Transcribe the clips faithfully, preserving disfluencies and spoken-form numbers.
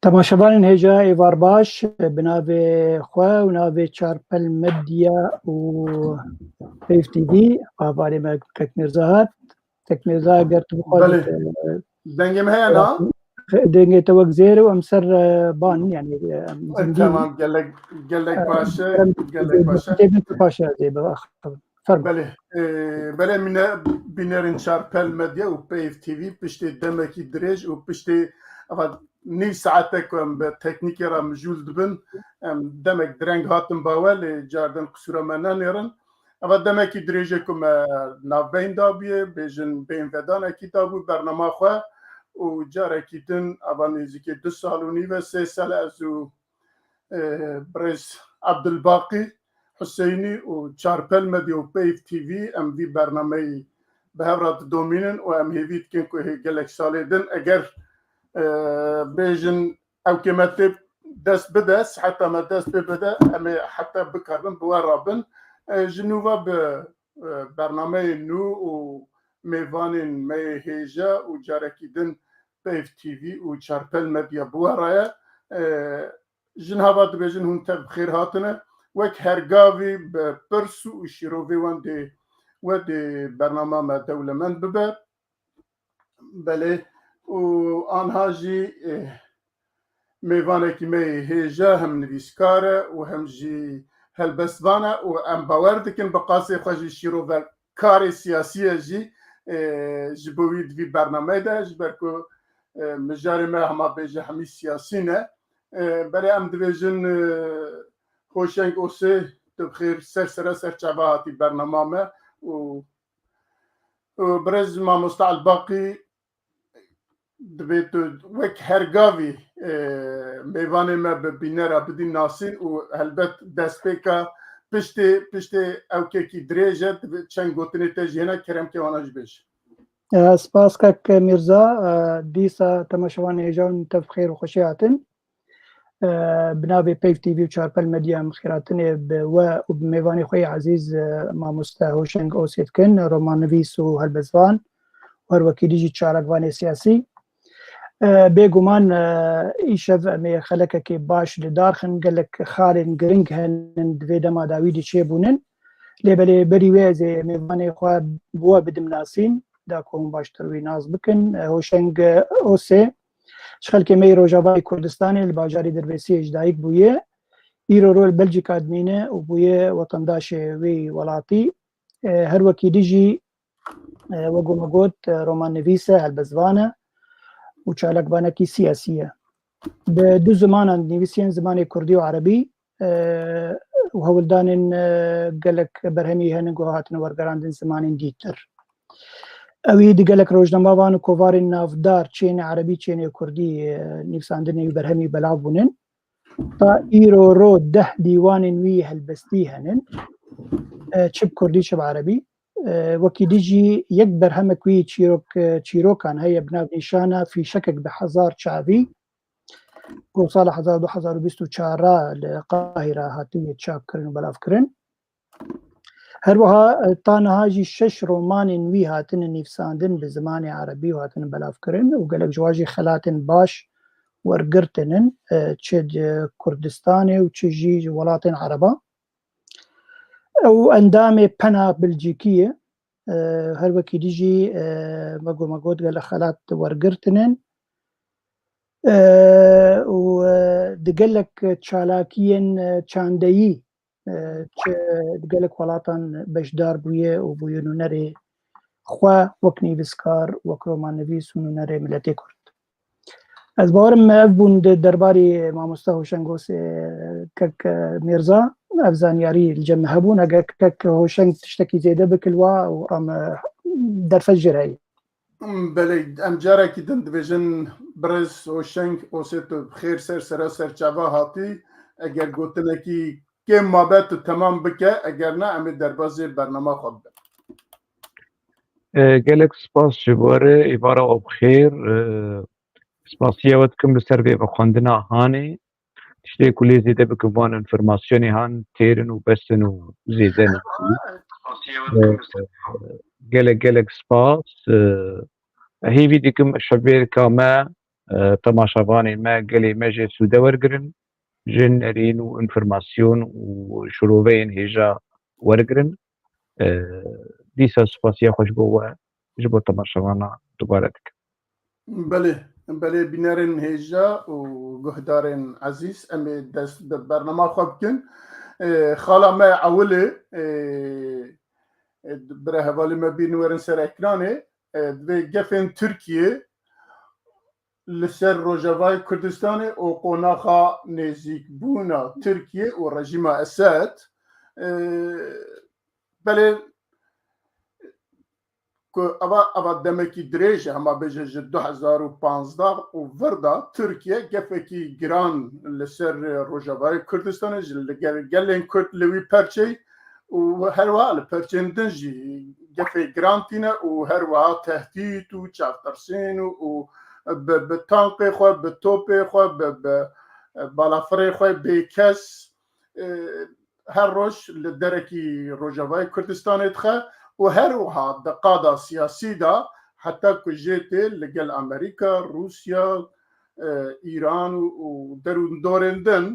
Temaşevanên hêja êvar baş, bi navê xwe û navê Çarpel Medya û Peyv T V, hevalê me Kek Mîrza hat. Kek Mîrza, eger tu bixwazî, Belê. e, Dengê min heye na? Dengê te wek zêr û em ser, e, ban, yani, e, em E, zindî. Tamam, gelek, gelek E, baş e, em gelek baş e. Tê bin tu paşa zê bi, ax, fermo. Belê, e, belê mine bînerên Çarpel Medya û Peyv T V piştê demekî dirêj û piştê, eva, nîv saete ku em bi teknîkê re mijûl dibin, em demek direng hatin bawe, lê cardin qisûra me nenêrin. Eva demekî dirêj e ku me navbeyn dabûye, bêjin bêhnvedanekî dabû bernama xwe û carekî din, eva nêzîkê du sal û nîv e, sê sal e, ez û, e, birêz Abdulbaqî Huseynî û Çarpel Medya û Peyv T V em vî bernameyî bi hev re didomînin û em hêvî dikin ku hê gelek salê din eger, e, bêjin ew kê me tê dest bide, siheta me dest pê bide, em ê heta bikaribin bi we rabin. E, ji nû ve bi, e, bernameyê nû û mêvanên me yê hêja û carekî din Peyv T V û Çarpel Medya bi we re ye. E, ji niha ve dibêjin hûn tev bi xêr hatine. Wek her gavî bi pirs û şîrovê wan dê we dê bernama me dewlemend bibe. Belê. Û anha jî, eh, mêvanekî me yê hêja hem nivîskar e û hem jî helbestvan e û em bawer dikin bi qasê xwe jî şîrovekarê siyasî ye jî, eh, ji bo wî di vî bernameyê de, ji ber ku, eh, mijarê me hema bêje hemî siyasî ne. Eh, belê em dibêjin, eh, Hoşeng Osê, tu bi xêr ser sere ser çava hatî bernama me û Birêz mamoste Elbaqî, divê tu wek her gavî, e, mêvanê me bi bînera bidî nasîn û helbet destpêka piştê, piştê ewkekî dirêj e, divê çend gotinê te jî hene, kerem ke wana jî bêje. E, spas kek Mîrza, e, dîsa temaşevanê hêja hûn tev xêr û xweşî hatin. E, bi navê Peyv T V û Çarpel Medya em xêratinê bi we û bi mêvanê xwe yê ezîz, e, mamoste Hoşeng Osê dikin, romannivîs û helbestvan û her wekî dî jî çalakvanê siyasî. E, bêguman, e, îşev em ê xelekekê baş li dar xin, gelek xalên giring henin di vê dema dawî de çêbûnin. Lê belê berî wê ez ê mêvanê xwe bi we bidim nasîn, da ku hûn baştir wî nas bikin. E, Hoşeng Osê, ji xelkê me yê Rojavayê Kurdistanê li bajarê Dirbêsiyê ji dayik bûye. Îro ro li Belcîka dimîne û bûye wetendaşê wê welatî. E, her wekî dî jî, e, wek me got, e, romannivîs e, helbestvan e û çalakvanekî siyasî ye. Bi du zimanan dinivîsî yên zimanê kurdî û erebî, e, û hewldanên, e, gelek berhemî hene ku hatine wergerandin zimanên dîtir. Ewî di gelek rojnamevan û kovarên navdar çênê erebî, çênê kurdî, e, nivîsandinê wî berhemî belav bûnin. Ta îro ro deh dîwanên wî helbestî henin. E, çi bi kurdî, çi bi erebî. E, wekî dî jî yek berhemek wî çîrok, e, çîrokan heye bi nav nîşana Fîşekek bi hezar çavî. Ku sala hezar du hezar û bîst û çar re li Qahîra hatiye çapkirin û belavkirin. Her wiha, e, ta niha jî şeş romanên wî hatine nivîsandin bi zimanê erebî û hatine belavkirin û gelek ji wan jî xelatên baş wergirtinin, e, çi di Kurdistanê û çi jî ji welatên ereba. Ew endamê Pena Bilcîkî ye. E, her wekî dî jî, e, me got, me got gelek xelat wergirtinin. E, û, e, di gelek çalakiyên, e, çandeyî, e, çi di gelek welatan beşdar bûye û bûye nûnerê xwe wek nivîskar, wek romannivîs û nûnerê miletê Kurd. Ez bawerim me ev bûn di derbarê mamoste Hoşeng Osê, kek Mîrza, ev zanyarî li cem me hebûn. Eger kek Hoşeng tiştekî zêde bike li wa û em, e, derfet jê re heye. Belê, em carekî din dibêjin birêz Hoşeng Osê tu bi xêr ser sere ser çava hatî. Eger gotinekî kêm mabe tu temam bike, eger ne em ê derbazê bernama xwe bibin. E, gelek spas ji bo re, êvara we bi xêr. E, spasiya we dikim li ser vê vexwendina hanê. Tiştê ku lê zêde bikim van înformasyonê han têr in û bes in û zêde ne. E, gelek gelek spas. E, hêvî dikim şevbêrka me e, temaşevanê me, gelê me jê sûde wergirin, ji nerîn û înformasyon û şiroveyên hêja wergirin. E, dîsa spasiya xwe ji bo we, ji bo temaşevana dubare dikim. Belê, belê, bînerên hêja û guhdarên ezîz, em ê dest bi bernama xwe bikin. E, xala me ewilê, e, e, bira hevalê me bîn werin ser ekranê, e, divê gefên Tirkiye li ser Rojavayê Kurdistanê û qonaxa nêzîkbûna Tirkiye û rejîma Esed, e, belê ku eva, eva demekî dirêj e, hema bêje ji du hezar û panzdeh û vir de Tirkiye gefekî giran li ser Rojavayê Kurdistanê ji li gel-, gelên Kurd li wî perçeyî û her wiha li perçên din jî gefê giran tîne û her wiha tehdît û çavtirsîn û, û bi, bi tankê xwe, bi topê xwe, bi, bi balafirê xwe bêkes, e, her roj li derekî Rojavayê Kurdistanê dixe û her wiha di qada siyasî de heta ku jê tê li gel Amerîka, Rûsya, e, Îran û, û derûndorên din,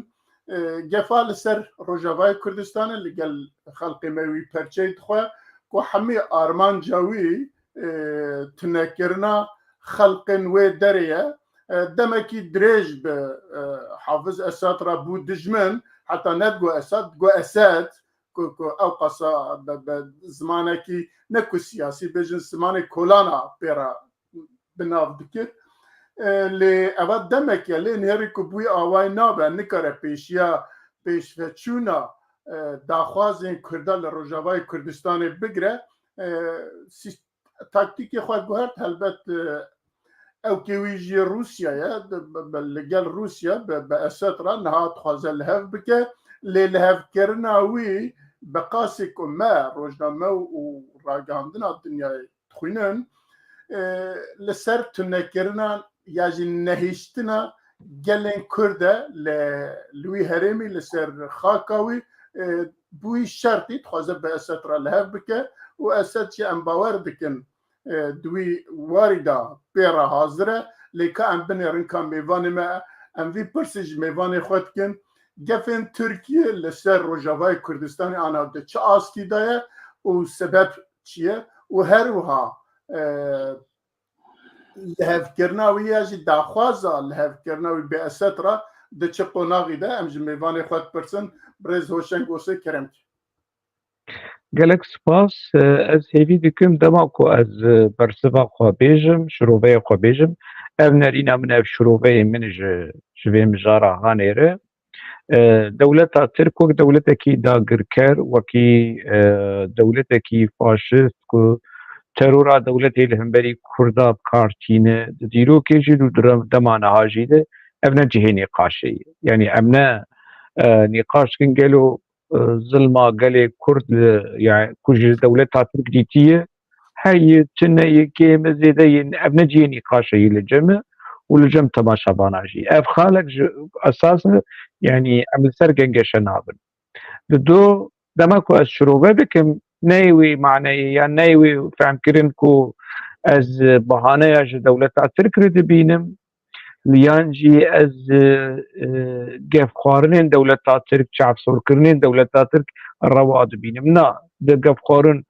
e, gefa li ser Rojavayê Kurdistanê li gel xelkê me wî perçeyî dixwe ku hemî armanca wî, e, tunekirina xelkên wê derê ye. E, demekî dirêj bi, e, Hafiz Esad re bû dijmin, heta nedigo Esad, digo Esed, ku, ku ew qasa bi, bi zimanekî ne ku siyasî bêjin, zimanê kolana pê re bi nav dikir. E, lê eva demek e, lê nêrî ku bûyî awayî nabe, nikare pêşiya pêşveçûna, e, daxwazên Kurda li Rojavayê Kurdistanê bigire. E, sîst-, taktîkê xwe guhert, helbet, e, ewkê wî jî Rûsya ye, di, bi, bi, li gel Rûsya bi, bi Esed re niha dixwaze li hev bike, lê lihevkirina wî bi qasê ku me rojname û ragihandina dinyayê dixwînin, e, li ser tunekirina ya jî nehiştina gelên Kurd e li, li wî herêmî li ser xaka wî, e, bi wî şertî dixwaze bi Esed re li hev bike û Esed jî em bawer dikin, e, di wî warî de pê re hazir e, lê ka em binêrin ka mêvanê me, em vî pirsê ji mêvanê xwe dikin, gefên Tirkiye li ser Rojavayê Kurdistanê ana di çi astî de ye û sebeb çi ye û her wiha, e, lihevkirina wî ya jî daxwaza lihevkirina wî bi Esed re di çi qonaxî de, em ji mêvanê xwe dipirsin. Birêz Hoşeng Osê, kerem kî. Gelek spas. Ez hêvî dikim dema ku ez bersiva xwe bêjim, şiroveya xwe bêjim, ev nerîna min, ev şiroveyê min ji, ji vê mijara hanêre. E, dewleta Tirk wek dewletekî dagirker, wekî, e, dewletekî faşist ku terora dewletê li hemberî Kurda bi kar tîne, di dîrokê jî û di re-, dema niha jî de ev ne cihê nîqaşê ye. Yanî em ne, e, nîqaş dikin gelo, e, zilma gelê Kurd li, ya, ku ji dewleta Tirk dîtiye, heye, tune ye, kêm e, zêde ye, ev ne cihê nîqaşê ye li cem e û li cem temaşevana jî. Ev xalek ji esas e, yanî em li ser gengeşe nabin. Di do dema ku ez şirove dikim, neyê wê maneyê ya neyê wê fehmkirin ku ez bahaneya ji dewleta Tirk re dibînim, yan jî ez, e, e, gefxwarinên dewleta Tirk, çavsorkirinên dewleta Tirk rewa dibînim. Na, di gefxwarin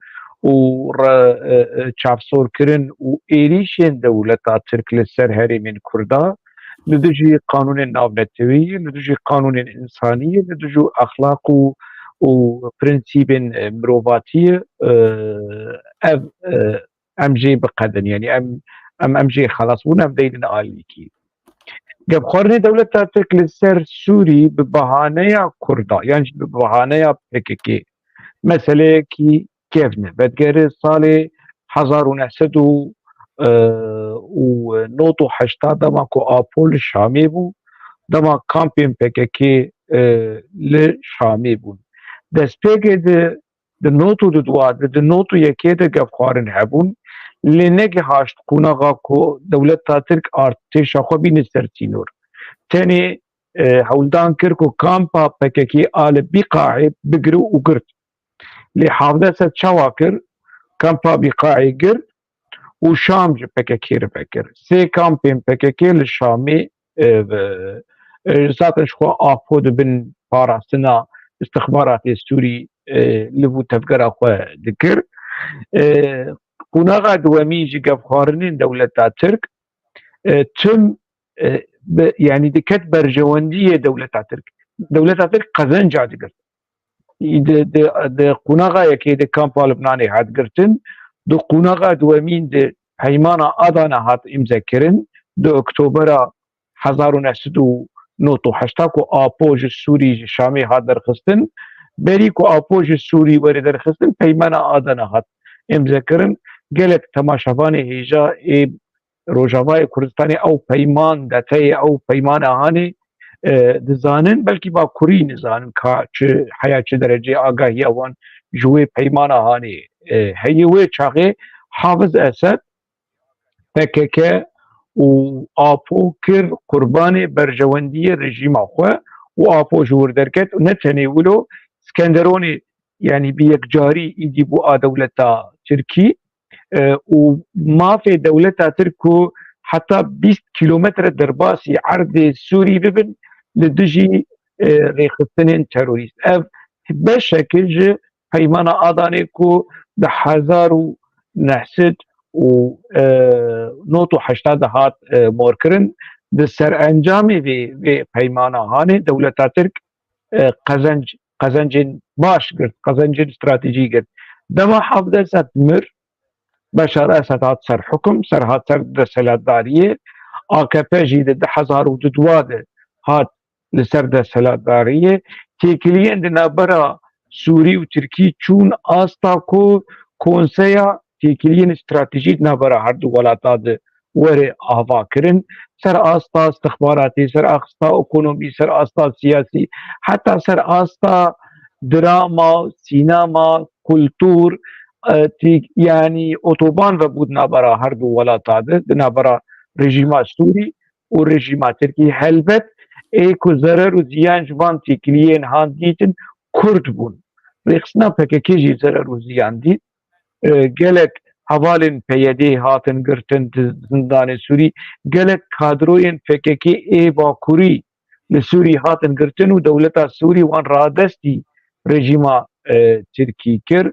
û re-, e, e, çavsorkirin û êrîşên dewleta Tirk li ser herêmên Kurda, li dijî qanûnên navnetewî ye, li dijî qanûnên însanî ye, li dijî exlaq û, û prensîbên, e, mirovatî ye. E, ev, e, em jê biqedin, yanî em, em, em jê xelas bûn, em deynin alîkî. Gefxwarinê dewleta Tirk li ser Sûrî bi bahaneya Kurda, yan jî bi bahaneya P K K, meseleyekî kevn e. Vedigere salê hezar û neh sed û, e, û nod û heşta dema ku Apo li Şamê bû, dema kampên P K K, e, li Şamê bûn. Destpêkê di, di nod û di dua, di, di nod û yekê de gefxwarin hebûn, lê negihaşt qonaxa ku dewleta Tirk artêşa xwe bîne ser sînor. Tenê, e, hewldan kir ku kampa P K K a li Bîqaê bigire û girt. Lê Hafid Esed çawa kir? Kampa Bîqaê girt û Şam ji P K K re vekir. Sê kampên P K K li Şamê, e, e, zaten ji xwe Apo di bin parastina istixbaratê Sûrî, e, li vû tevgera xwe dikir. E, Qonaxa duwemî ji gevxwarinên dewleta Tirk, e, tim, e, bi, yanî diket berjewendiyê dewleta Tirk. Dewleta Tirk qezenca digirt. Di, di, di qonaxa yekê di kampa Libnanê hat girtin, di qonaxa duwemîn di Peymana Adana hat îmzekirin, di Oktobera hezar û neh sed û nod û heşta ku Apo ji Sûrî, ji Şamê hat derxistin. Berî ku Apo ji Sûrî were derxistin, Peymana Adana hat îmzekirin. Gelek temaşevanê hêja ê Rojavayê Kurdistanê ew peyman, deteyê ew peymana hanê, e, dizanin, belkî bakurî nizanin ka çi heya çi dereceyê agahiya wan ji wê peymana hanê, e, heye. Wê çaxê Hafiz Esed P K K û Apo kir qurbanê berjewendiyê rejîma xwe û Apo ji wir derket û ne tenê wilo Skenderonê, yanî bi yekcarî îdî bû a dewleta Tirkî, e, û mafê dewleta Tirk ku heta bîst kîlometre derbasî erdê Sûrî bibin li dijî, e, rêxistinên terorîst. Ev beşekê ji Peymana Adanê ku di hezar û neh sed û nod û heşta de hat, e, morkirin. Di serencamê vê, vê peymana hanê dewleta Tirk, e, qezenc, qezencên baş girt, qezencên stratejî girt. Dema Hafiz Esed mir, Beşar Esed hat ser hukum, ser hat ser desthilatdariyê. A K P jî di du hezar û dua de hat li ser desthilatdariyê. Têkiliyên di navbera Sûrî û Tirkî çûn asta ku konseya têkiliyên stratejî di navbera her du welata de were avakirin. Ser asta istixbaratê, ser asta ekonomî, ser asta siyasî, heta ser asta drama, sînema, kultur, e, tî-, yanî otoban vebû di navbera her du welata de, di navbera rejîma Sûrî û rejîma Tirkî. Helbet ê ku zerer û ziyan ji van têkiliyên han dîtin Kurd bûn. Rêxistina P K K jî zerer û ziyan dît. E, gelek hevalên P Y D hatin girtin di zindanê Sûrî. Gelek kadroyên P K K ê Bakurî li Sûrî hatin girtin û dewleta Sûrî wan radestî rejîma, e, Tirkî kir.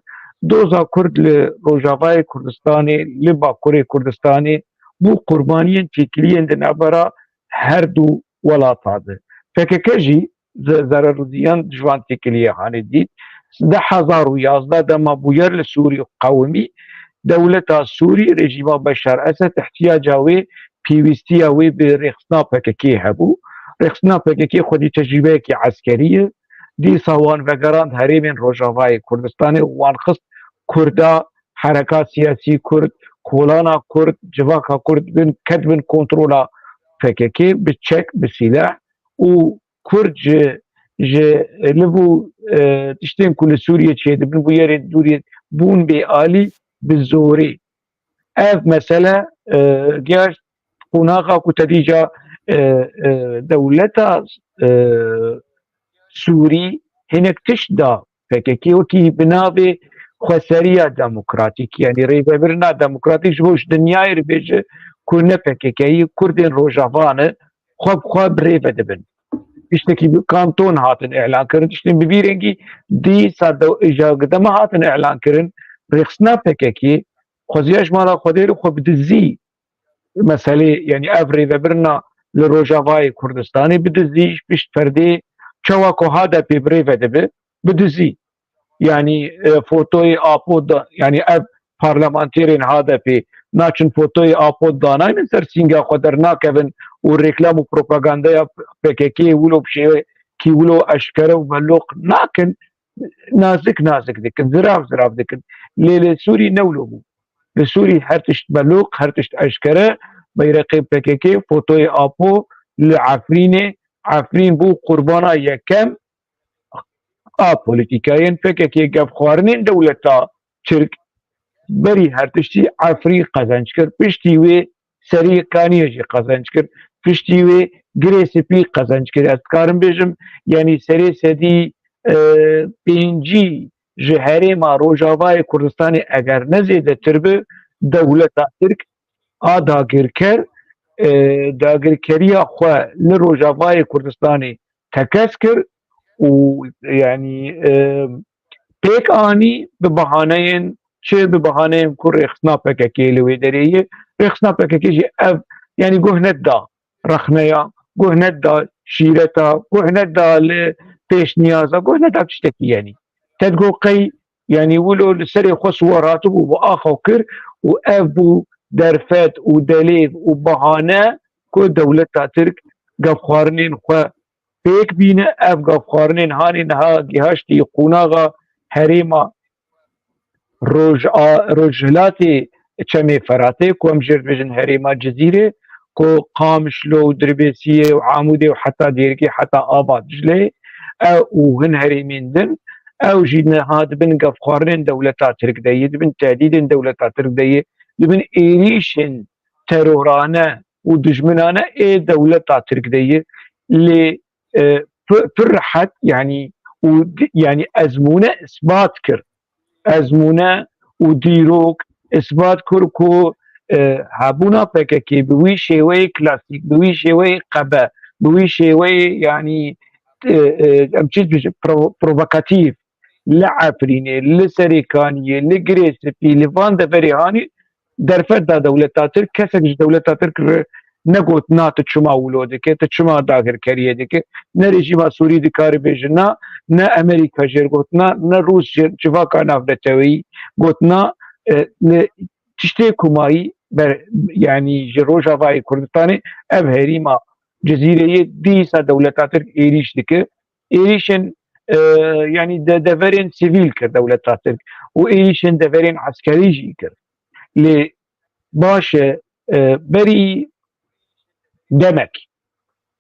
Doza Kurd li Rojavayê Kurdistanê, li Bakurê Kurdistanê bû qurbaniyên têkiliyên di navbera her du welata de. P K K jî ze-, zerer û ziyan ji van têkiliyê hanê dît. Di hezar û yazdeh dema bûyer li Sûrî qewimî, dewleta Sûrî, rejîma Beşar Esed ihtiyaca wê, pêwîstiya wê bi rêxistina P K K hebû. Rêxistina P K K xwedî tecrûbeyekî eskerî ye. Dîsa wan vegerand herêmên Rojavayê Kurdistanê û wan xist Kurda, hereka siyasî Kurd, kolana Kurd, civaka Kurd bin, ket bin kontrola P K K bi çek, bi sîleh û Kurd ji, ji liv û, e, tiştên ku li Sûriyê çêdibin, bûyerên Sûriyê bûn bê alî bi zorê. Ev mesele, e, gihaşt qonaxa ku te dîca, e, e, dewleta, e, Sûrî hinek tişt da P K K wekî bi navê xweseriya demokratîk, yanî rêvebirina demokratîk ji bo ji dinyayê re bêje ku ne P K K yî, Kurdên Rojava ne, xwe bi xwe bi rê ve dibin. Tiştekî bi kanton hatin îlan kirin, tiştên bi vî rengî dîsa de, îja dema hatin îlan kirin, rêxistina P K K xweziya ji mala Xwedê re xwe bi dizî meselê, yanî ev rêvebirina li Rojavayê Kurdistanê bi dizî, ji pişt perdê, çawa ku H D P bi rê ve dibe, bi dizî. Yanî, e, fotoyê Apo da, yanî ev parlamenterên H D P naçin fotoyê Apo danaynin ser sînga xwe, dernakevin û reklam û propagandaya P K K wilo bi şêwekî wilo eşkere û beloq nakin, nazik nazik dikin, zirav zirav dikin. Lê li Sûrî ne wilo bû. Li Sûrî her tişt beloq, her tişt eşkere, beyreqê P K K, fotoyê Apo li Efrînê, Efrîn bû qurbana yekem a polîtîkayên P K K, gevxwarinên dewleta Tirk. Berî her tiştî Efrîn qezenc kir, piştî wê Serê Kaniyê jî qezenc kir, piştî wê Girê Spî qezenc kir. Ez dikarim bêjim, yanî serê sedî, e, pêncî ji herêma Rojavayê Kurdistanê eger ne zêdetir bi, dewleta Tirk a dagirker, e, dagirkeriya xwe li Rojavayê Kurdistanê tekez kir û, yanî, e, pêk anî bi bahaneyên, çi bi bahaneyên ku rêxistina P K K li wê derê ye. Rêxistina P K K jî ev, yanî, guh neda rexneya, guh neda şîreta, guh neda li pêşniyaza, guh neda tiştekî, yanî. Te digot qey, yanî, wilo li serê xwe siwar hatibû, bi axa kir û ev bû derfet û delêv û bahane ku dewleta Tirk gavxwarinên xwe pêk bîne. Ev gavxwarinên hanê niha gihaştî qonaxa herêma Roj-, a-, Rojhilatê Çemê Feratê, ku em jê re dibêjin herêma Cizîrê, ku Qamişlo û Dirbêsiyê û Amûdê û heta Dêrikê, heta Ava Dicleyê, ew û hin herêmên din, ew jî niha di bin gevxwarinên dewleta Tirk de yê, di bin tehdîdên dewleta Tirk de yê, di bin êrîşên terorane û dijminane ê dewleta Tirk de yê. Lê, e, pi-, pir rehet, yanî, û di-, yanî ezmûne isbat kir. Ezmûne û dîrok isbat kir ku, e, hebûna P K K bi wî şêweyê klasîk, bi wî şêweyê qebe, bi wî şêweyê, yanî, e, e, em çi dibêjin, pro-, provokatîf, li Efrînê, li Serêkaniyê, li Girê Spî, li van deverê hanî derfet da dewleta Tirk, kesek ji dewleta Tirk re negot na tu çima wilo dike, tu çima dagirkeriyê dike, ne rejîma Sûrî dikare bêje na, ne Amerîka jê got na, ne Rûs jê, civaka navneteweyî got na, e, li tiştê ku mayî ber, yanî ji Rojavayê Kurdistanê ev herîma Cizîreyê dîsa dewleta Tirk êrîş dike. Êrîşên, e, yanî de-, deverên sivîl kir dewleta Tirk û êrîşên deverên eskerî jî kir. Lê baş e, e, berî demek,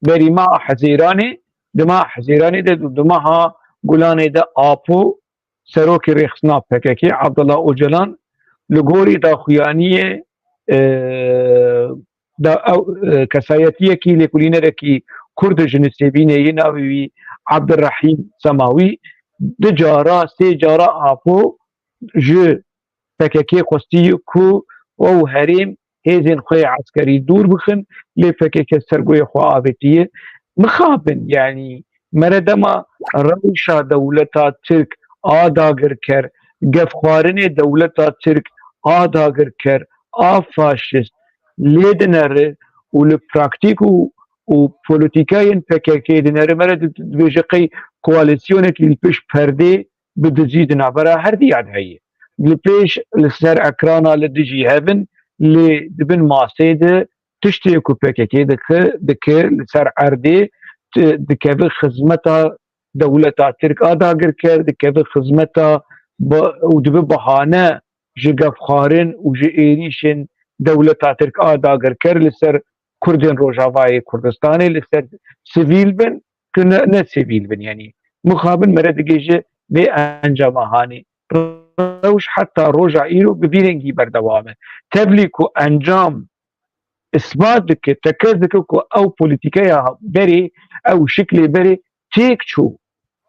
berî meha Hezêranê, di meha Hezêranê de, di meha Gulanê de Apo, serokê rêxistina P K K, Abdullah Ocalan, li gorî daxuyaniyê, e, da ew, e, kesayetiyekî, lêkolînerekî Kurd ji Nisêbînê yê navê wî Abdurrahîm Semawî, du cara, sê cara Apo ji P K K xwestiye ku ew herêm hêzên xwe yê eskerî dûr bixin, lê P K K ser guhê xwe avêtiye. Mixabin, yanî, mere dema rewşa dewleta Tirk a dagirker, gefxwarinê dewleta Tirk a dagirker, a faşist lê dinere û li praktîk û, û polîtîkayên P K K dinere, mere di-, dibêje qey koalîsyonekî li pêş perdê bi dizî di navbera her diya de heye. Li pêş li ser ekrana li dijî hev in, lê di bin masê de tiştê ku P K K dike, dike li ser erdê, ti-, dikeve xizmeta dewleta Tirk a dagirker, dikeve xizmeta ba-, û dibe bahane ji gefxwarin û ji êrîşên dewleta Tirk a dagirker li ser Kurdên Rojavayê Kurdistanê, li ser sivîl bin, ku ne, ne sivîl bin, yanî mixabin mere digihîje vê encama hanê. Rewş heta roja îro bi vî rengî berdewam e. Tevlî ku encam isbat dike, tekez dike ku ew polîtîkeya berê, ew şiklê berê têk çû.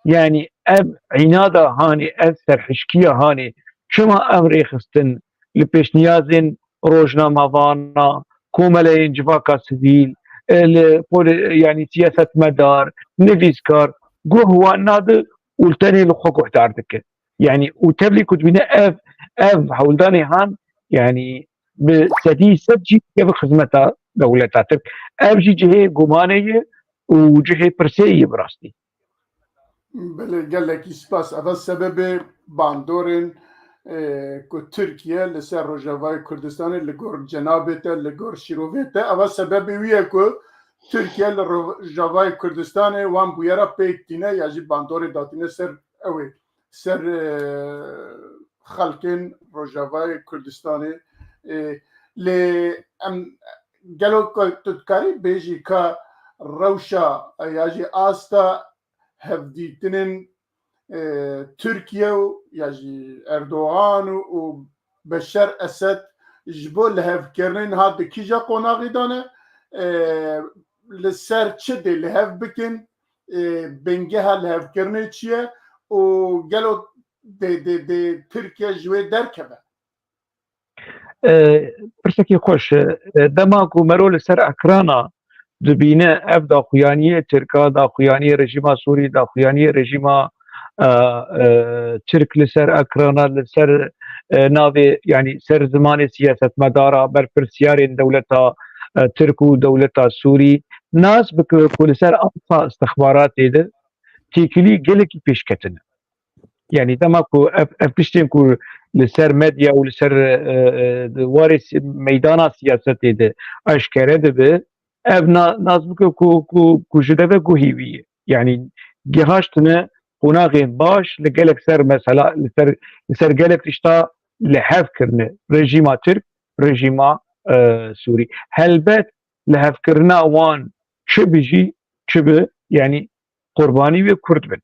Yanî ev înada hanê, ev serhişkiya hanê, çima em rêxistin li pêşniyazên rojnamevana, komeleyên civaka sivîl, e, li pol-, yanî siyasetmedar, nivîskar, guh wan nadi û li tenê li xwe guhdar dike. Yanî û tevlî ku dibîne ev, ev hewldanê han, yanî bi sedî sed jî dikeve xizmeta dewleta Tirk. Ev jî cihê gumanê ye û cihê pirsê ye bi rastî. Belê, gelekî spas. Eva sebebê bandorên, e, ku Tirkiye li ser Rojavayê Kurdistanê li gor cenabê te, li gor şîrovê te, eva sebebê wî ye ku Tirkiye li Rojavayê Kurdistanê wan bûyera pêk tîne ya jî bandorê datîne ser ew ê, ser, e, xelkên Rojavayê Kurdistanê. E, lê em, gelo ku tu dikarî bêjî ka rewşa ya jî asta hevdîtinên, e, Tirkiye û ya jî Erdogan û, û Beşer Esed ji bo lihevkirinê niha di kîja qonaxî de ne? E, li ser çi dê lihev bikin? E, bingeha lihevkirinê çi ye? Û gelo dê, dê, dê Tirkiye ji wê derkeve? E, pirsekî xweş. E, dema ku mero li ser ekrana dibîne ev daxuyaniyê Tirka, daxuyaniyê rejîma Sûrî, daxuyaniyê rejîma, e, e, Tirk li ser ekrana, li ser, e, navê, yanî ser zimanê siyasetmedara, berpirsiyarên dewleta, e, Tirk û dewleta Sûrî, nas bike ku li ser asa istixbaratê de têkilî gelekî pêşketin e. Yanî dema ku ev, ev tiştên ku li ser medya û li ser, e, e, di warê si-, meydana siyasetê de eşkere dibe, ev na-, nas bike ku, ku, ku ji deve guhî wî ye. Yanî gihaştine qonaxên baş li gelek ser mesela, li ser, li ser gelek tişta li hev kirine. Rejîma Tirk, rejîma, e, Sûrî. Helbet li hevkirina wan çi bi jî, çi bi, yanî qurbanî wê Kurd bin.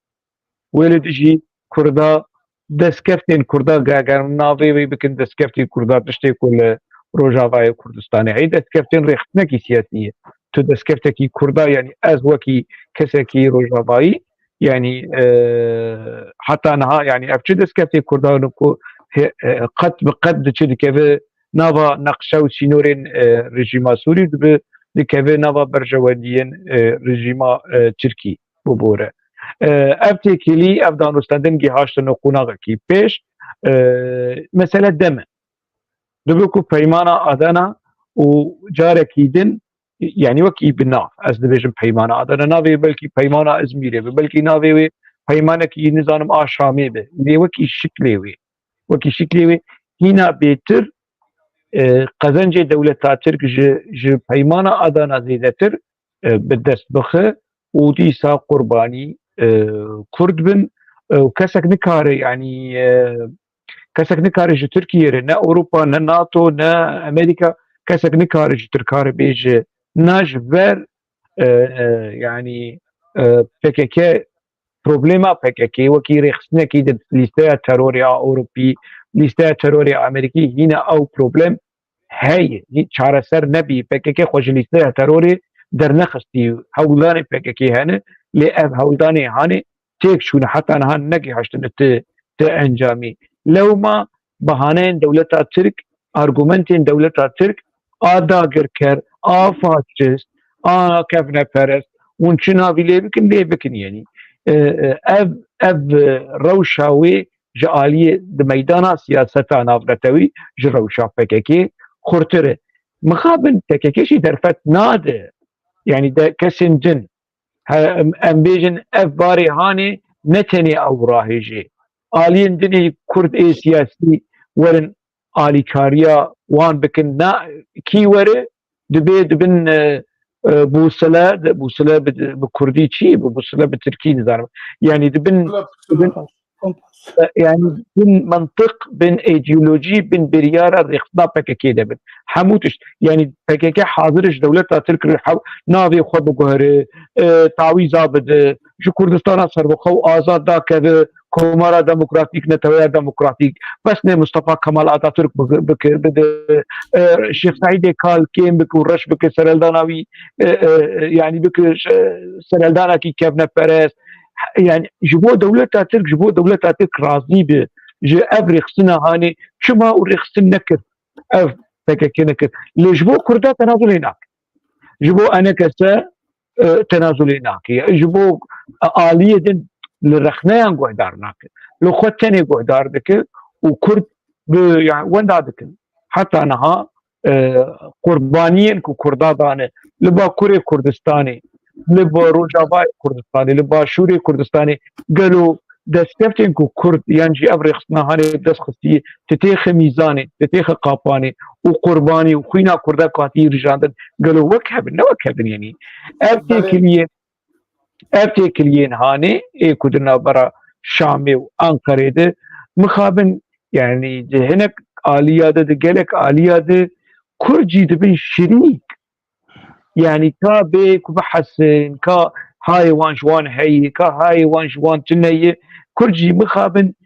Wê li dijî Kurda, destkeftên Kurda, ge-, ger navê wê bikin destkeftê Kurda, tiştê ku li Rojavayê Kurdistanê heye, destkeftên rêxistinekî siyasî ye. Tu destkeftekî Kurda, yanî ez wekî kesekî Rojavayî, yanî, e, heta niha, yanî ev çi destkeftê Kurda ne ku he-, e, qet bi qet diçe dikeve nava neqşe û sînorên, e, rejîma Sûrî, dibe dikeve nava berjewendiyên, e, rejîma, e, Tirkî bibore. E, ev têkilî, ev danûstendin gihaştine qonaxekî pêş. E, mesele dem e. Dibe ku peymana Adana û carekî din, yanî wekî bi nav, ez dibêjim peymana Adana, navê belkî peymana Izmîrê be, belkî navê wê peymanekî, nizanim, a Şamê be. Lê wekî şiklê wê, wekî şiklê wê hîna bêtir, e, qezencê dewleta Tirk ji, ji peymana Adana zêdetir, e, bi dest bixe û dîsa qurbanî, e, Kurd bin, e, û kesek nikare, yanî, e, kesek nikare ji Tirkiyê re, ne Ewropa, ne NATO, ne Amerîka, kesek nikare ji Tirka re bêje, na ji ber, e, e, yanî, e, P K K, problema P K K wekî rêxistinekî di lîsteya terorê a Ewropî, lîsteya terorê a Amerîkî, hîna ew problem heye, hî çareser nebî. P K K xwe ji lîsteya terorê dernexistî. Hewldanê P K K hene, lê ev hewldanê hanê têk çûne, heta niha negihaştine ti, ti encamî. Lewma bahaneyên dewleta Tirk, argumentên dewleta Tirk, a dagirker, a faşist, a kevneperest, hûn çi navî lê bikin, lê bikin, yanî. E, e, ev, ev, e, rewşa wê ji aliyê di meydana siyaseta navnetewî ji rewşa P K K xurtir e. Mixabin P K K jî derfet nade. Yanî de kesên din, he, em, em bêjin ev barê hanê ne tenê ew rahêjê. Aliyên dinê Kurd ê siyasî werin alîkariya wan bikin. Na kî were, dibê dibin, e, e, bûsile, de-, bûsile bi, bi kurdî çi ye? Bi bûsile bi tirkî nizanim. Yanî dibin, dibin, e, yanî bin mintiq, bin îdeolojî, bin biryara rêxistina P K K de bin. Hemû tişt. Yanî P K K hazir e ji dewleta Tirk re hew-, navê xwe biguhere, e, tawîza bide, ji Kurdistana serbixwe û azad dakeve, Komara Demokratîk, Neteweya Demokratîk, bes ne Mustafa Kemal Atatürk bi-, bike, bide, e, Şêx Seîdê Kal kêm bike û reş bike, sereldana wî, e, e, e, yanî bike, e, sereldanekî kevneperest. Yanî ji bo dewleta Tirk, ji bo dewleta Tirk razî be ji ev rêxistina hanê, çima û rêxistin nekir, ev P K K nekir. Lê ji bo Kurda tenazulê nake. Ji bo E N K S e, tenazulê nake. Ji bo, e, aliyê din li rexneyan guhdar nake. Li xwe tenê guhdar dike û Kurd bi, yani, wenda dikin. Heta niha, e, qurbaniyên ku Kurda dane li Bakurê Kurdistanê, li ba Rojavayê Kurdistanê, li Başûrê Kurdistanê, gelo destkeftên ku Kurd yan jî ev rêxistina hanê dest xistiyê, ti têxe mîzanê, ti têxe qapanê û qurbanî û xwîna Kurda ku hatiye rijandin, gelo wek hebin, ne wek hebin, yanî ev têkiliyên, ev têkiliyên hanê ê ku di navbera Şamê û Anqerê de mixabin, yanî di hinek aliya de, di gelek aliya de Kurd jî dibin şirîk. Yanî ka bê ku bihesin, ka hayê wan ji wan heye, ka hayê wan ji wan tune ye, Kurd jî mixabin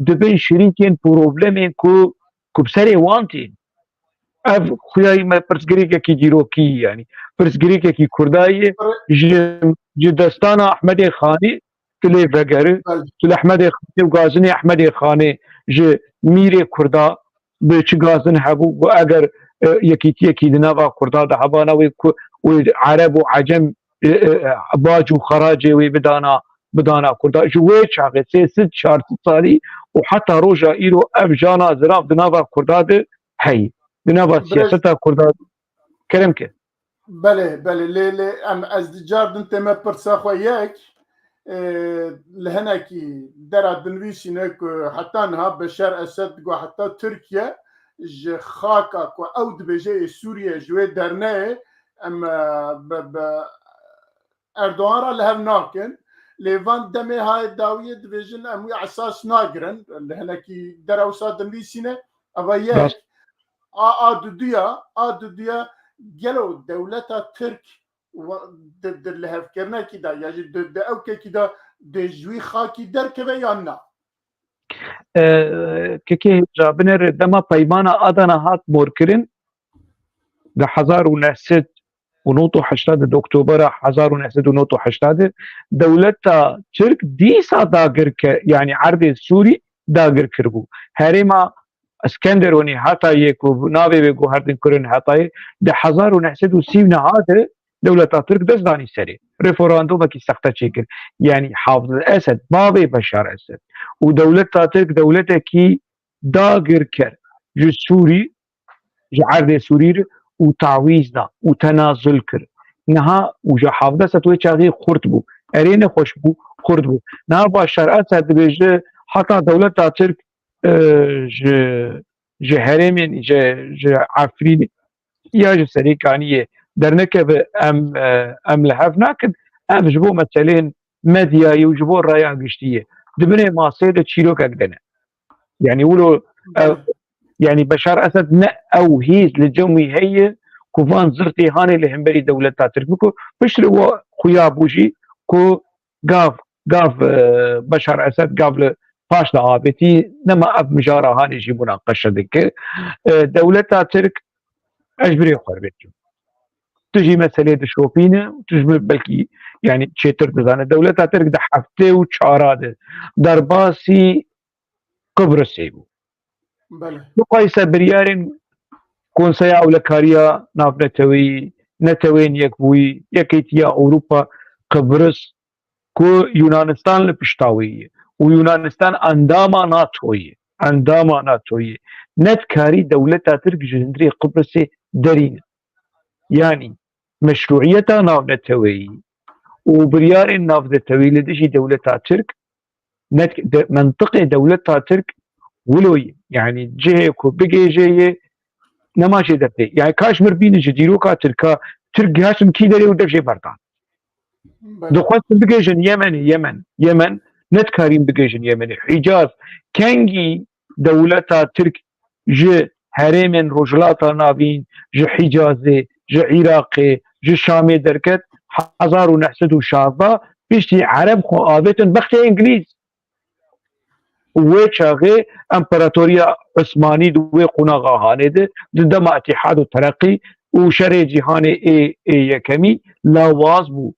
dibin şirîkên problemên ku, ku bi serê wan tên. Ev xuyayî me pirsgirêkekî dîrokî ye, yanî pirsgirêkekî Kurda ye, ji, ji destana Ehmedê Xanê tu lê vegere, tu li Ehmedê Xanê û gazinê Ehmedê Xanê ji mîrê Kurda bi çi gazin hebû, ku eger, e, yekîtiyekî di nava Kurda de hebana wê ku wê Ereb û Ecem, e, e, bac û xeracê wê bidana, bidana Kurda. Ji wê çaxê sê sed çar sed salî û heta roja îro ev jana zirav di nava Kurda de heyî. Di nava Birêz- siyaseta Kurda de. Kerem ke. Belê, belê. Lê, lê em ez di car din tême pirsa xwe yek, e, li hinekî dera dinivîsîne ku heta niha Beşar Esed digo heta Tirkiye ji xaka ku ew dibêje ê Sûriye ji wê derneyê, em, e, bi, bi Erdogan re li hev nakin. Lê van demê hayê dawiyê dibêjin em wî esas nagirin. Li hinekî dera wisa dinivîsîne. Eva yek. Rast. A, a duduya, a duduya gelo dewleta Tirk wa-, di, di lihevkirinekî de, ya jî di, di ewkekî de dê ji wî xakî derkeve yan na? E, kekê hêja binêre dema peymana Adana hat morkirin, di hezar û neh sed û nod û heştê de, di Oktobera hezar û neh sed û nod û heştê de, dewleta Tirk dîsa dagir ke, yanî erdê Sûrî dagir kiribû. Herêma Skenderonî, Hetayê ku navê wê guhertin kirin Hetayê, di hezar û neh sed û sî û neh de dewleta Tirk dest danî serê. Referandumekî sexte çêkir. Yanî Hafız Esed, bavê Beşar Esed û dewleta Tirk dewletekî dagirker ji Sûrî, ji erdê Sûrî re û tawîz da û tenazul kir. Niha û ji Hafız Esed wê çaxê xurt bû. Erê nexweş bû, xurt bû. Niha Beşar Esed dibêje heta dewleta Tirk, e, ji, ji herêmên, ji, ji Efrînê ya ji Serêkaniyê dernekeve, em, e, em li hev nakin. Ev ji bo meseleyên medyayê û ji bo raya giştî ye. Di binê masê de çîrokek dene. Yanî wilo, e, yanî Beşar Esed ne ew hîz li cem wî heye ku van zirtê hanê li hemberî dewleta Tirk biko. Piştre wa xuya bû jî ku gav, gav, e, Beşar Esed gav li paş de avêtî, nema ev mijara hanê jî munaqeşe dike. E, dewleta Tirk, ez ji birê xwe re bêjim. Tu jî meselê dişopîne, tu ji min belkî, yanî çêtir dizane. Dewleta Tirk di heftê û çara de derbasî Qibrisê bû. Belê. Muqayese biryarên Konseya Ewlekariya Navneteweyî, Neteweyên Yekbûyî, Yekîtiya Ewropa, Qibris, ku Yunanistan li pişta wê ye û Yunanistan endama NATOyê, endama NATOyê, nedikarî dewleta Tirk ji hundirê Qibrisê derîne. Yanî meşrûiyeta navneteweyî û biryarên navneteweyî li dijî dewleta Tirk, ne, de, mentiqê dewleta Tirk wilo ye. Yanî cihê ku bigêje ye, nema jê derdê. Yanî kaş mir bîne ji dîroka Tirka, Tirk gihaştin kî derê û dev jê berdan. Belê. Dixwestin bigêjin Yemenê, Yemen, Yemen, nedikarîn bigêjin Yemenê. Hicaz, kengî dewleta Tirk ji herêmên Rojhilata Navîn, ji Hicazê, ji Iraqê, ji Şamê derket, hezar û neh sed û şazda piştî Ereb xwe avêtin bextê Îngilîz. Û wê çaxê Împaratoriya Osmanî di wê qonaxa hanê de, di dema Îtîhad û Tereqî û şerê cîhanê ê, ê yekemî lawaz bû.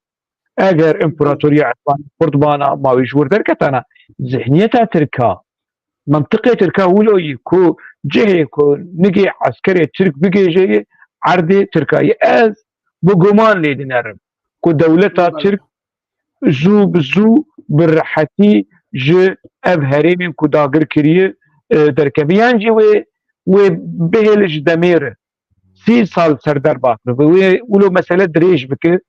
Eger Împaratoriya Osmanî kurd bana, ma wî ji wir derketana. Zihniyeta Tirka, mentiqê Tirka wilo yî ku cihê ku nigê eskerê Tirk bigêje yê erdê Tirka yê. Ez bi guman lê dinerim ku dewleta Tirk zû bi zû, bi rehetî ji ev herêmên ku dagir kiriye, e, derkeve. Yan jî wê, wê bihêle ji demê re sî sal ser derba bibe. Wê wilo mesele dirêj bike.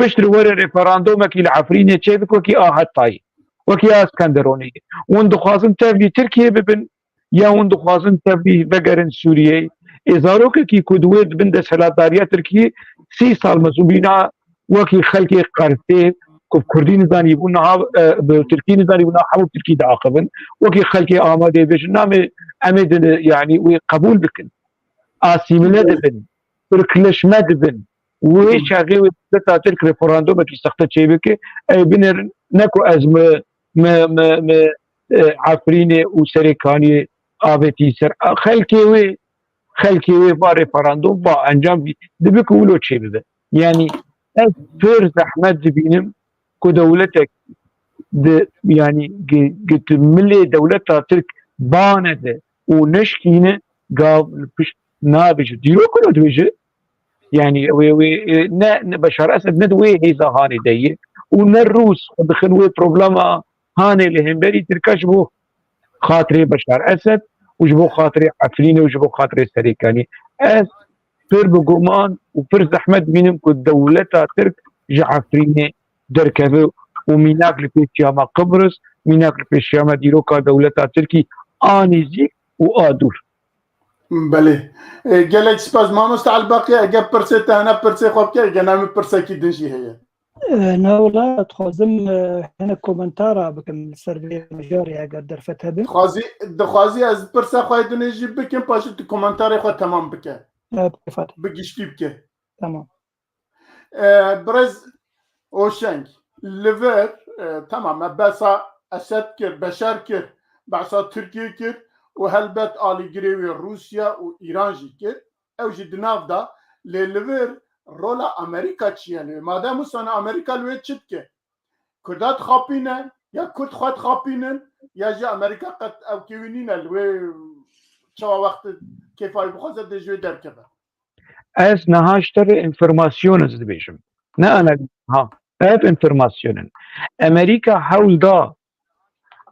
Piştre were referandumekî li Efrînê çêbike wekî a Hetayê, wekî a Skenderonê. Hûn dixwazin tevlî Tirkiyê bibin, ya hûn dixwazin tevlî vegerin Sûriyeyê? Ê zarokekî ku di wê di bin desthilatdariya Tirkiyê sî sal mezûn bîna, wekî xelkê Qersê ku bi Kurdî nizanîbûn, niha, e, bi Tirkî nizanîbûn, niha hemû bi Tirkî diaxivin. Wekî xelkê Amadê bêjin, namê em ê di, yanî wê qebûl bikin. Asîmile dibin, Tirkleşme dibin. Wê çaxê wê dewleta Tirk referandumekî sexte çêbike, ew binêrin, ne ku ez mi, mi, mi, mi, e, Efrînê û Serêkaniyê avêtî ser. Xelkê wê, xelkê wê va referandum, va encam bî, dibe ku wilo çêbibe. Yanî ez pir zehmet dibînim ku dewletek di, yanî gi-, gi-, di milê dewleta Tirk banede û neşkîne, gav li pişt nabêje. Dîrok wilo dibêje. Yanî wê, wê, e, ne, ne Beşar Esed ne di wê hêza hanê de ye û ne Rûs xwe dixin wê problema hanê li hemberî Tirka ji bo xatirê Beşar Esed û ji bo xatirê Efrînê û ji bo xatirê Serêkanî. Ez pir bi guman û pir zehmet dibînim ku dewleta Tirk ji Efrînê derkeve û mînak li pêşiya me Qibris, mînak li pêşiya me dîroka dewleta Tirkî a nêzîk û a dûr. Belê. E, gelek spas mamoste Elbaqî, eger pirsê te hene pirsê xwe bike, eger ne min pirsekî din jî heye. E, ne wela, dixwazim, e, hinek komentara bikim li ser vê mijarê eger derfet hebe. Dixwazî, dixwazî ez pirsa xwe yê dinê jî bikim, paşê tu komentarê xwe temam bike. E, bike Fatih. Bi giştî bike. Tamam. E, birêz Oşeng, li vir, e, tamam, me behsa Esed kir, Beşar kir, behsa Tirkiye kir û helbet alîgirê wê Rûsya û Îran jî kir. Ew jî di nav da, lê li vir rola Amerîka çi ye li wê? Madem wisa ne, Amerîka li wê çi dike? Kurda dixapîne, ya Kurd xwe dixapînin, ya jî Amerîka qet ewkê wî nîne li wê çawa wextê kêfa wî bixwaze dê ji wê derkeve. Ez niha ji te re înformasyon ez dibêjim. Ne analîz. Ha, ev înformasyon in. Amerîka hewl da,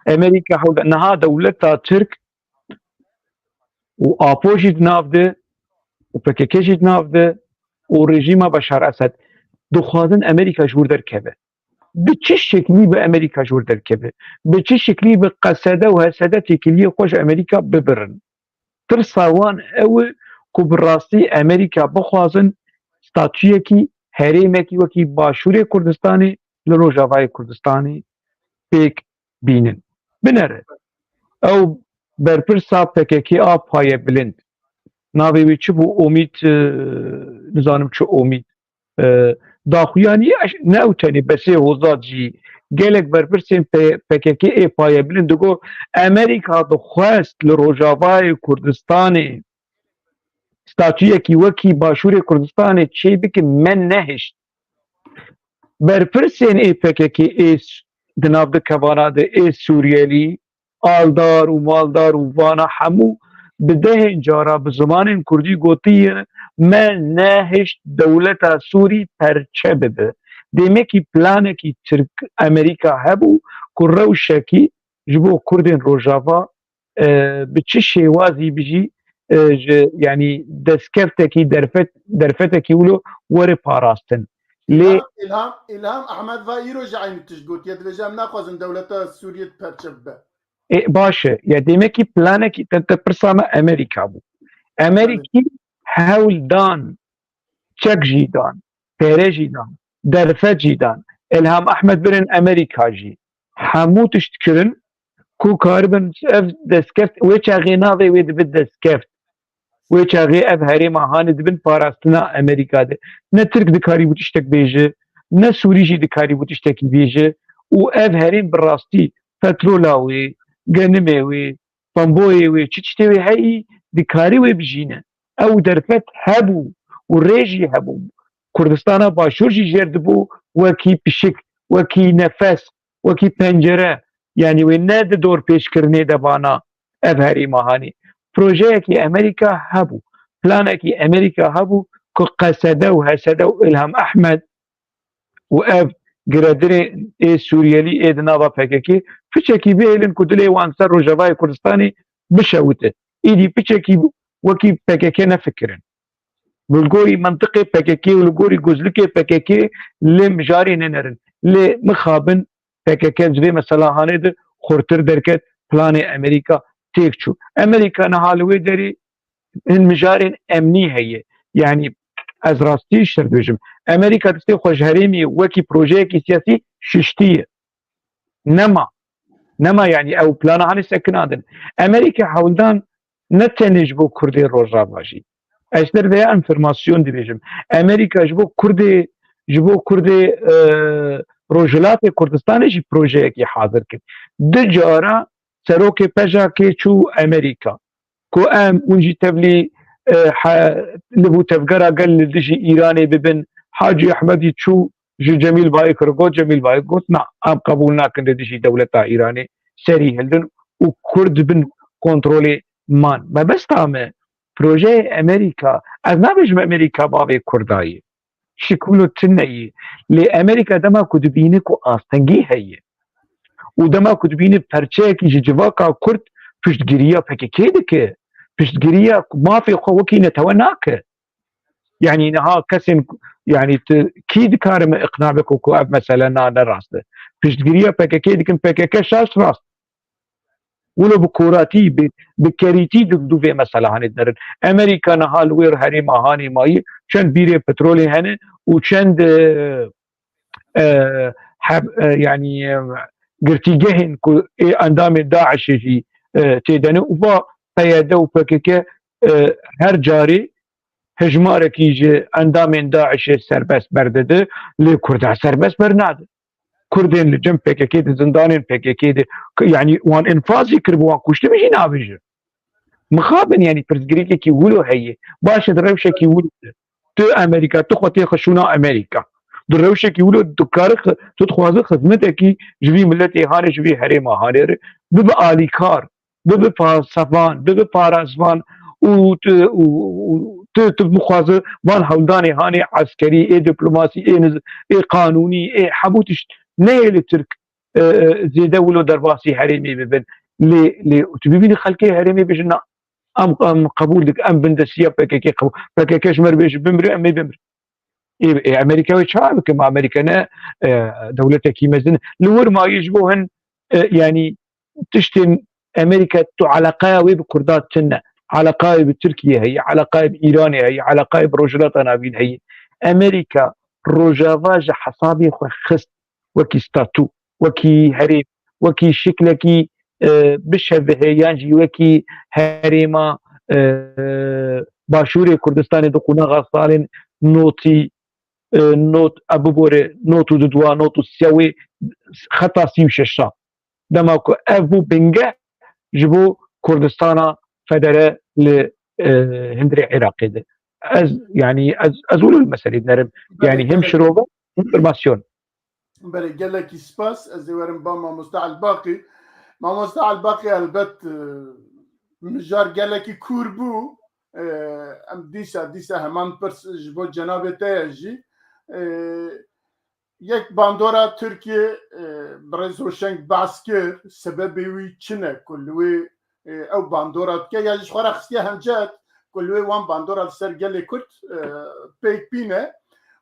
Amerîka hewl da, niha dewleta Tirk û Apo jî di nav de û P K K jî di nav de û rejîma Beşar Esed dixwazin Amerîka ji wir derkeve. Bi çi şeklî bi Amerîka ji wir derkeve? Bi çi şeklî bi qesede û hesede têkiliyê xwe ji Amerîka bibirin? Tirsa wan ew e ku bi rastî Amerîka bixwazin statuyekî herêmekî wekî Başûrê Kurdistanê li Rojavayê Kurdistanê pêk bînin. Binere. Ew berpirsa P K K a payebilind. Navê wî çi bû? Omîd, e, nizanim çi Omîd. E, daxuyanî eş-, ne ew tenê, Besê Hozat jî, gelek berpirsên P-, P K K ê payebilind digot, Amerîka dixwest li Rojavayê Kurdistanê statuyekî wekî Başûrê Kurdistanê çêbike, me nehişt. Berpirsên ê P K K ê s-, di nav di kevana de ê Sûriyelî, aldar û maldar û vana hemû bi dehên cara bi zimanên kurdî gotiye, me nehişt dewleta Sûrî perçe bibe. Demekî planekî Tirk Amerîka hebû ku rewşekî ji bo kurdên Rojava, e, bi çi şêwazî bijî, e, ji, yanî destkeftekî, derfet, derfetekî wilo were parastin. Lê Îlham, Îlham, Îlham Ehmed va îro jî eynî tişt gotiye, dibêje, em naxwazin dewleta Sûriyê perçe bibe. E, baş e. Ya demekî planekî te, te pirsa me Amerîka bû. Amerîkî hewl dan, çek jî dan, pere jî dan, derfet jî dan. Îlham Ehmed birin Amerîka jî. Hemû tişt kirin ku karibin ev destkeft, wê çaxê navê wê dibe destkeft. Wê çaxê ev herêma hanê dibin parastina Amerîka de. Ne Tirk dikarîbû tiştek bêje, ne Sûrî jî dikarîbû tiştekî bêje û ev herêm bi rastî petrola wê, genimê wê, pemboyê wê, çi tiştê wê heyî dikarî wê bijîne. Ew derfet hebû û rê jî hebû. Kurdistana Başûr jî jêr dibû wekî pişik, wekî nefes, wekî pencere, yanî wê ne di dorpêçkirinê de vana ev herêma hanê. Projeyekî Amerîka hebû, planekî Amerîka hebû ku Qesede û Hesede û Îlham Ehmed û ev girêdinê ê Sûriyelî ê di nava P K K piçekî bihêlin ku dilê wan ser Rojavayê Kurdistanê bişewite. Îdî piçekî wekî P K K nefikirin. Li gorî mentiqê P K K û li gorî gozlikê P K K li mijarê nenerin. Lê mixabin P K K ji vê mesela hanê de xurtir derket, planê Amerîka têk çû. Amerîka niha li wê derê hin mijarên emnî heye. Yanî ez rastî şer dibêjim. Amerîka destê xwe ji herêmê wekî projeyekî siyasî şiştiye. Nema. Nema, yanî ew plana hanê sekinandin. Amerîka hewldan ne tenê ji bo Kurdê Rojava jî. Ez der vêya înformasyon dibêjim. Amerîka ji bo Kurdê, ji bo Kurdê, e, Rojhilatê Kurdistanê jî projeyekî hazir kir. Du cara serokê P J Kê çû Amerîka. Ku em hûn jî tevlî, e, he, li bo tevgera gel li dijî Îranê bibin. Hacî Ehmedî çû ji Cemîl Bayik re got, Cemîl Bayik got, na, em qebûl nakin li dijî dewleta Îranê serî hildin û Kurd bin kontrolê man. Mebesta me Projeyê Amerîka, ez nabêjim Amerîka bavê Kurda ye. Şik wilo tune ye. Lê Amerîka dema ku dibîne ku astengî heye û dema ku dibîne perçeyekî ji civaka Kurd piştgiriya P K K dike, piştgiriya ku mafê xwe wekî netewe nake. Yanî niha kesên ku, yanî tu kî dikare min iqna bike ku ev mesele na ne rast e? Piştgiriya P K K dikin, P K K şaş rast. Wilo bi koratî, bi, bi kerîtî di, du vê mesela hanê dinerin. Amerîka niha li wê herêma hanê mayî çend bîrê petrolê hene û çend, e, e, heb, e, yanî, e, girtîgehên ku ê endamên DAIŞê jî, e, tê de ne û va P Y D û P K K, e, her carê hejmarekî ji endamên DAIŞê serbest berdide, lê Kurda serbest bernade. Kurdên li cem P K K de, zindanên P K K de, yanî wan infazî kiribû, wan kuştibû jî nabêjin. Mixabin, yanî pirsgirêkekî wilo heye. Baş e, di rewşekî wilo de. Tu Amerîka, tu xwe tê xwe şûna Amerîka. Di rewşekî wilo dikare xi-, tu dixwaze xizmetekî ji vî miletê hanê, ji vî herêma hanê re bibe alîkar, bibe pasevan, bibe parasvan û tu, û, û tu, tu bixwaze van hewldanê hanê eskerî, ê diplomasî, ê niz-, ê qanûnî, ê hemû tişt neyê li Tirk, e, e, zêde wilo derbasî herêmê bibin. Lê, lê tu bibînî xelkê herêmê bêjin, na, em, em qebûl dikin, em bindestiya P K K qebûl. P K K ji me re bêje bimire, em ê bimirin. Ê, ê, Amerîka wê çawa bike? Ma Amerîka ne, e, dewletekî mezin. Li wir mayî ji bo hin, e, yanî tiştên Amerîka tu eleqeya wê bi Kurda tune. Eleqayê bi Tirkiye heye, eleqayê bi Îranê heye, eleqayê bi Rojhilata Navîn heye. Amerîka Rojava ji hesabê xwe xist wekî statû, wekî herêm, wekî şiklekî, e, bişevihe yan jî wekî herêma, e, Başûrê Kurdistanê di qonaxa salên notî, e, not, e, bibore, not û dudwa, not û siyewê xeta sî û şeşa. Dema ku ev bû bingeh ji bo Kurdistana Federe li, e, hundirê Iraqê de. Ez, yanî ez, ez wilo li meselê dinerim. Belê, yanî him belê. Şirove, him firmasyon. Belê, gelekî spas. Ez ê werim ba Mamoste Elbaqî. Mamoste Elbaqî, elbet, e, mijar gelekî kûr bû. E, em dîsa, dîsa heman pirs ji bo cenabê te ye jî. E, Yek bandora Tirkiyê, e, birêz Hoşeng behs kir, sebebê wî çi ne ku li wê, e, ew bandora dike, ya jî ji xwe re xistiye hemcet ku li wê wan bandora li ser gelê Kurd, e, pêk bîne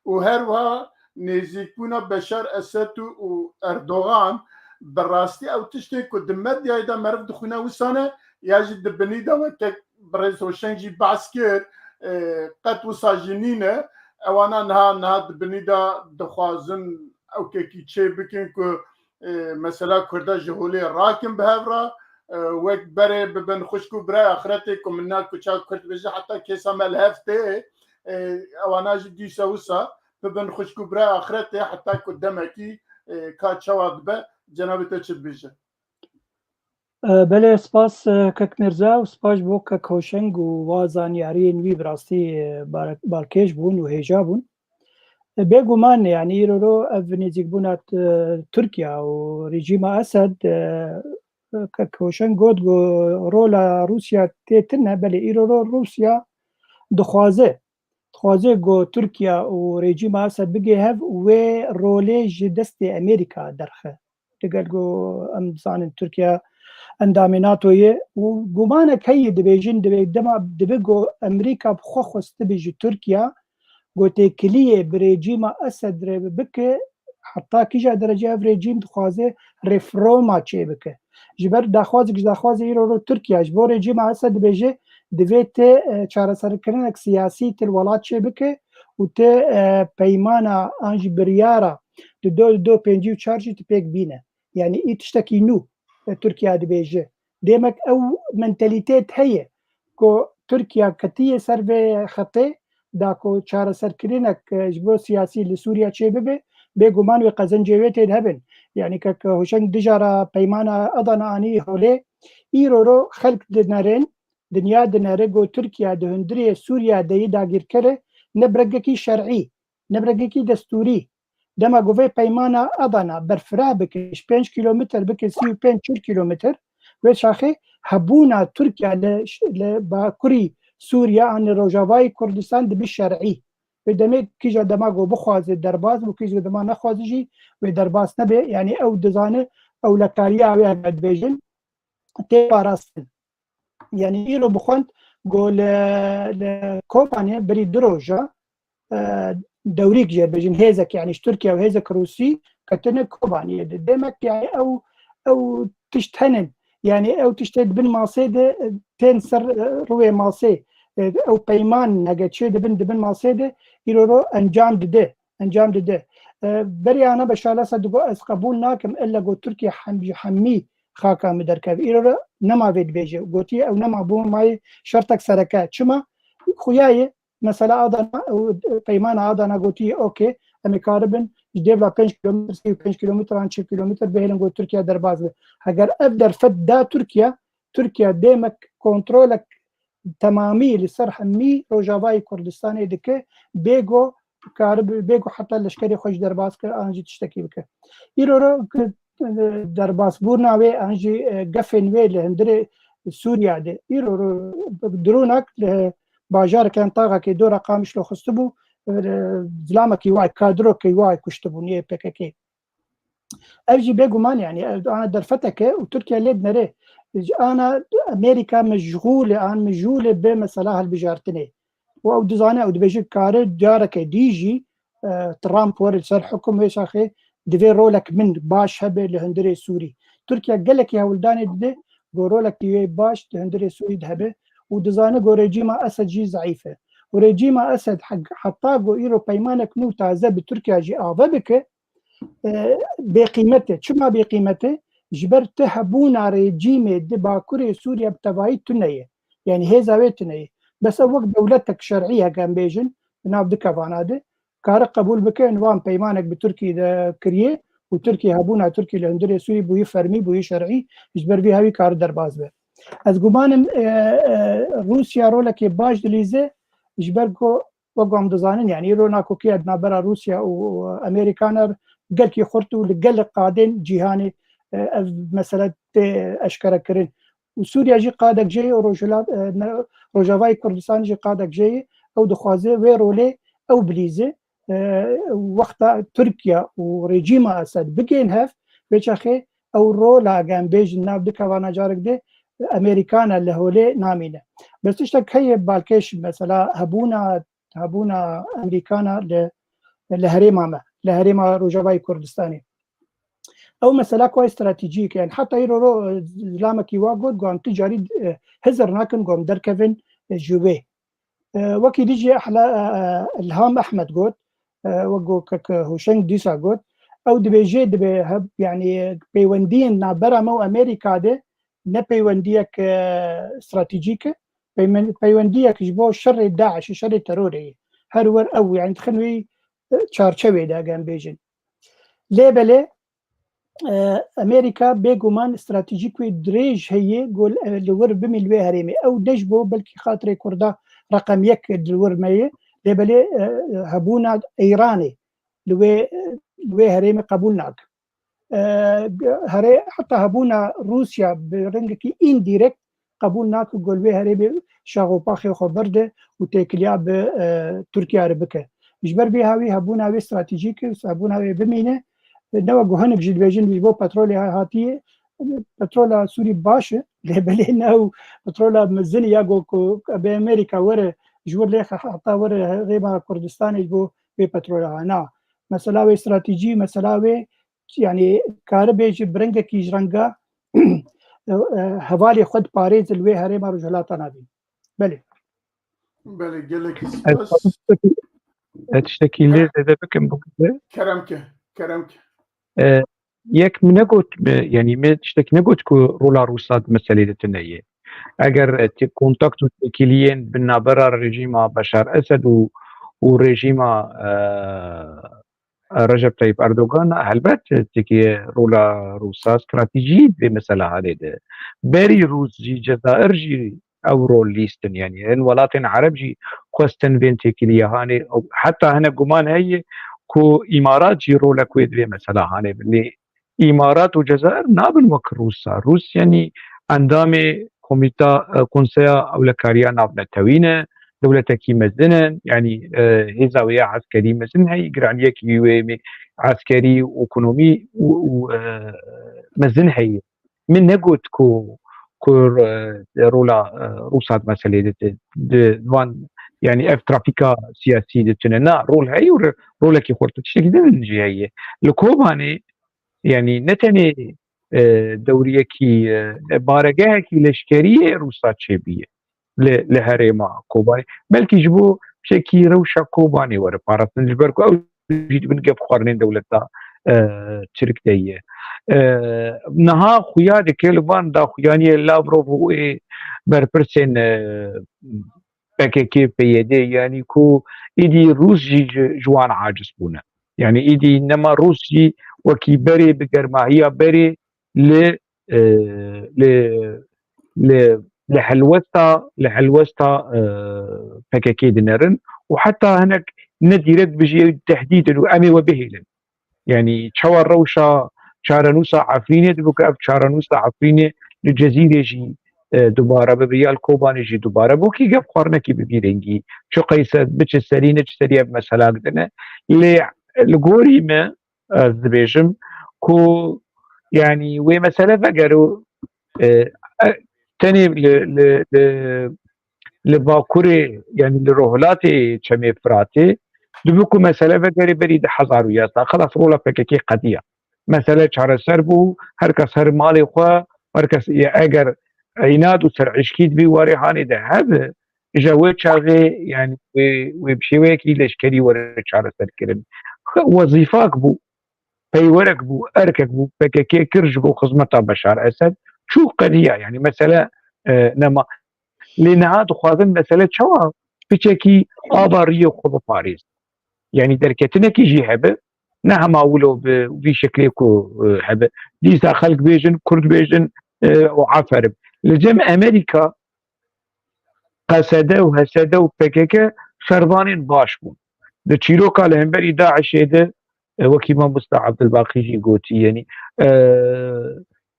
û her wiha nêzîkbûna Beşar Esed û, û Erdogan bi rastî ew tiştê ku di medyayê de meriv dixwîne wisa ne, ya jî di binî de weke birêz Hoşeng jî behs kir, e, qet wisa jî nîne. Ewana niha, niha di binî de dixwazin ewkekî çê bikin ku, e, mesela Kurda ji holê rakin bi hev re, e, wek berê bibin xwişk û birayê axretê ku min na kuça Kurd bêje heta kêsa me li hev tê, e, ewana jî dîsa wisa bibin xwişk û birayê axretê heta ku demekî, e, ka çawa dibe, cenabê te çi dibêje? E, belê, spas, e, kek Mirza û spas bo kek Hoşeng û wa zanyariyên wî bi rastî, e, bar-, balkêş bûn û hêja bûn. E, bêguman, yanî îro ro ev nêzîkbûna, e, Tirkiye û rejîma Esed, e, kek Hoşeng got ku rola Rûsya tê tune, belê îro ro Rûsya dixwaze, dixwaze ku Tirkiye û rejîma Esed bigê hev, wê rolê ji destê Amerîka derxe. Digel ku em dizanin Tirkiye endamê NATO ye û gumanek heye, dibêjin, dibê dema dibe ku Amerîka bi xwe xwestibe ji Tirkiye ku têkiliyê bi rejîma Esed re bike, heta kîja derece ev rejîm dixwaze reforma çêbike. Ji ber daxwazek ji daxwazê îro ro Tirkiye ji bo rejîma Esed dibêje, divê tê, e, çareserkirinek siyasî til welat çêbike û tê, e, peymana an jî biryara di do, di do pêncî û çar jî tu pêk bîne. Yanî î tiştekî nû, e, Tirkiye dibêje. Demek ew mentalîtêt heye ku Tirkiye ketiye ser vê xetê, da ku çareserkirinek, e, ji bo siyasî li Sûriye çêbibe, bêguman wê qezencê wê tê de hebin. Yanî kek Hoşeng dijara peymana Adana anî holê, îro ro xelk dinerin, dinya dinere ku Tirkiye di hundirê Sûriye de yê dagîrker e, ne bi regekî şer'î, ne bi regekî destûrî. Dema ku vê peymana Adana berfireh bike, ji pênc kîlometre bike sî û pênc çil kîlometre, wê çaxê hebûna Tirkiye li, li bakurî Sûriye an li Rojavayê Kurdistan dibe şer'î. Wê demê kîja dema ku bixwaze derbas bû, kîja dema nexwaze jî wê derbas nebe. Yanî ew dizane ewlekariya wê heve dibêjin tê parastin. Yanî îro bixwend ku li, li Kobanê berî du roja, e, dewrîk jê bêjin hêzek, yanî ji Tirkiye û hêzek Rûsî ketine Kobaniyê de. Demek yanî ew, ew tişt henin. Yanî ew tiştê di bin masê de, e, tên ser, e, rûyê masê. E, ew peyman hege çê dibin, di bin masê de îro ro encam dide. Encam dide. E, berî ana Beşar Esed digot, ez qebûl nakim, illa ku Tirkiye hem, ji hemî xaka min derkeve. Îro re nema vê dibêje. Gotiye ew nema bû mayê şertek sereke. Çima? Xuya ye, mesela Adana, ew peymana Adana gotiye, okey, em ê karibin ji dêvla pênc kilometre, sê û pênc kilometre an çil kilometre bihêlin ku Tirkiye derbas be. Heger ev derfet da Tirkiye, Tirkiye demek kontrolek temamî li ser hemî Rojavayê Kurdistanê dike, bêgo karibe, bêgo heta leşkerê xwe jî derbas kir, an jî tiştekî bike. Îro ro ki, e, derbasbûna wê, an jî, e, gefên wê li hundirê Sûriya de. Îro ro dronak li bajareke yan taxekê dora Qamişlo xistibû, e, zilamekî wayê, kadrokê wayê kuştibûn yê P K K. Ev jî bêguman, yanî, ev ana derfeteke û Tirkiye lê dinere. Ji ana Amerîka meşgûl e, an meşgûl e bi mesela hilbijartinê. Û ew dizane, ew dibêje kare careke dî jî, e, Trump were li ser hikum wê şaxê divê rolek min baş hebe li hundirê Sûrî. Tirkiye gelekî hewldanê dide ku rolekî wê baş di hundirê Sûrî de hebe û dizane ku rejîma Esed jî zeîf e. Û rejîma Esed he-, heta ku îro peymanek nû taze bi Tirkiye jî ave bike, e, bêqîmet e. Çima bêqîmet e? Ji ber ti hebûna rejîmê di bakurê Sûriye bi tevayî tune ye. Yanî hêza wê tune ye. Bes ew wek dewletek şer'î heke em bêjin, di nav du kevana de, kare qebûl bike, wan peymanek bi Tirkî de kiriye û Tirkî hebûna Tirkî li hundirê Sûrî bûyî fermî, bûyî şer'î, ji ber vî hewî kare derbas be. Ez gumanim, e, e, Rûsya rolekê baş dilîze, ji ber ku wek em dizanin, yanî îro nakokiya di navbera Rûsya û Amerîkan e gelkî xurt û li gelek qadên cîhanê, e, ev mesele tê eşkerekirin. Û Sûriye jî qadek jê ye û Rojhila-, e, ne, Rojavayê Kurdistan jî qadek jê ye. Ew dixwaze wê rolê ew bilîze. E, wexta Tirkiye û rejîma Esed bigên hev, vê çaxê ew rola, gem bêjin, nav du kevana carek de Amerîkan e li holê namîne. Bes tiştek heye balkêş, mesela hebûna hebûna Amerîkana li, li herêma me, li herêma Rojavayê Kurdistanê. Ew mesela ku stratejîk e. Yanî heta îro ro, e, zilamekî wa got, ku em tu carî, e, hizir nakin ku em derkevin, e, ji wê. E, wekî dî jî Ehla-, e, e, Ilham Ehmed got, e, wek ku kek Hûşeng dîsa got, ew dibêje dibe heb-, yanî peywendiyên navbera me û Amerîka de ne peywendiyek, e, stratejîk e, peymen-, peywendiyek ji bo şerê DAIŞ, şerê terorê ye. Her wer ew, yanî dixin wî, e, çarçevê de, gem bêjin. Lê belê, e, Amerîka bêguman stratejîk wê dirêj heye, ku, e, li wir bimî li wê herêmê. Ew ne ji bo belkî xatirê Kurda reqem yek li wir me ye, lê belê, e, hebûna Îranê li wê, li wê herêmê qebûl nake. E, herê heta hebûna Rûsya bi rengekî îndîrekt qebûl nake ku li wê herêmê şaxopaxê xwe berde û têkiliya bi, e, Tirkiye re bike. Ji ber vê hawî hebûna wê stratejîk e, hebûna wê bimîne. Ne wek ku hinek jî dibêjin ji bo petrolê ha-, hatiye, petrola Sûrî baş e, lê belê ne ew petrola mezin e ya ku, ku bê Amerîka were ji wir lê xe-, heta were herêma Kurdistanê ji bo vê petrola ha. Na. Mesela wê stratejî, mesela wê yanî karibê ji bi rengekî ji renga, e, e, hevalê xwe diparêze li wê herêma Rojhilata Navîn. Belê. Belê, gelekî Ez spas. Tiştekî, ez tiştekî lê zêde bikim bikire. Kerem ke, kerem ke. E, yek min negot, e, yanî me tiştekî negot ku rola Rûsa di meselê de tune ye. Eger, e, tê-, kontakt û têkiliyên bi navbera rejîma Beşar Esed û, û rejîma, e, Recep Tayyip Erdogan, helbet, têkê rola Rûsa stratejî vê mesela hanê de. Berî Rûs jî Cezayir jî ew rol lîstin, yanî hin welatên Ereb jî xwestin vên têkiliya hanê. Heta hinek guman heye ku Îmarat jî rolek wê di vê mesela hanê bin. Lê Îmarat û Cezayir nabin wek Rûsa. Rûs, yanî endamê komîta, e, konseya ewlekariya navnetewî ne, dewletekî mezin e, yanî, e, hêza wê ya eskerî mezin heye, giraniyekî wê mê eskerî û ekonomî û, û, e, mezin heye. Min negot ku, ku, e, rola, e, Rûsa di meselê de, di, di van, yanî ev trafîka siyasî de tune. Na, rol heye û re-, rolekî xurt tiştekî din jî heye. Li Kobanê, yanî ne tenê, e, dewriyekî, e, baregehekî leşkerî yê Rûsa çêbûye li, li herêma Kobanê. Belkî ji bo şekî rewşa Kobanê were parastin, ji ber ku ew jî dibin gefxwarinên dewleta, e, Tirk de ye. E, niha xuya dike li van daxuyaniyê Lavrov û ê berpirsên, e, P K K, P Y D, yanî ku îdî Rûs jî ji, ji wan aciz bûne. Yanî îdî nema Rûs jî wekî berê bi germahiya berê li, e, li, li, li helwesta, li helwesta, e, P K K dinerin û heta hinek ne dîrekt bijî tehdîdin û em ê we bihêlin. Yanî çawa rewşa çarenûsa Efrînê dibe ku ev çarenûsa Efrînê li Cezîrê jî, e, dubare bibe ya li Kobanê jî dubare bibe, wekî gefxwarinekî bi vî rengî. Çi qeyse biçe serî ne çi serî ev mesela gidine. Lê li gorî me, ez dibêjim ku, yanî, wê mesele vegero, e, e, tenê li, li, li, li bakurê, yanî li rohilatê Çemê Firatê, dibe ku mesele vegerê berî du hezar û yazdeh. Xelas, rola P K K qediya. Mesele çareser bû, her kes her malê xwe, her kes, eger înad û ser'îşkî di vî warê hanê de hebe, ji wê çaxê, yanî wê, wê bi şêweyekî leşkerî were çareserkirin. Wezîfak bû, peywerek bû, erkek bû, P K K kir ji bo xizmeta Beşar Esed, çû qediya, yanî mesele, e, nema. Lê niha dixwazin mesele çawa piçekî ava riyê xwe biparêzin. Yanî derketinekî jî hebe, ne hema wilo bi vî şeklê ku, e, hebe. Dîsa xelk bêjin, Kurd bêjin, e, û aferin. Li cem Amerîka, Qesede û H S D û P K K şervanên baş bûn. Di çîroka li hemberî DAIŞê de, e, wekî mamosta Abdulbaqî jî gotî, yanî, e,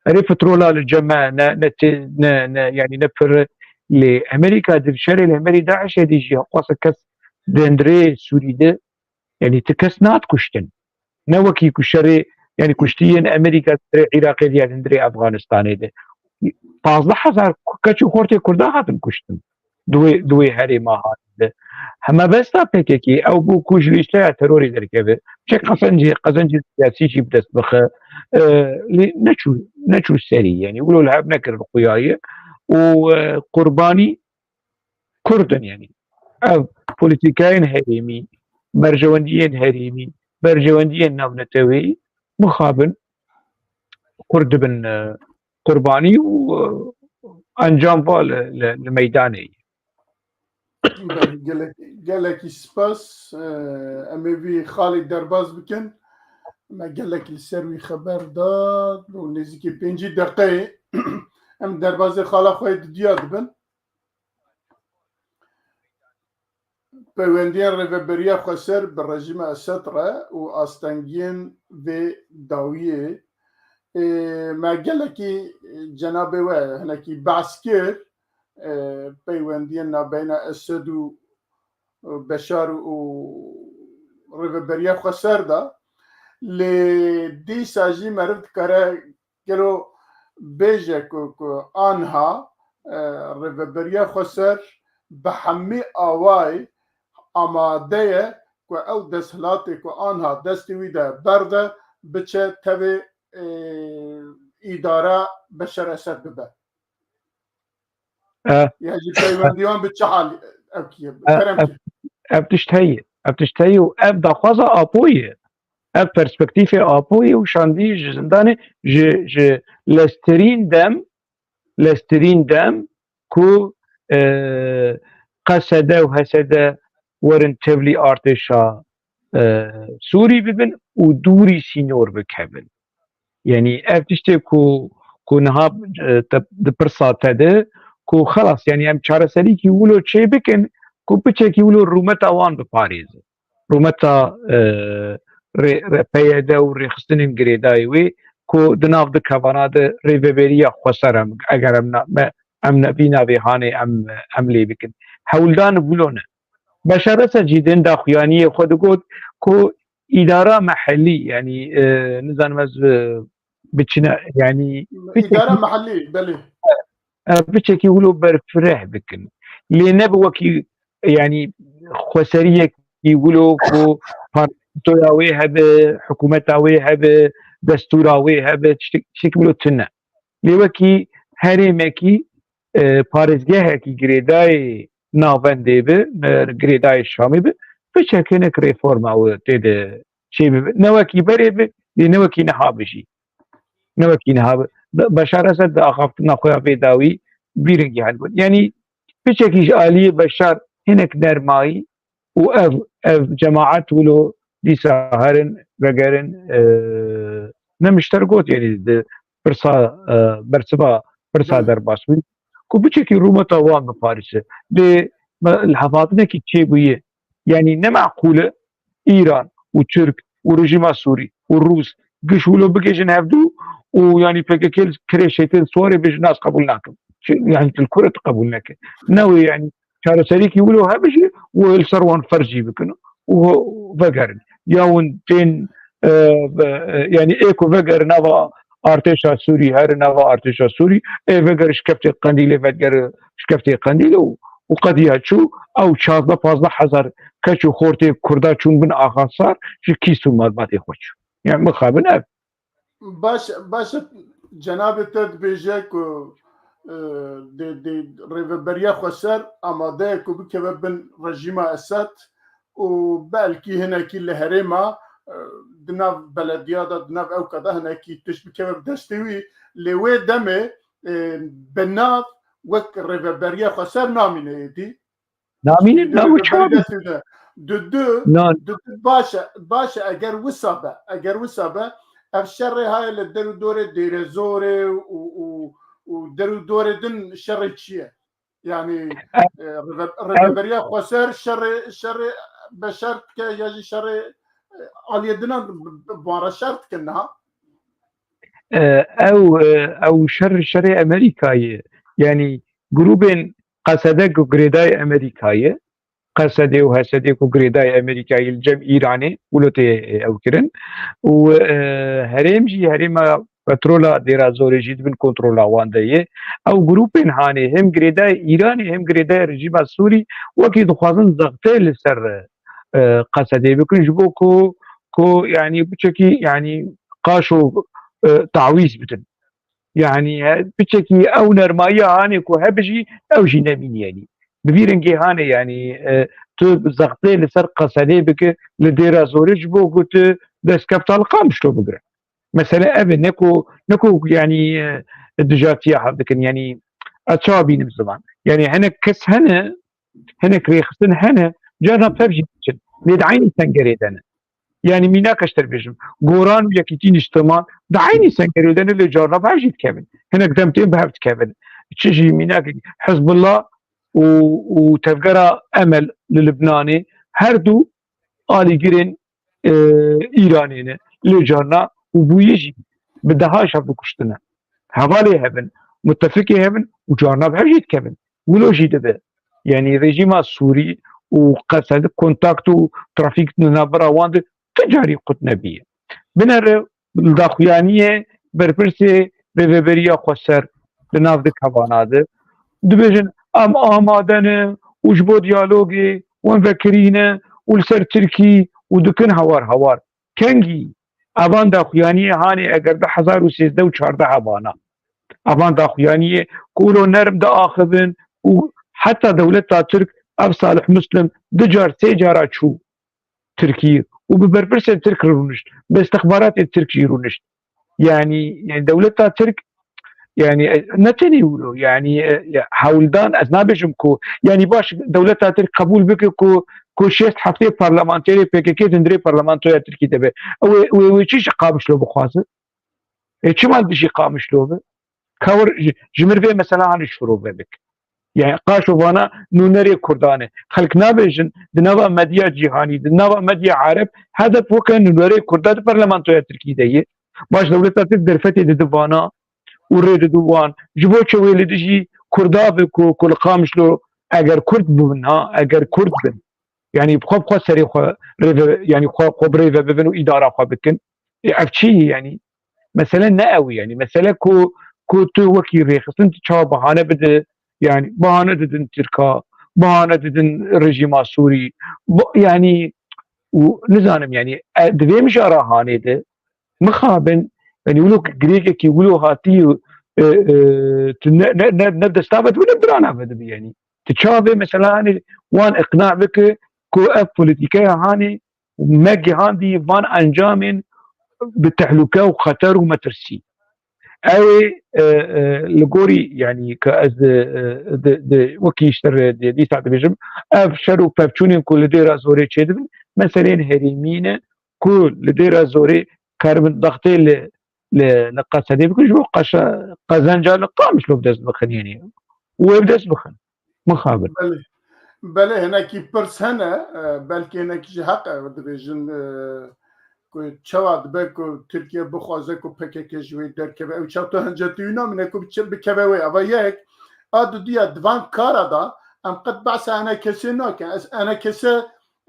erê petrola li cem me ne, ne, ne, ne, yanî ne pir, lê Amerîka di şerê li hemberî DAIŞê de jî hewqasa kes di hundirê Sûrî de, yanî ti kes nat kuştin. Ne wekî ku şerê, yanî kuştiyên Amerîka di hundirê Iraqê de ya di hundirê Afganistanê de. Pazdeh hezar ku-, keç û xortê Kurda hatin kuştin. Di wê, di wê herêma hatin de. Heme besta P K K, ew bû ku ji lîsteya terorê derkeve. Çek qezencê, qezencê siyasî jî bi dest bixe. E, lê neçû, neçû serî, yanî wilo li hev nekirin xuyaye. Û, e, qurbanî Kurd in, yanî ev polîtîkayên herêmî, berjewendiyên herêmî, berjewendiyên navneteweyî mixabin Kurd dibin, e, qurbanî û, e, encam va li, li, li meydanê ye. Belê, gelek, gelekî spas. E, em ê vî xalê derbas bikin. Me gelekî li ser wî xeber da. Li nêzîkî pêncî deqeyê em derbasê xala xwe yê didiya dibin. Peywendiyên Rêveberiya Xweser bi rejîma Esed re û astengiyên vê dawiyê, ê, me gelekî cenabê we hinekî behs kir, ê, peywendiyên nabeyna Esed û Beşar û Rêveberiya Xweser de. Lê dîsa jî meriv dikare gelo bêje ku, ku anha, e, Rêveberiya Xweser bi hemî awayî amade ye ku ew desthilatê ku anha destê wî de berde, biçe tevê, e, îdara Beşar Esed bibe? E, Ya jî peywendiyan bi çi halî ev kiye? E, Kerem ev, kir. Ev tişt heye. Ev tişt heye û ev daxwaza Apo ye. Ev perspektîfê Apo ye û şandî ji zindanê, ji, ji lestirîn dem, lestirîn dem ku, e, Qesede û H S D werin tevlî artêşa, e, Sûrî bibin û dûrî sînor bikevin. Yanî ev tiştê ku, ku niha, e, te, di pirsa te de, ku xelas, yanî em çareserîkî wilo çê bikin, ku piçekî wilo rûmeta wan biparêze. Rûmeta, e, rê, rê, P Y D û rêxistinên girêdayî wê, ku di nav di kevana de rêveberiya xweser em, eger em na, me, em ne, vî navê hanê em, em lê bikin. Hewldan wilo ne. Beşar Esed jî din daxuyaniyê xwe digot ku îdara mehellî, yanî, e, nizanim ez, e, biçine, yanî, îdara mehellî, belê. E, piçekî wilo berfireh bikin. Lê ne bi wekî, yanî, xweseriyekî wilo ku parlamentoya wê hebe, hikûmeta wê hebe, destûra wê hebe, tiştek-, tiştekî wilo tune. Lê wekî herêmekî, e, parêzgehekî girêdayê navendê bi, e, girêdayê Şamê bi, piçek hinek reforma wê tê de çê bibe. Ne wekî berê bi, lê ne wekî niha bi jî. Ne wekî niha bi. Be-, Beşar Esed di axaftina xwe ya vê dawî vî rengî hene got. Yanî piçekî ji aliyê Beşar hinek nermayî û ev, ev cemaet wilo dîsa herin, vegerin, e, ne mişter got, yanî di pirsa, e, bersiva pirsa derbas bû. Ku piçekî rûmeta wan biparêze. Lê me, li hevatinekî çêbûye. Yanî ne meqûl e, Îran û Tirk û rejîma Sûrî û Rûs giş wilo bigihîjin hevdû û yanî P K K li kirê şeytên siwarê bêjin, "Ez qebûl nakim." Çi, yanî tu li ku re tu qebûl neke? Ne wê yanî çareseriyekî wilo hebijî û li ser wan ferz jî bikin û vegerin. Ya hûn tên, e, e, yanî ê ku vegerin nava artêşa Sûrî, herin nava artêşa Sûrî, ê vegerin şikeftê Qendîlê, vegerin şikeftê Qendîlê û, û qediya çû, ew çardeh pazdeh hezar keç û xortê Kurda çûn bin Axasar, ji kîs û malbatê xwe çû. Yani mixabin ev. Baş, baş e, cenabê te dibêje ku, e, dê, dê rêveberiya xweser amade ye ku bikeve bin rejîma Esed û belkî hinekî li herêma, e, di nav belediya de, di nav ewka de hinekî tişt bikeve bi destê wî. Lê wê demê, e, bi nav wek rêveberiya xweser namîne êdî. Namînin, na û çawa bi? Di du, Na- di du baş e, baş e, eger wisa be, eger wisa be, ev şerê haye li der û dorê Dêrezorê û, û, û der û dorê din şerê çi ye? Yani, e, rêve-, rêveberiya xweser şerê, şerê Beşar dike ya jî şerê, e, aliyê dinan bi, bi, bi wan re şer dikin niha? E, ew, e, ew şer, şerê Amerîkayê. Yani grûbên Qesede ku girêdayê Amerîkayê, Qesedê û Hesedê ku girêdayê Amerîkayê li cem Îranê, wilo tê, e, ew kirin. Û, e, herêm jî, herêma petrola Dêra Zorê jî di bin kontrola wan de ye. Ew grûpên hanê hem girêdayê Îranê hem girêdayê rejîma Sûrî wekî dixwazin zextê li ser, e, Qesedê bikin ji bo ku, ku, yanî, piçekî, yanî, qaşo, e, tawîz bidin. Yani, he, piçekî ew nermayiya hanê ku hebijî, ew jî nemîniye nî. Bi vî rengê hanê, yani, e, tu zextê li ser Qesedê bike, li Dêra Zorê ji bo ku tu dest kefta li Qamişlo bigire. Mesele ev e, ne ku, ne ku, yani, e, dijatiya hev dikin, yani, ez çawa bînim ziman. Yani, hinek kes hene, hinek rêxistin hene, carna pev jî diçin. Lê di eynî sengerê de ne. Yani mînak ez te bêjim. Goran û Yekîtî Nîştiman di eynî sengerê de ne, lê carna bi hev jî dikevin. Hinek dem tên bi hev dikevin. Çi jî mînak Hizbullah û, û tevgera Emel li Libnanê her du alîgirên, e, Îranê ne. Lê carna û bûyî jî bi deha ji hev bikuştine. Hevalê hev in, mutefikê hev in û carna bi hev jî dikevin. Wilo jî dibe. Yani rejîma Sûrî û Qesed kontakt û trafîk di navbera wan de ti carî qut nebîye. Binere li daxuyaniyê berpirsê rêveberiya xweser di nav di kevana de dibêjin, em amade ne û ji bo diyalogê wan vekirî ne û li ser Tirkî û dikin hawar hawar. Kengî? Evan daxuyaniyê hanê eger du hezar û sêzdeh û çardeh vana. Evan daxuyaniyê ku wilo nerm diaxivin û heta dewleta Tirk ev Salih Muslim du car, sê cara çû Tirkiyê û bi berpirsên Tirk re rûnişt, bi istixbaratê Tirk jî rûnişt. Yani, yani dewleta Tirk, yani, e, ne tenê wilo, yani, e, ya, hewldan, ez nabêjim ku, yani, baş, dewleta Tirk qebûl bike ku, ku şêst heftê parlamenterê P K K di hundirê parlamentoya Tirkî de be. Ew ê, wê, wê çi ji Qamişlo bixwaze? Ê çima dijî Qamişlo be? Ka wir ji, ji mir vê mesela hanê şirove bik. Yani qaşo vana nûnerê Kurdan e. Xelk nabêjin di nava medya cîhanî, di nava medya Ereb, HDP weke nûnerê Kurda di parlamentoya Tirkî de ye. Baş dewleta Tirk derfetê didi vana û rê didi wan. Ji bo çi wê li dijî Kurda bi ku, ku li Qamişlo eger Kurd bibin, ha, eger Kurd bin, yanî bi xwe, bi xwe serê xwe rêve, yanî xwe, xwe bi rêve bibin û îdara xwe bikin. Ê, ev çi ye yanî? Mesele ne ew e yanî. Mesele ku, ku tu wekî rêxistin tu çawa bahane bide, yanî bahane didin Tirka, bahane didin rejîma Sûrî. Bu, yanî, û nizanim yanî, e, di vê mijara hanê de mixabin, yanî wilo girêkekî wilo hatî, e, e, tu ne, ne, ne, ne desta ve dibi, ne birana ve dibi yanî. Tu çawa vê mesela hanê wan iqna bike ku ev polîtîkeya hanê me gihandî van encamên bi tehlûke û xeter û metirsî. Ew ê, e, e, li gorî, yanî, ke ez, e, e, di, di, wekî ji te re di, dîsa dibêjim, ev şer û pevçûnên ku li Dêra Zorê çêdibin, meseleyên herêmî ne ku li Dêra Zorê karibin daxtê li, li, li Qesedê bikin, ji bo qeşe, qezenca li Qamişlo bi dest bixin, yanî, û wê bi dest bixin. Mixabin. Belê. Belê, hinekî pirs hene, e, belkî hinekî ji heq e, dibêjin, e, ku çawa dibe ku Tirkiye bixwaze ku P K K ji wê derkeve, ew çawa tu hincetî wî namîne ku biçe-, bikeve wê. Eva yek, a dudiya di van kara da, em qet behsa enekesê nakin. Ez enekese,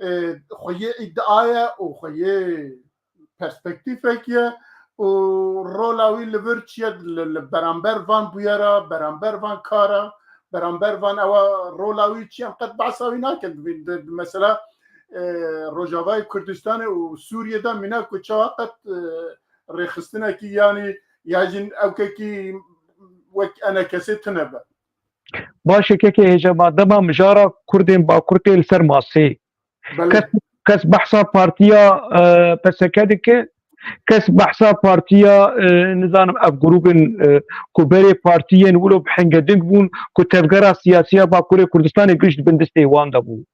e, xwe yê îdia ye û xwe yê perspektîfek ye û rola wî li vir çi ye, li, li beramber van bûyera, beramber van kara, beramber van ewa rola wî çi ye, em qet behsa wî nakin. Di, di, di mesela, e, Rojavayê Kurdistanê û Sûriyê de mîna ku çawa qet, e, rêxistinekî yanî ya jî ewkekî wek enekesê tune be. Baş e kekê hêja, ma dema mijara Kurdên Bakur tê li ser masê. Belê. Kes, kes behsa partiya, e, P S K dike, kes behsa partiya, e, nizanim ev grûbên, e, ku berê partiyên wilo bi hingeding bûn, ku tevgera siyasiya Bakurê Kurdistanê giş di bin destê wan de bû.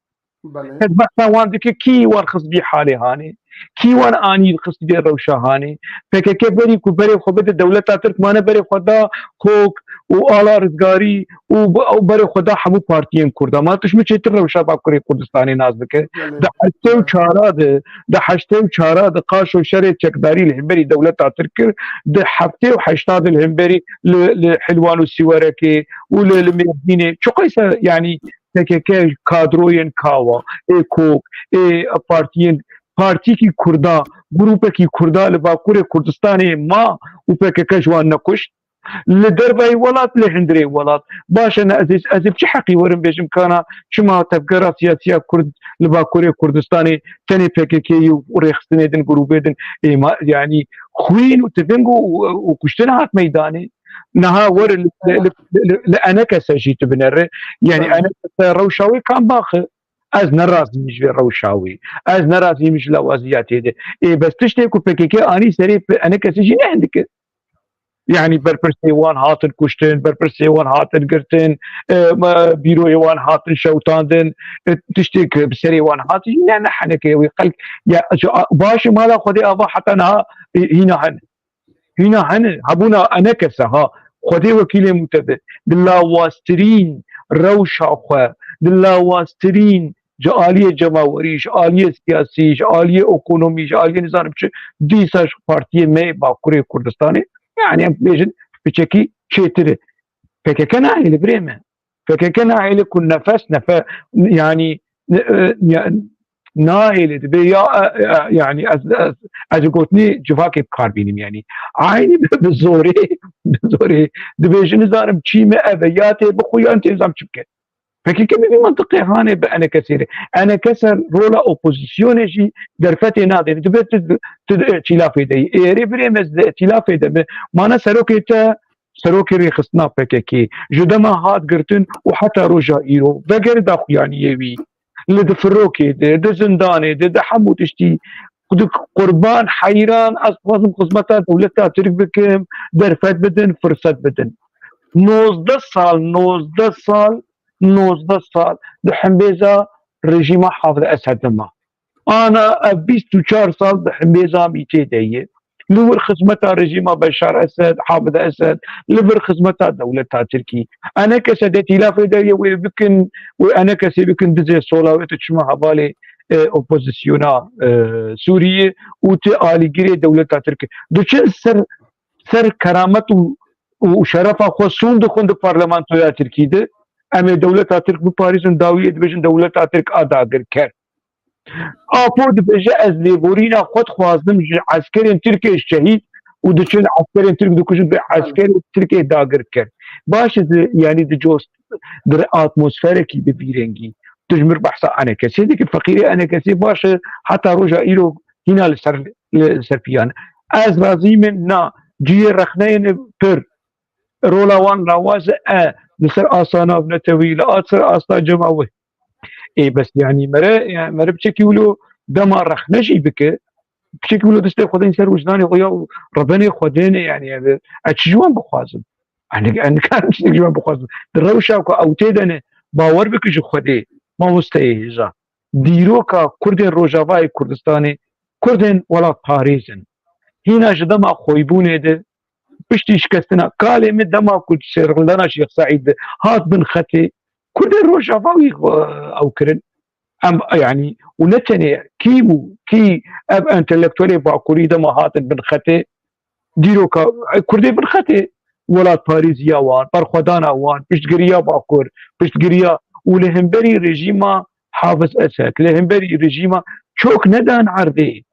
Belê. Kes behsa wan dike, kî wan xist vî halê hanê? Kî wan anî xist vê rewşa hanê? P K K berî ku berê xwe bide dewleta Tirk mane berê xwe da kok û ala rizgarî û be-, û berê xwe da hemû partiyên Kurda. Ma tu ji min çêtir rewşa Bakurê Kurdistanê nas dike. Belê. Di heştê û çara de, di heştê û çara de qaşo şerê çekdarî li hemberî dewleta Tirk kir, di heftê û heşta de li hemberî li, li Hilwan û Siwerekê û li, li Mêrdînê. Çiqayse, yanî, P K K kadroyên kawa, ê kok, ê partiyên, partîkî Kurda, grûpekî Kurda li Bakurê Kurdistanê ma û P K K ji wan nekuşt. Li dervayî welat, li hundirê welat. Baş e, ne ez ê, ez ê bi çi heqî werim bêjim kana, çima tevgera siyasiya Kurd li Bakurê Kurdistanê tenê P K K yê û rêxistinê din, grûbê din, ê ma, yanî xwîn û tiving û, û, û kuştin hat meydanê. Niha werin li, li, li, li, li enekese jî tu binere. Yanî enekese rewşa wê kam bax e. Ez ne razî ji vê rewşa wê. Ez ne razî ji lawaziyatê de. Ê, bes tiştê ku P K K anî serê enekese jî ne hindik e. Yanî berpirsê wan hatin kuştin, berpirsê wan hatin girtin, e, me, bîroyê wan hatin şewtandin, e, tiştê ku bi serê wan hat jî ne, ne heneke wê xelk. Ya, baş e, mala Xwedê ava heta niha, e, hîna hene. Hîna hene, hebûna enekese ha, Xwedê wekîlê min te be, di lawaztirîn rewşa xwe, di lawaztirîn ji aliyê cemawerî, ji aliyê siyasî, ji aliyê ekonomî, ji aliyê nizanim çi, dîsa ji partiyê me yê Bakurê Kurdistanê, yanî em bêjin piçekî çêtir e. P K K nahêle birê me. P K K nahêle ku nefes nefe-, yanî, e, ya-, nahêle dibe ya, e, e, yanî ez, ez, ez gotinê civakê bi kar bînim, yanî. Eynî bi, bi zorê, bi zorê dibêjin, nizanim çî me ev e, ya tê bixwe yan tê nizam çi bike. P K K bi vî mantiqê hanê bi enekesê re. Enekese rola opozisyonê jî derfetê nade. Dibe tu, tu di îtîlafê de yî. Êrê birê me, ez di îtîlafê de me. Mana serokê te, serokê rêxistina P K K, ji dema hat girtin û heta roja îro, veger daxuyaniyê wî, li difirokê de, di zindanê de, di hemû tiştî, di qurban, heyran, ez dixwazim xizmeta dewleta Tirk bikim, derfet bidin, firset bidin. Nozdeh sal, nozdeh sal, nozdeh sal di hembêza rejîma Hafid Esed de ma. Ana ev bîst û çar sal di hembêza mîtê de ye. Li wir xizmeta rejîma Beşar Esed, Hafid Esed, li vir xizmeta dewleta Tirkî. Enekese di îtîlafê de ye, wê bikin, wê enekesê bikin dizê sola wê, tu çima hevalê, e, opozisyona, e, Sûriyê û tu alîgirê dewleta Tirkî. Diçin ser, ser keramet û û şerefa xwe sûn dixwin di parlamentoya Tirkî de. Em ê dewleta Tirk biparêzin, dawiyê dibêjin dewleta Tirk a dagirker. Apo dibêje, ez lêborîna xwe dixwazim ji eskerên Tirkê şehîd û diçin eskerên Tirk dikujin, bi eskerên Tirkê dagirker. Baş e, di, yanî di cost, di atmosferekî bi vî rengî. Tu ji mir behsa enekesê dikî, feqîrê enekesê baş e, heta roja îro hîna li ser, li ser piyan. Ez razî me, na, cihê rexneyê ne pir. Rola wan lawaz e, li ser asta navnetewî, li at ser asta cemawe. Ê, bes, yanî, mere, yanî, mere piçekî wilo dema rexne jî bike, piçekî wilo destê xwe dên ser wijdanê xwe ya û rebenê xwe dêne, yanî, ev, ez çi ji wan bixwazim? Ez nik-, ez nikarim çi ji wan bixwazim. Di rewşa ku ew tê de ne, bawer bike ji Xwedê, mamosteyê hêja. Dîroka Kurdên Rojavayê Kurdistanê, Kurdên welatparêz in. Hîna ji dema xweyîbûnê de, piştî şikestina kalê min dema ku sêrxildana Şêx Seîd de hat bin xetê, Kurdên Rojava wî, e, ew kirin. Em, yanî, û ne tenê kî bû, kî ev entelektuelê Bakurî dema hatin bin xetê, dîroka, e, Kurdê bin xetê, welatparêziya wan, berxwedana wan, piştgiriya Bakur, piştgiriya û li hemberî rejîma Hafiz Esed, li hemberî rejîma çok nedan erdê.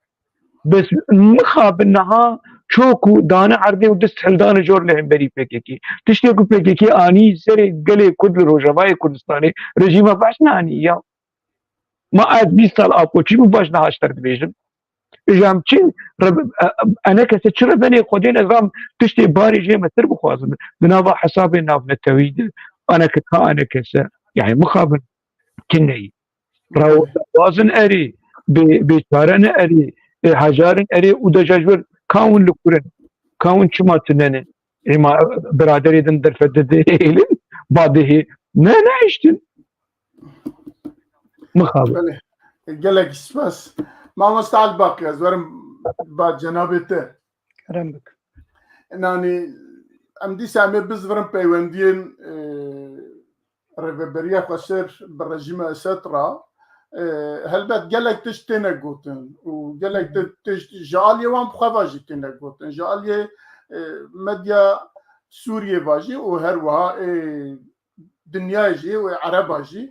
Bes mixabin niha çok û dane erdê û dest hildane jor li hemberî P K K. Tiştê ku P K K anî serê gelê Kurd li Rojavayê Kurdistanê, rejîma baş nanî ya. Ma ez bîst sal Apo çi bû baş niha ji te dibêjim. Îja em çi reb-, e, e, enekese çi rebenê Xwedê ne zam tiştê barê jê me tir bixwazin. Di nava hesabê navnetewî de eneke ka enekese. Yani mixabin kineyî. Rew-, rewazin erê, bê-, bêçare ne erê, e, hejar in erê û deca ji wir kawin li kur in. Kawin çima tune ne? Ê ma biraderê din derfet dide hêlin, badê hê ne, nehiştin. Mixabin. Belê. Gelek spas. Mamoste Elbaqî, ez werim ba cenabê te. Kerem bik. Nanî, em dîsa em ê bizvirin peywendiyên, e, Rêveberiya Xweser bi rejîma Esed re, e, helbet gelek tişt têne gotin û gelek ti-, tişt ji aliyê wan bi xwe ve jî têne gotin. Ji aliyê, e, medya Sûriyê ve jî û her wiha ê dinyayê jî û ê ereba jî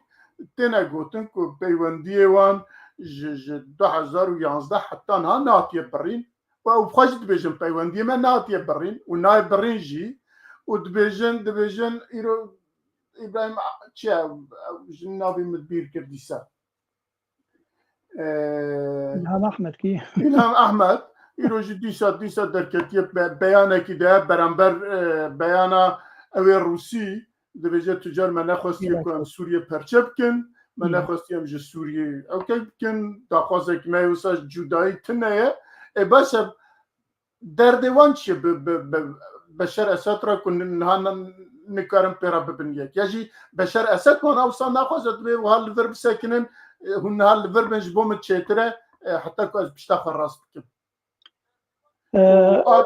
têne gotin ku peywendiyê wan ji, ji du hezar û yanzdeh heta niha nehatiye birîn. Û ew bi xwe jî dibêjin peywendiyê me nehatiye birîn û nayê birîn jî û dibêjin, dibêjin îro Îbrahîm A-, çi ye, ew jin navê min bîr kir dîsa. Ee, İlham Ahmet kî? İlham Ahmet, îro jî dîsa, dîsa derketiye be-, beyanekî de beramber, e, beyana ew ê Rûsî, dibêje tu car me nexwestiye ku em Sûriye perçe bikin, me nexwestiye em ji Sûriyê ewkek bikin, daxwazek me wisa cudayî tune ye. Ê baş e, derdê wan çi ye bi, bi, bi Beşer Esed re ku ni-, niha ne-, nikarin pê re bibin yek? Ya jî Beşer Esed wan ewsa naxwaze, divê wiha li vir bisekinin, e, hûn niha li vir bin ji bo min çêtir e, e, heta ku ez pişta xwe rast bikim. E, Û a,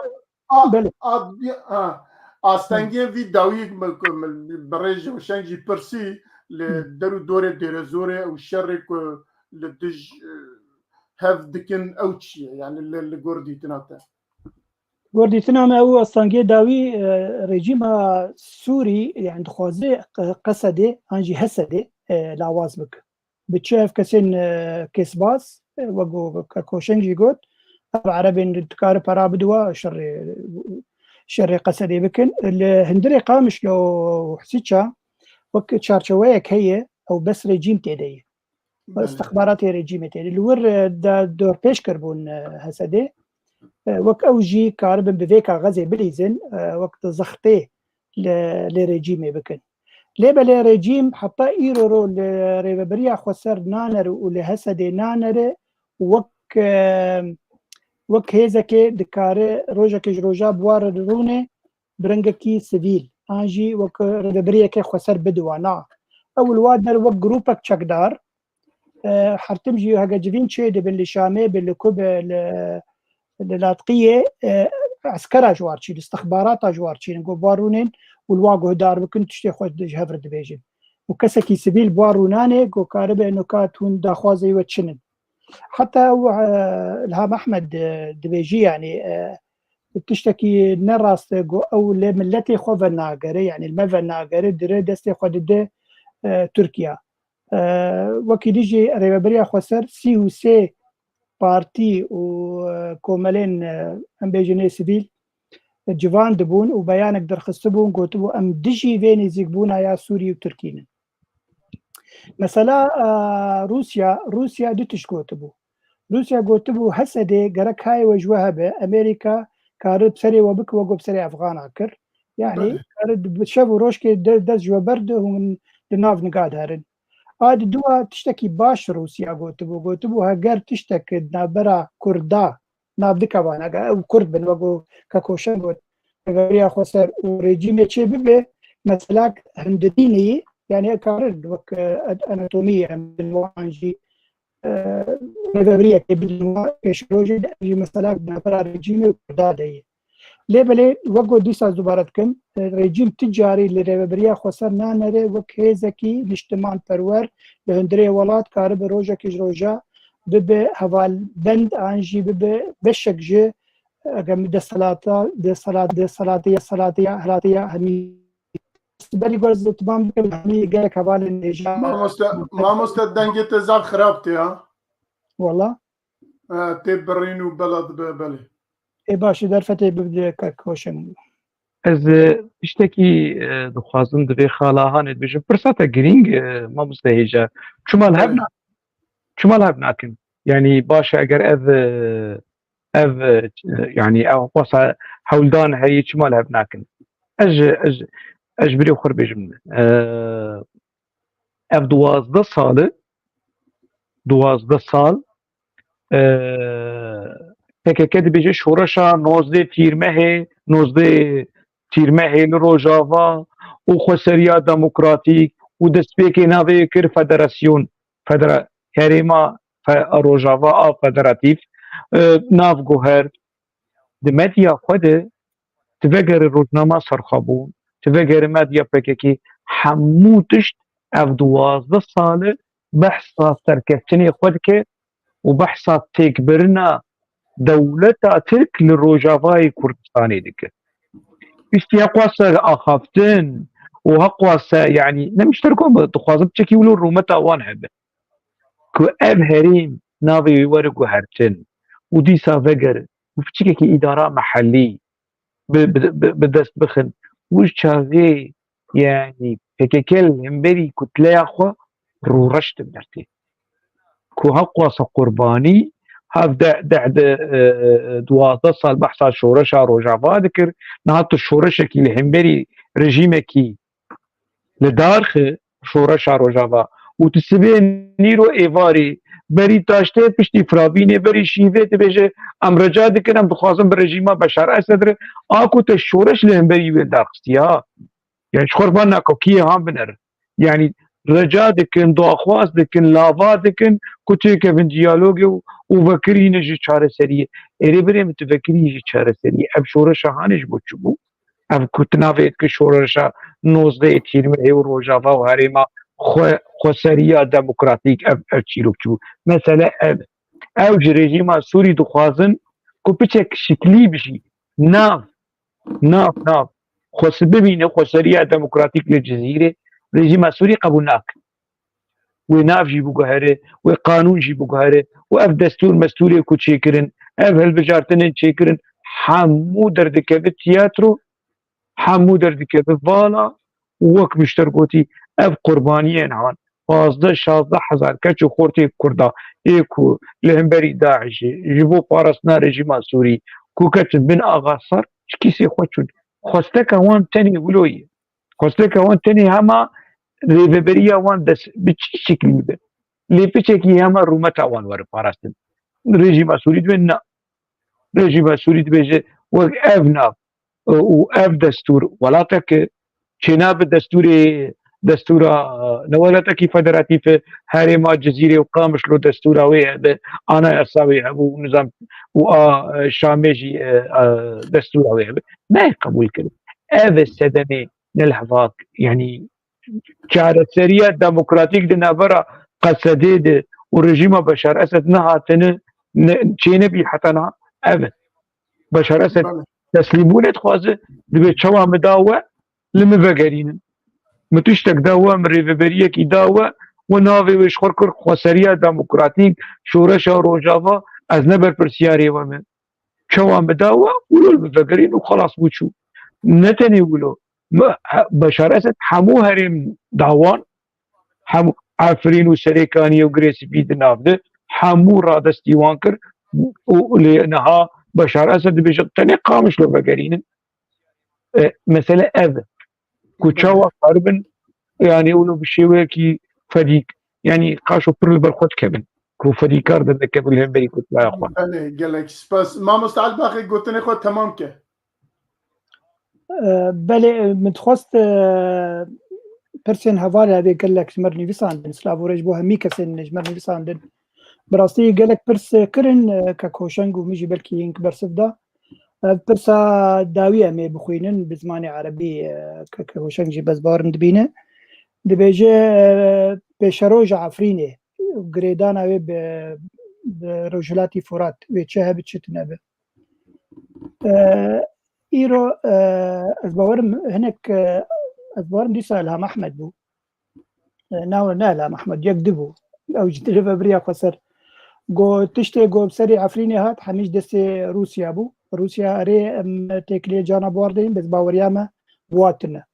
a, belê. a, ha, astengiyê vî dawiyê ku min, ku min bi rêj û şeng jî pirsî li Hı. der û dorê Dêrezorê û şerê ku li dij, e, hev dikin ew çi ye? Yani li, li gor dîtina te? Gor dîtina me ew astengiyê dawî, e, rejîma Sûrî, yani dixwaze Qe-, Qesedê an jî Hesedê, e, lawaz bike. Bi çi ev kesên, e, kêsbaz, e, wek go-, ke Koşeng jî got, ev erebên dikare pera bidiwa şerê, şerê Qesedê bikin. Li hundirê Qamişlo û Husîça wek çarçeweyek heye, ew bes rejîm tê de ye. Belê. Îstixbaratê rejîmê tê de. Li wir, e, de dorpêç kiribûn, e, Hesedê. E, wek ew jî karibin bi vê kaxezê bilîzin, e, wek di zextê li, li rejîmê bikin. Lê belê rejîm heta îro ro li rêveberiya xweser nanere û li Hesedê nanere û wek, e, wek hêzekê dikare rojekê ji roja bi wa re rûnê bi rengekî sivîl an jî wek rêveberiyeke xweser bidiwa. Na. Ew li wa der wek grûpek çekdar, e, her tim jî hege civîn çê dibin li Şamê, bi li ku bi li, li Latqiyê, e, eskera ji war çîn, istixbarata ji war çîn, ku bi wa rûnên û li wa guhdar bikin, tiştê xwe ji hev re dibêjin. Û kesekî sivîl bi wa rûnanê, ku karibe nukat hûn daxwazê we çin in. Heta ew, e, Ilham Ehmed, e, dibêjî, yanî, e, tiştekî ne rast e, ku ew lê miletê xwe venagere, yanî li me venagere, dire destê xwe dide, e, Tirkiye. E, wekî dî jî Rêveberiya Xweser sî û sê partî û, e, komelên, e, em bêjin ê sivîl, e, civan dibûn û beyanek derxistibûn, gotibû, "Em dijî vê nêzîkbûna ya Sûrî û Tirkî ne." Mesela, e, Rûsya, Rûsya du tişt gotibû. Rûsya gotibû, "Hesedê gerek hayê we ji we hebe, Amerîka kare bi serê we bike, wek ku bi serê Efxana kir." Yani, Belê. kare di, bi şev û rojkê de, dest ji we berde, hûn di nav niga de herin. A di dua tiştekî baş Rûsya gotibû. Gotibû, heger tiştek di navbera Kurda, nav dike van, heger ew Kurd bin, wek ku Kek Hoşeng got, Rêveberiya Xweser û rejîmê çê bibe, meselak hundirînê ye, yani, karin wek, e, anatomî ye, em bidin wan jî, e, rêveberiyekê bidin wan pêşerojê de, ev jî meselak di navbera rejîmê û Kurda de ye. Lê belê, wek ku dîsa dubare dikim, e, rejîm ti carî li Rêveberiya Xweser nanere wek hêzekî niştimanperwer li hundirê welat karibe rojekê ji roja bibe hevalbend an jî bibe beşek ji, eger min desthilata, desthilat-, desthilatiya, desthilatiya, hilatiya hemî. Berî gor ez li timam bikim, hemî gelek hevalên hêja. Mamoste, mamoste, dengê te zaf xirab tê, ha? Wala. E, tê birîn û bela dibe, belê. Ê baş e, derfetê bibde Kek Hoşeng. Ez, e, tiştekî, e, dixwazim di vê xala hanê dibêjim. Pirsa te girîng, e, mamoste hêja. Çima li hev Belê. na-, çima li hev nakin? Yani baş e eger ev, e, ev, e, yani ew xwasa hewldan heye, çima li hev nakin? Ez ji, ez, ez ji birê xwe re bêjim. E, ev duwazdeh sal e, duwazdeh sal, e, P K K dibêje şoreşa nozdeh tîrmehê, nozdeh tîrmehê li Rojava û xweseriya demokratîk û destpêkê navê kir federasyon, federa-, herêma fe-, Rojava a federatîf, e, nav guhert. Di medya xwe de, tu vegere rojnama serxwebûn, tu vegere medya P K K, hemû tişt ev duwazdeh sal e behsa serkeftinê xwe dike û behsa têkbirina dewleta Tirk li Rojavayê Kurdistanê dike. Piştî heqwase axaftin û heqwase, yanî, ne mişterko, dixwazim piçekî wilo rûmeta wan hebe. Ku ev herêm navê wî were guhertin û dîsa vegerin û piçekekî îdara mehellî bi, bi, bi, bi dest bixin û ji çaxê, yanî, P K K li hemberî kutleya xwe rûreş dibirtê. Ku heqwasa qurbanî, hev de, de, de, e, e, duwazdeh sal behsa şoreşa Rojava dikir, niha tu şoreşekî li hemberî rejîmekî li dar xi şoreşa Rojava û tu sibê nîro êvarî berî taştê piştî firavînê berî şîvê dibêje, "Em rica dikin, em dixwazin bi rejîma Beşar Esed re." A ku te şoreş li hemberî wê darxistiye, ha. Yani ji xwe re van nake, kî yê han binere. Yani rica dikin, daxwaz dikin, lava dikin ku têkevin diyalogê û, û vekirîne ji çareseriyê. Êrê birê min, tu vekirî ji çareseriyê. Ev şoreşa hanê ji bo çi bû? Ev ku tu navê dike şoreşa nozdeh tîrmehê û Rojava û herêma xwe, xweseriya demokratîk, ev, ev çîrok çi bû? Mesele ev e. Ew ji rejîma Sûrî dixwazin ku piçek şiklî bijî. Nav, nav, nav. Xwesi bibîne, xweseriya demokratîk li Cizîrê rejîma Sûrî qebûl nake. Wê nav jî biguhere, wê qanûn jî biguhere û ev destûr mestûrê ku çêkirin, ev hilbijartinên çêkirin, hemû derdikeve tiyatro, hemû derdikeve vala û wek mişter gotî, ev qurbaniyên han, pazdeh şazdeh hezar keç û xortê Kurda ê ku li hemberî DAIŞê ji bo parastina rejîma Sûrî ku ketin bin Axa Sar, ji kîsê xwe çûn. Xwesteka wan tenê wilo ye. Xwesteke wan tenê hema rêveberiya wan dest bi çi şeklî bibe. Lê piçekî hema rûmeta wan were parastin. Rejîma Sûrî dibê na. Rejîma Sûrî dibêje wek ev nav û ev destûr welatek çênabe destûrê, destûra, ne welatekî federatîf e, herêma Cizîrê û Qamişlo destûra wê hebe, anayasa wê hebû, nizam û a, e, Şamê jî, e, e, destûra wê hebe. Nayê qebûl kirin. Ev e sedemê nelhevak, yanî çareseriya demokratîk di navbera Qesedê de û rejîma Beşar Esed nehatine, ne, çênebî heta niha ev e. Beşar Esed Belê. Teslîmbûnê dixwaze, dibê çawa min da we, li min vegerînin. Min tiştek da we, min rêveberiyekî da we, we navê wê ji xwe kir xweseriya demokratîk, şoreşa Rojava, ez ne berpirsiyarê we me. Çawa min da we, wilo li min vegerîn û xelas bû çû. Ne tenê wilo. Mi, he, Beşar Esed hemû herêm da wan, hemû Efrîn û Serêkaniyê û Girê Spî di nav de, hemû radestî wan kir û lê niha Beşar Esed dibêje tenê Qamişlo vegerînin. E, mesele ev e. Ku çawa karibin, yani, wilo bi şêweyekî fedîk, yani, qaşo pir li ber xwe dikevin. Ku fedîkar derdikevin li hemberî kutlaya xwe. Belê, gelek spas. Mamoste Elbaxê gotinê xwe temam ke. E, belê, e, min dixwest, e, pirsên hevalê hevê gelek ji me re nivîsandin. Silav û rêz bo hemî kesên ji me re nivîsandin. Bi rastî gelek pirs, e, kirin, e, kek Hoşeng û min jî belkî hîn bersiv da. Ev pirsa dawî em ê bixwînin bi zimanê erebî, e, kek Hoşeng jî bezbarin dibîne. Dibêje, e, pêşeroja Efrînê, girêdana wê bi, bi Rojhilatî Furat, wê çi hebe çi tune be. E, îro, e, ez bawerim hinek, e, ez bawerim dîsa Elham Ehmed bû. E, na, ne Elham Ehmed, yek dibû. Ew ji rêvebiriya xweser. Got, tiştê ku bi serê Efrînê hat, hemî ji destê Rûsya bû. Rûsya, erê, em têkiliyê cana bi war deyin, bes baweriya me bi wa tune.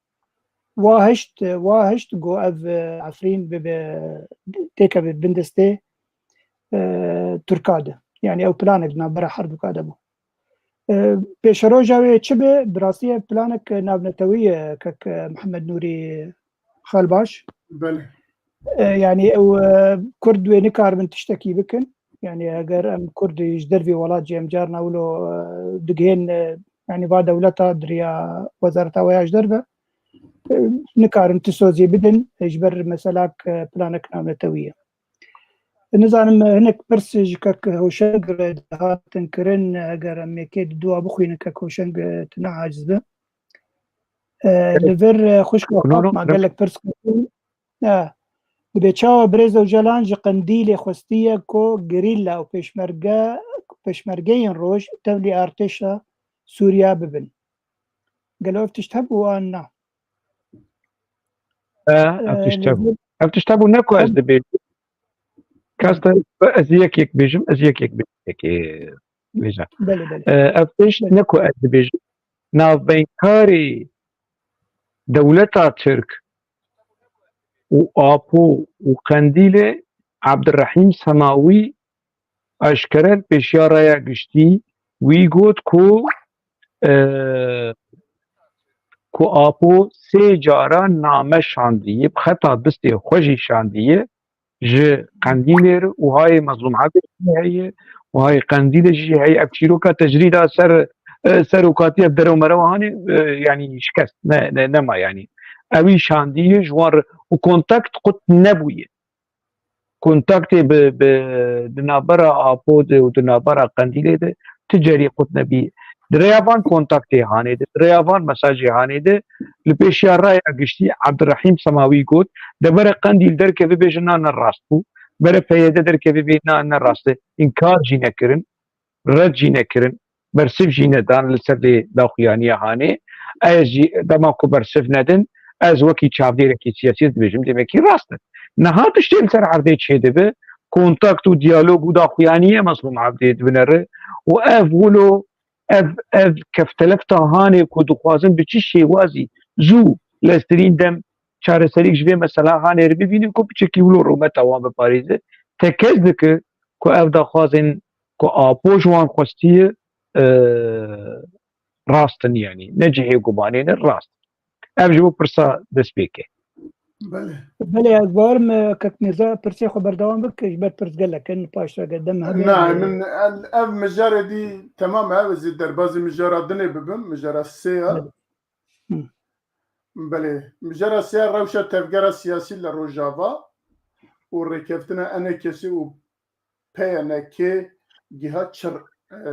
Wa hişt, wa hişt ku ev, e, Efrîn bibe, têkeve bin destê, e, Tirka de. Yani ew planek di navbera herduka de bû. E, pêşeroja wê çi be? Bi rastî ev planek navnetewî ye, kek, e, Mihemed Nûrî Xalbaş. Belê. E, yani ew, e, Kurd wê nikaribin tiştekî bikin. Yani eger em Kurd ji dervê welat jî em carna wilo, e, digihên, e, yani va dewleta di riya wezareta we ya ji derve, e, nikarin ti sozê bidin, e, ji ber meselak, e, planek navnetewî ye. Nizanim, e, hinek pirs ji kek Hoşeng re hatin kirin, eger em yekê di dua bixwînin kek Hoşeng, e, tune aciz be. E, li vir, e, xwişka Fatma gelek pirs kirin. E, dibê çawa birêz Ocalan ji Qendîlê xwestiye ku gerîla û pêşmerge, pêşmergeyên roj tevlî artêşa Sûriya bibin. Gelo ev tişt hebû an na? E, ev tişt hebû. Ev tişt hebû ne ku ez dibêjim. Kasta, ez yek yek bêjim, ez yek yek bêjim. Yekê bêjim. Belê, belê. E, ev tişt ne ku ez dibêjim. Navbeynkarê dewleta Tirk û Apo û Qendîlê Abdurrahîm Semawî eşkere li pêşiya raya giştî wî got ku, e, ku Apo sê cara name şandiye, bi xeta distê xwe jî şandiye ji Qendîlê re û hayê Mezlûm Ebê jî heye û hayê Qendîlê jî heye. Ev çîroka tecrîda ser, e, serokatiya derew merew hanê, e, yanî şikest, ne, ne, nema yanî. Ewî şandiye ji wan re û kontakt qut nebûye. Kontaktê bi, bi, di navbera Apo de û di navbera Qendîlê de ti carî qut nebî. Di rêya van kontaktê hanê de, di rêya van mesajê hanê de, li pêşiya raya giştî Abdurrahîm Semawî got, de bere Qendîl derkeve bêje na ne rast bû, bere P Y D derkeve bê na ne rast e, înkar jî nekirin. Red jî nekirin, bersiv jî nedan li ser lê daxuyaniya hanê. Ez jî dema ku bersiv nedin, ez wekî çavdêrekî siyasî dibêjim, demekî rast e. Niha tiştê li ser erdê çêdibe, kontakt û diyalog û daxuyaniye Mezlûm Ebdê dibinere û ev wilo, ev, ev keftelefta hanê ku dixwazin bi çi şêwazî zû li estirîn dem çareserîk ji vê mesela hanê re bibînin ku piçekî wilo rûmeta wan biparêze, tekez dike ku ev daxwazên ku Apo ji wan xwestiye, e, rast in, yanî ne cihê gumanê ne, rast. Ev ji bo pirsa destpêkê. Belê. Belê, ez bawerim, e, kek Nêza pirsê xwe berdewam bike, ji ber pirs gelek in, paş re dem hebe. Na, min el-, ev mijarê dî temam e, ez ê derbazî mijara dinê bibim, mijara sê ya. Belê. Hı. Belê. Mijara sê ya rewşa tevgera siyasî li Rojava û rêkeftina E N K'ê û P Y N K giha çi, e,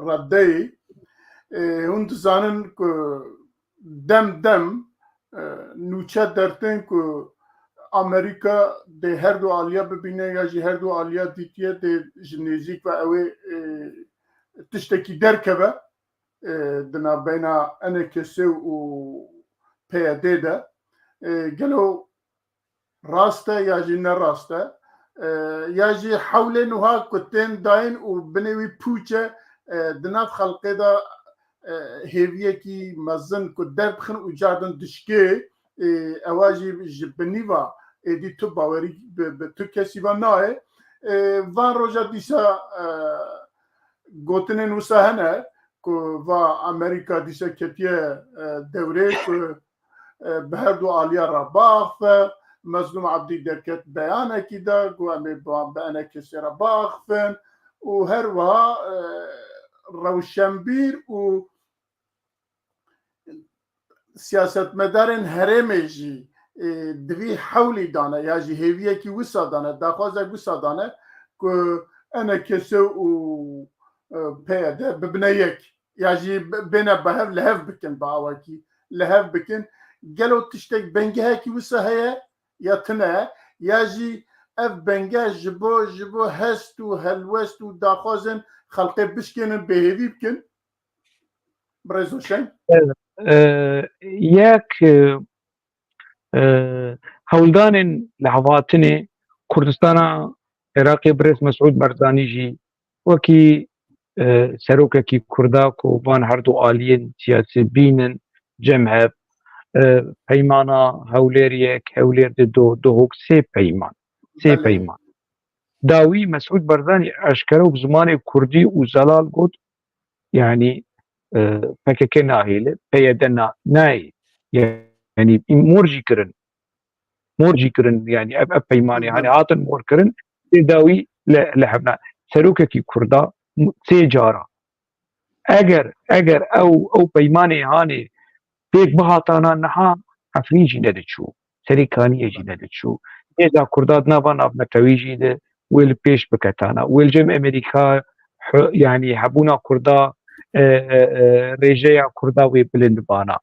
redeyê. E, hûn dizanin ku dem dem, e, nûçe dertên ku Amerîka dê her du aliya bibîne ya jî her du aliya dîtiye dê ji nêzîk ve ew ê, e, tiştekî derkeve. e, di navbeyna E N K S û P Y D de, e, gelo rast e ya jî ne rast e? E, ya jî hewlên wiha ku tên dayîn û binê wî pûç e, e, di nav xelkê de, e, hêviyekî mezin ku derbixin û cardin dişkê, e, ewa jî ji binî ve êdî tu bawerî bi, bi tu kesî ve nayê. E, van roja dîsa, e, gotinên wisa hene ku va Amerîka dîsa ketiye, e, dewrê ku, e, bi her du aliya re biaxife. Mezlûm Ebdî derket beyanekî de ku em ê bi, bi E N K S re biaxifin û her wiha, e, rewşenbîr û siyasetmedarên herêmê jî, e, di vî hewlî dane ya jî hêviyekî wisa dane, daxwazek wisa dane ku E N K S û, e, P Y D bibine yek. Ya jî b-, bêne bi hev, li hev bikin, bi awakî li hev bikin. Gelo tiştek bengehekî wisa heye ya tune? Ya jî ev benge ji bo, ji bo hest û helwest û daxwazên xelkê bişkênin, bêhêvî bikin? Birêz Huşen? Evet. E, yek, e, e, hewldanên lihevhatinê Kurdistana Iraqê birêz Mesûd Barzanî jî wekî, e, serokekî Kurda ku van her du aliyên siyasî bînin cem hev, e, peymana Hewlêr yek, Hewlêr di do, Duhok sê peyman. Sê Belê. peyman. Dawî Mesûd Barzanî eşkere û bi zimanê Kurdî û zelal got, yanî, e, P K K nahêle, P Y D na-, nayê. Yanî mor jî kirin. Mor jî kirin, yanî ev, ev peymanê, Hı hı. hani hatin mor kirin, tê dawî li, li hevna. Serokekî Kurda m-, sê cara. Eger, eger ew, ew peymanê hanê pêk bihatana niha, Efrîn jî nediçû. Serê Kaniyê jî nediçû. Hêza Kurda di nava navnetewî jî de wê li pêş biketana. Wê li cem Amerîka, yanî hebûna Kurda, e, e, e, rêjeya Kurda wê bilind bana.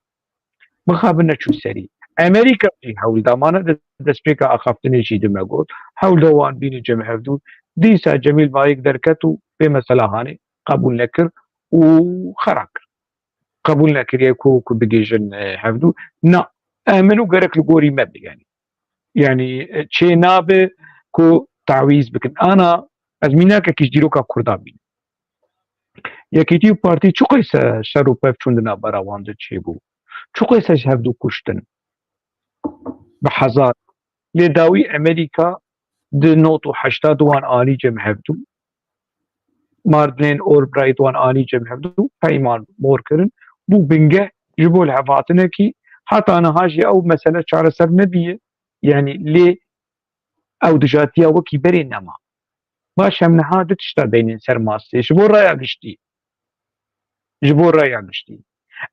Mixabin neçû serî. Amerîka jî hewl da, mane di destpêka axaftinê jî di me got. Hewl da wan bîne cem hevdû. Dîsa Cemîl Bayik derket û vê mesela hanê qebûl nekir û xera kir. Qebûl nekiriye ku, ku bigihîjin, e, hevdû. Na, e, min û gerek li gorî me be, yanî. Yanî, e, çê nabe ku tawîz bikin. Ana, ez mînakekî ji dîroka Kurdan bînim. Yekîtî û partî çiqas şer û pevçûn di navbera wan de çêbû. Çiqas hevdû kuştin. Bi hezar. Lê dawî Amerîka di nod û heştad wan alî cem hevdû. Madeleine Albright wan alî cem hevdû, peyman mor kirin. Bû bingeh ji bo lihevhatinekî, heta niha jî ew mesele çareser nebiye. Yanî lê ew dijatiya wekî berê nema. Baş em niha du tişta deynin ser masê. Ji bo raya giştî. Ji bo raya giştî.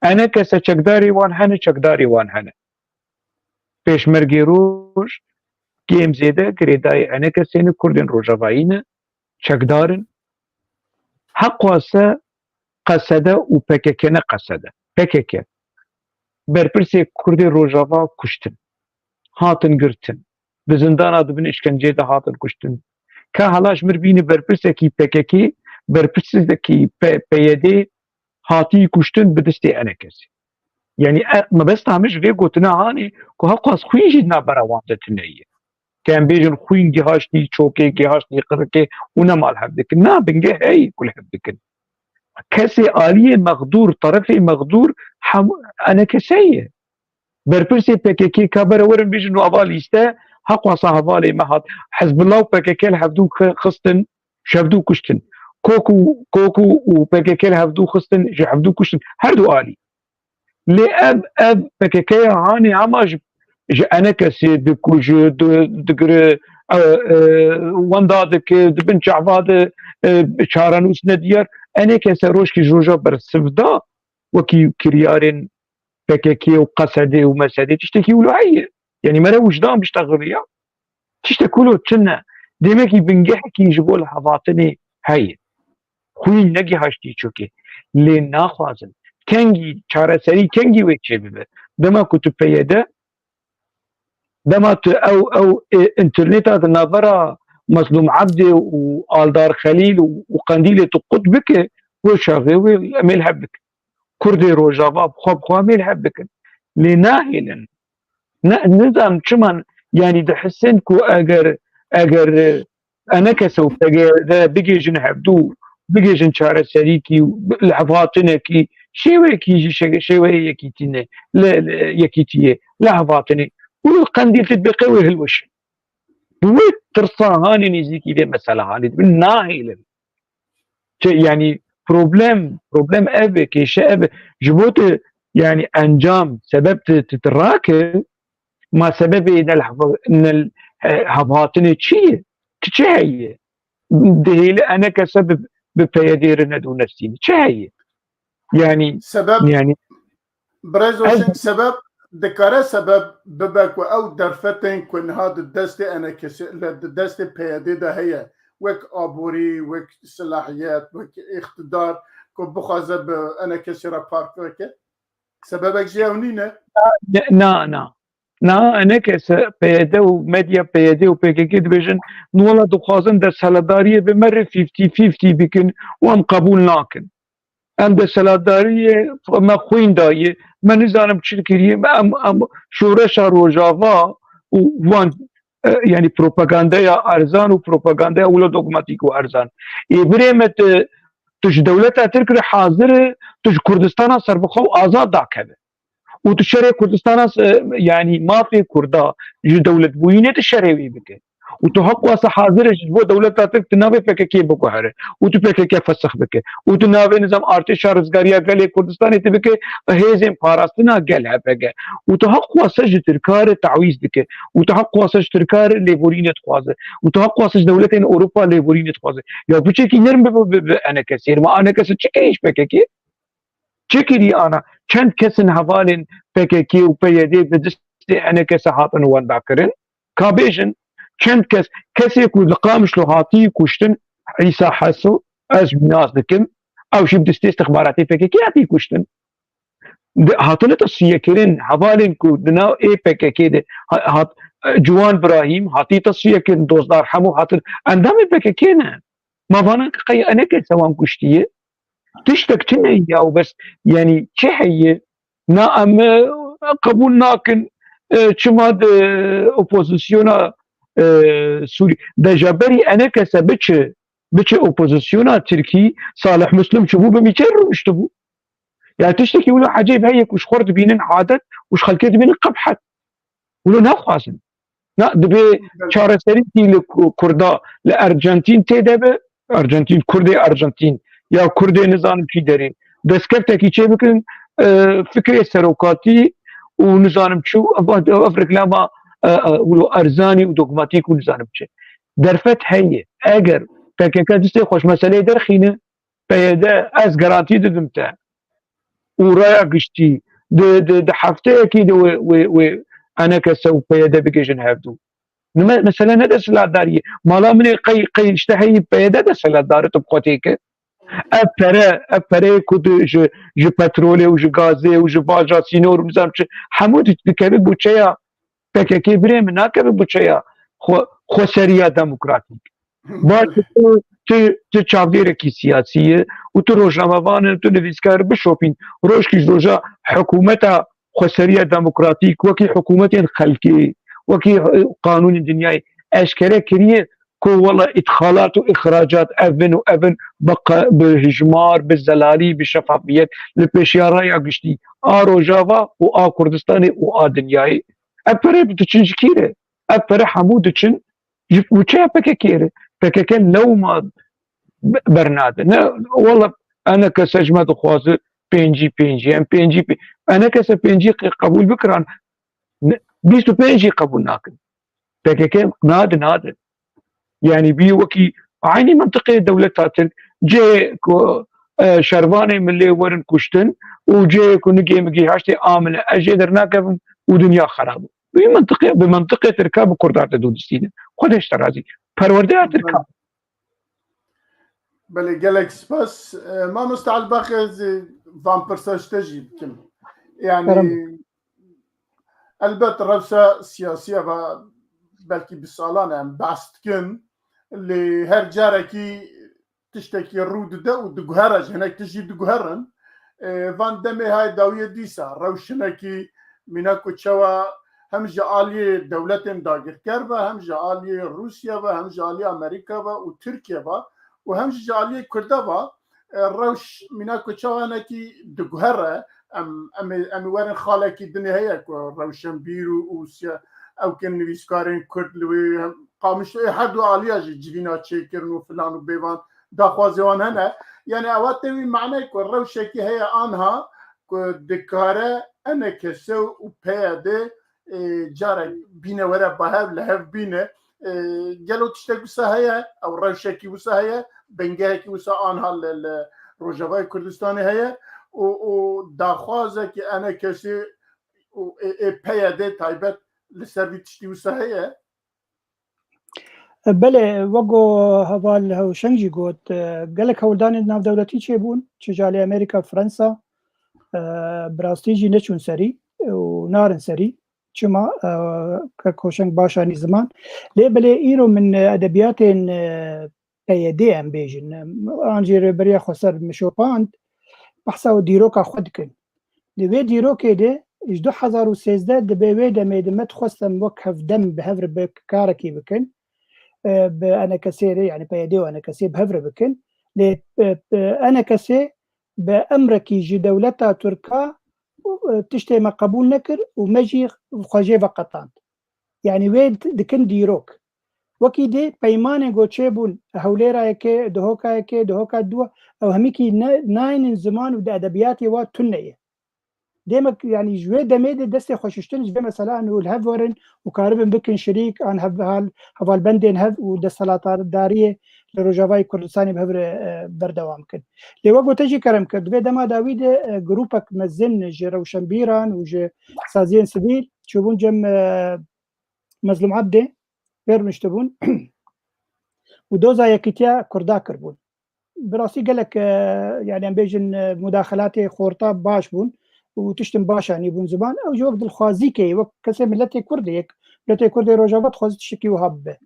E N K S çekdarê wan hene, çekdarê wan hene. Pêşmergê Roj, kêm zêde girêdayî E N K S'ê ne, Kurdên Rojavayî ne, çekdar in. Heqwase Qesede û P K K ne Qesede. P K K. Berpirsê Kurdê Rojava kuştin. Hatin girtin. Di zindana di bin îşkenceyê de hatin kuştin. Ka hela ji mir bîne berpirsekî P K K, berpirsekî P-, P Y D hatî kuştin bi destê E N K S'ê. Yanî, e, mebesta min ji vê gotina hanê ku heqas xwîn jî di navbera wan de tune ye. Ke em bêjin xwîn gihaştî çokê, gihaştî qirikê û nema li hev dikin. Na, bingeh heye ku li hev dikin. Kesê aliyê mexdûr, terefê mexdûr hem E N K S ye. Berpirsê P K K ka bere werin bêjin û ava lîste, heqwasa hevalê me hat. Hizbullah û P K K li hevdû xi-, xistin, ji hevdû kuştin. Kok û, Kok û, û P K K li hevdû xistin, ji hevdû kuştin. Her du alî. Lê ev, ev P K K ya hanê hema ji, ji E N K S'ê dikuje, di, digire, e, e, wenda dike, di bin çava de, e, çarenûs nediyar. E N K S rojkî ji roja bersiv da, wekî kiryarên P K K û Qesedê û Mesedê tiştekî wilo heye. Yanî mere wijdan biştexiliya. Tiştek wilo tune. Demekî bingehekî ji bo lihevhatinê heye. Xwîn negihaştî çokê. Lê naxwazin. Kengî çareserî, kengî wê çêbibe. Dema ku tu P Y D, dema tu ew, ew, e, înterneta di navbera Mezlûm Ebdê û Aldar Xelîl û, û Qendîlê tu qut bike, wê şaxê wê em ê li hev bikin. Kurdê Rojava bi xwe bi xwe mêl hev bikin. Lê nahêlin. Ne, nizanim çima, yanî dihisin ku eger, eger, e, enekese û P Y D bigihîjin hevdû, bigihîjin çareserîkî û bi-, li hevhatinekî, şêweyekî jî şe-, şêweyê yekîtî ne, li, li yekîtiyê, li hevhatinê. Û li Qendîl tu dibê qey wê hilweşin. Bi wê tirsa hanê nêzîkî vê mesela hanê dibin, nahêlin. Çi, yanî problem, problem ev e, kêşe ev e. Ji bo tu, yanî encam, sebeb tu, tu, tu rake, ma sebebê ne li heva-, ne li, e, hevhatinê çi ye? Tu çi heye? Dihêli enekese bi, bi P Y D re nedû nestîne. Çi heye? Yanî, Sebeb yanî Birêz Ez Oşeng, sebeb dikare sebeb bibe ku ew derfetên ku niha di destê enekesê, li, di destê P Y D de heye, wek aborî, wek silahiyet, wek îqtidar, ku bixwaze bi enekesê re park veke? Sebebek jî ew nîne? Ne, na, na. Na, enekese P Y D û medya P Y D û P K K dibêjin, wela dixwazin desthilatdariyê bi me re fifty fifty bikin û em qebûl nakin. Em desthilatdariyê me xwîn dayê, me nizanim çi kiriye, me em, em şoreşa Rojava û wan, e, yanî propagandeya erzan û propagandeya wilo dogmatîk û erzan. Ê birê me tu, tu ji dewleta Tirk re hazir e, tu ji Kurdistana serbixwe û azad dakeve. Û tu şerê Kurdistana, e, yanî mafê Kurda ji dewletbûyînê tu şerê wî bike. Û tu heq wasa hazir e ji bo dewleta Tirk tu navê P K K biguhere. Û tu P K K fesix bike. Û tu navê nizam artêşa rizgariya gelê Kurdistanê tu bike hêzên parastina gel H P G. Û tu heq wasa ji Tirka re tawîz dike. Û tu heq wasa ji Tirka re lêborînê dixwaze. Û tu heq wasa ji dewletên Ewropa lêborînê dixwaze. Ya piçekî nerm bibe bi, bi, bi enekesê. Ma enekese çi kiriş P K K? Çi kirî ana? Çend kesin hevalên P K K û P Y D bi destê enekese hatin wendakirin? Ka bêjin, çend kes, kesê ku li Qamişlo hatî kuştin, Îsa Heso, ez nas dikim, ew jî bi destê istixbaratê P K K hatî kuştin. Di, hatine tesfiyekirin, hevalên ku di nav ê P K K de ha-, hat, Ciwan Birahîm hatî tesfiyekirin, Dozdar Hemo hatin, endamê P K K ne. Ma vana qey enekese wan kuştiye? Tiştek tune ya û bes, yanî çi heye? Na em, e, qebûl nakin, e, çima di opozisyona, e, Sûrî, de ji berî enekese biçe, biçe opozisyona Tirkî, Salih Muslim çi bû, bi mîçer rûniştibû. Ya tiştekî wilo ecêb heye ku ji xwe dibînin adet û ji xelkê dibînin qebhet. Wilo naxwazin. Na, dibê çareserîkî li Ku-, Kurda li Arjantîn tê de be, Arjantîn, Kurdê Arjantîn ya Kurdê nizanim çi derê. Destkeftekî çê bikin, e, fikrê serokatî û nizanim çi, ev, ev, ev reklama, e, e, wilo erzanî û dogmatîk û nizanim çi. Derfet heye. Eger P K K distê xwe ji meseleyê derxîne, P Y D, ez garantî didim te. Û raya giştî, di, di, di hefteyekî de wê, wê, wê enekese û P Y D bigihîjin hevdû. Nime, mesele ne desthilatdariyê. Mala min ê qey, qey işte heyî P Y D desthilatdar e, tu bi xwe têke. Ev pere, ev pereyê ku tu ji, ji petrolê û ji gazê û ji baja sînor û nizam çi, hemû di-, dikeve buçeya P K K birê min, nakeve buçeya xwe-, xweseriya demokratîk. Baş e, tu, tu, tu çavdêrekî siyasî ye û tu rojnamevan e, tu nivîskar bişopîn. Rojkî ji roja hikûmeta xweseriya demokratîk, wekî hikûmetên xelkê, wekî, e, qanûnên dinyayê eşkere kiriye ku wela îdxalat û îxracat ev in û ev in bi qe-, bi hijmar, bi zelalî, bi şefafiyet li pêşiya raya giştî a Rojava û a Kurdistanê û a dinyayê. Ev pere diçin ji kî re? Ev pere hemû diçin ji buçeya P K K re. P K K lewma be-, bernade. Ne, wela enekese ji me dixwaze pêncî pêncî, em pêncî pê-, enekese pêncî qe-, qebûl bikiran, ne, bîst û pênc jî qebûl nakin. P K K nade, nade. Yanî bî wekî eynî mintiqê dewleta Tirk, cihê ku, e, şervanê min lê werin kuştin û cihê ku nigê min gihîştê amile, ez jê dernakevim û dinya xerab bû. Bi mintiqê, bi mintiqê Tirka bi Kurdan te dû distîne. Xwedê ji te razî. Perwerdeya Tirka. Belê, gelek spas. E, mamoste Elbax, ez, e, van pirsa ji te jî bikim. Yanî, Kerem. Elbet rewşa siyasî ya va belkî bi salan e em behs dikin, lê her carekî tiştekî rû dide û diguhere jî, hinek tişt jî diguherin. e, van demê hay dawiyê dîsa rewşinekî mîna ku çawa hem ji aliyê dewletên dagirker ve, hem ji aliyê Rûsya ve, hem ji aliyê Amerîka ve û Tirkiye ve û hem jî ji aliyê Kurda ve, e, rewş mîna ku çawa hinekî diguhere, em, em, ê- em ê werin xalekî dinê heye ku rewşenbîr û, û siya-, ew ke nivîskarên Kurd li wê hem Qamişlo ê her du aliya jî civîna çêkirin û filan û bêvan daxwazê wan hene. Yani ewa tê wî manayê ku rewşekî heye anha ku dikare enekese û P Y D, e, carek bîne were bahev li hev bîne. E, gelo tiştek wisa heye, ew rewşekî wisa heye, bingehekî wisa anha li, li Rojavayê Kurdistanê heye û, û daxwazekî enekesê û ê, ê P Y D taybet li ser vî tiştî wisa heye? Belê, wek ku heval Hewşeng jî got, e, gelek hewldanên navdewletî çêbûn, çi ji alî Amerîka, Fransa, e, bi rastî jî neçûn serî û narin serî. Çima, e, kek Hewşeng baş anî ziman. Lê belê îro min, e, edebiyatên, e, P Y D em bêjin, e, an jî Rêveberiya Xweser min şopand, behsa û dîroka xwe dikin. Di vê dîrokê de ji du hezar û sêzdeh dibe wê demê de me dixwest em wek hevdem bi hev re bi karekî bikin. E, bi enekesê re, yani P Y D û enekesê bi hev re bikin. Lê, e, e, enekesê bi emrekî ji dewleta Tirka, e, tiştê me qebûl nekir û me jî xwe jê veqetand. Yani wê di-, dikin dîrok. Wekî dê peymanên ku çêbûn, Hewlêra yekê, Dihoka yekê, Dihoka dua, ew hemîkî ne, naynin ziman û di edebiyatê wa tune ye. Demek, yani ji wê demê de destê xwe şiştin ji vê mesela û li hev werin û karibin bikin şirîk an hev-, hal-, hevalbendên hev û desthilatdariyê li Rojavayê Kurdistanê bi hev re, e, berdewam kin. Lê wek gote jî kerem kir, di vê dema dawî de, e, grûpek mezin ji rewşenbîran û ji saziyên sivîl çûbûn cem, e, Mezlûm Ebdê, pê rûniştibûn û doza yekîtiya Kurda kiribûn. Bi rastî gelek, e, yani em bêjin, e, mudaxelatê xorta baş bûn û tiştin baş anîbûn ziman. Ew jî wek dilxwazîkê, wek kesê miletê Kurdê, yek miletê Kurdê Rojava dixwaze tiştekî wiha bibe.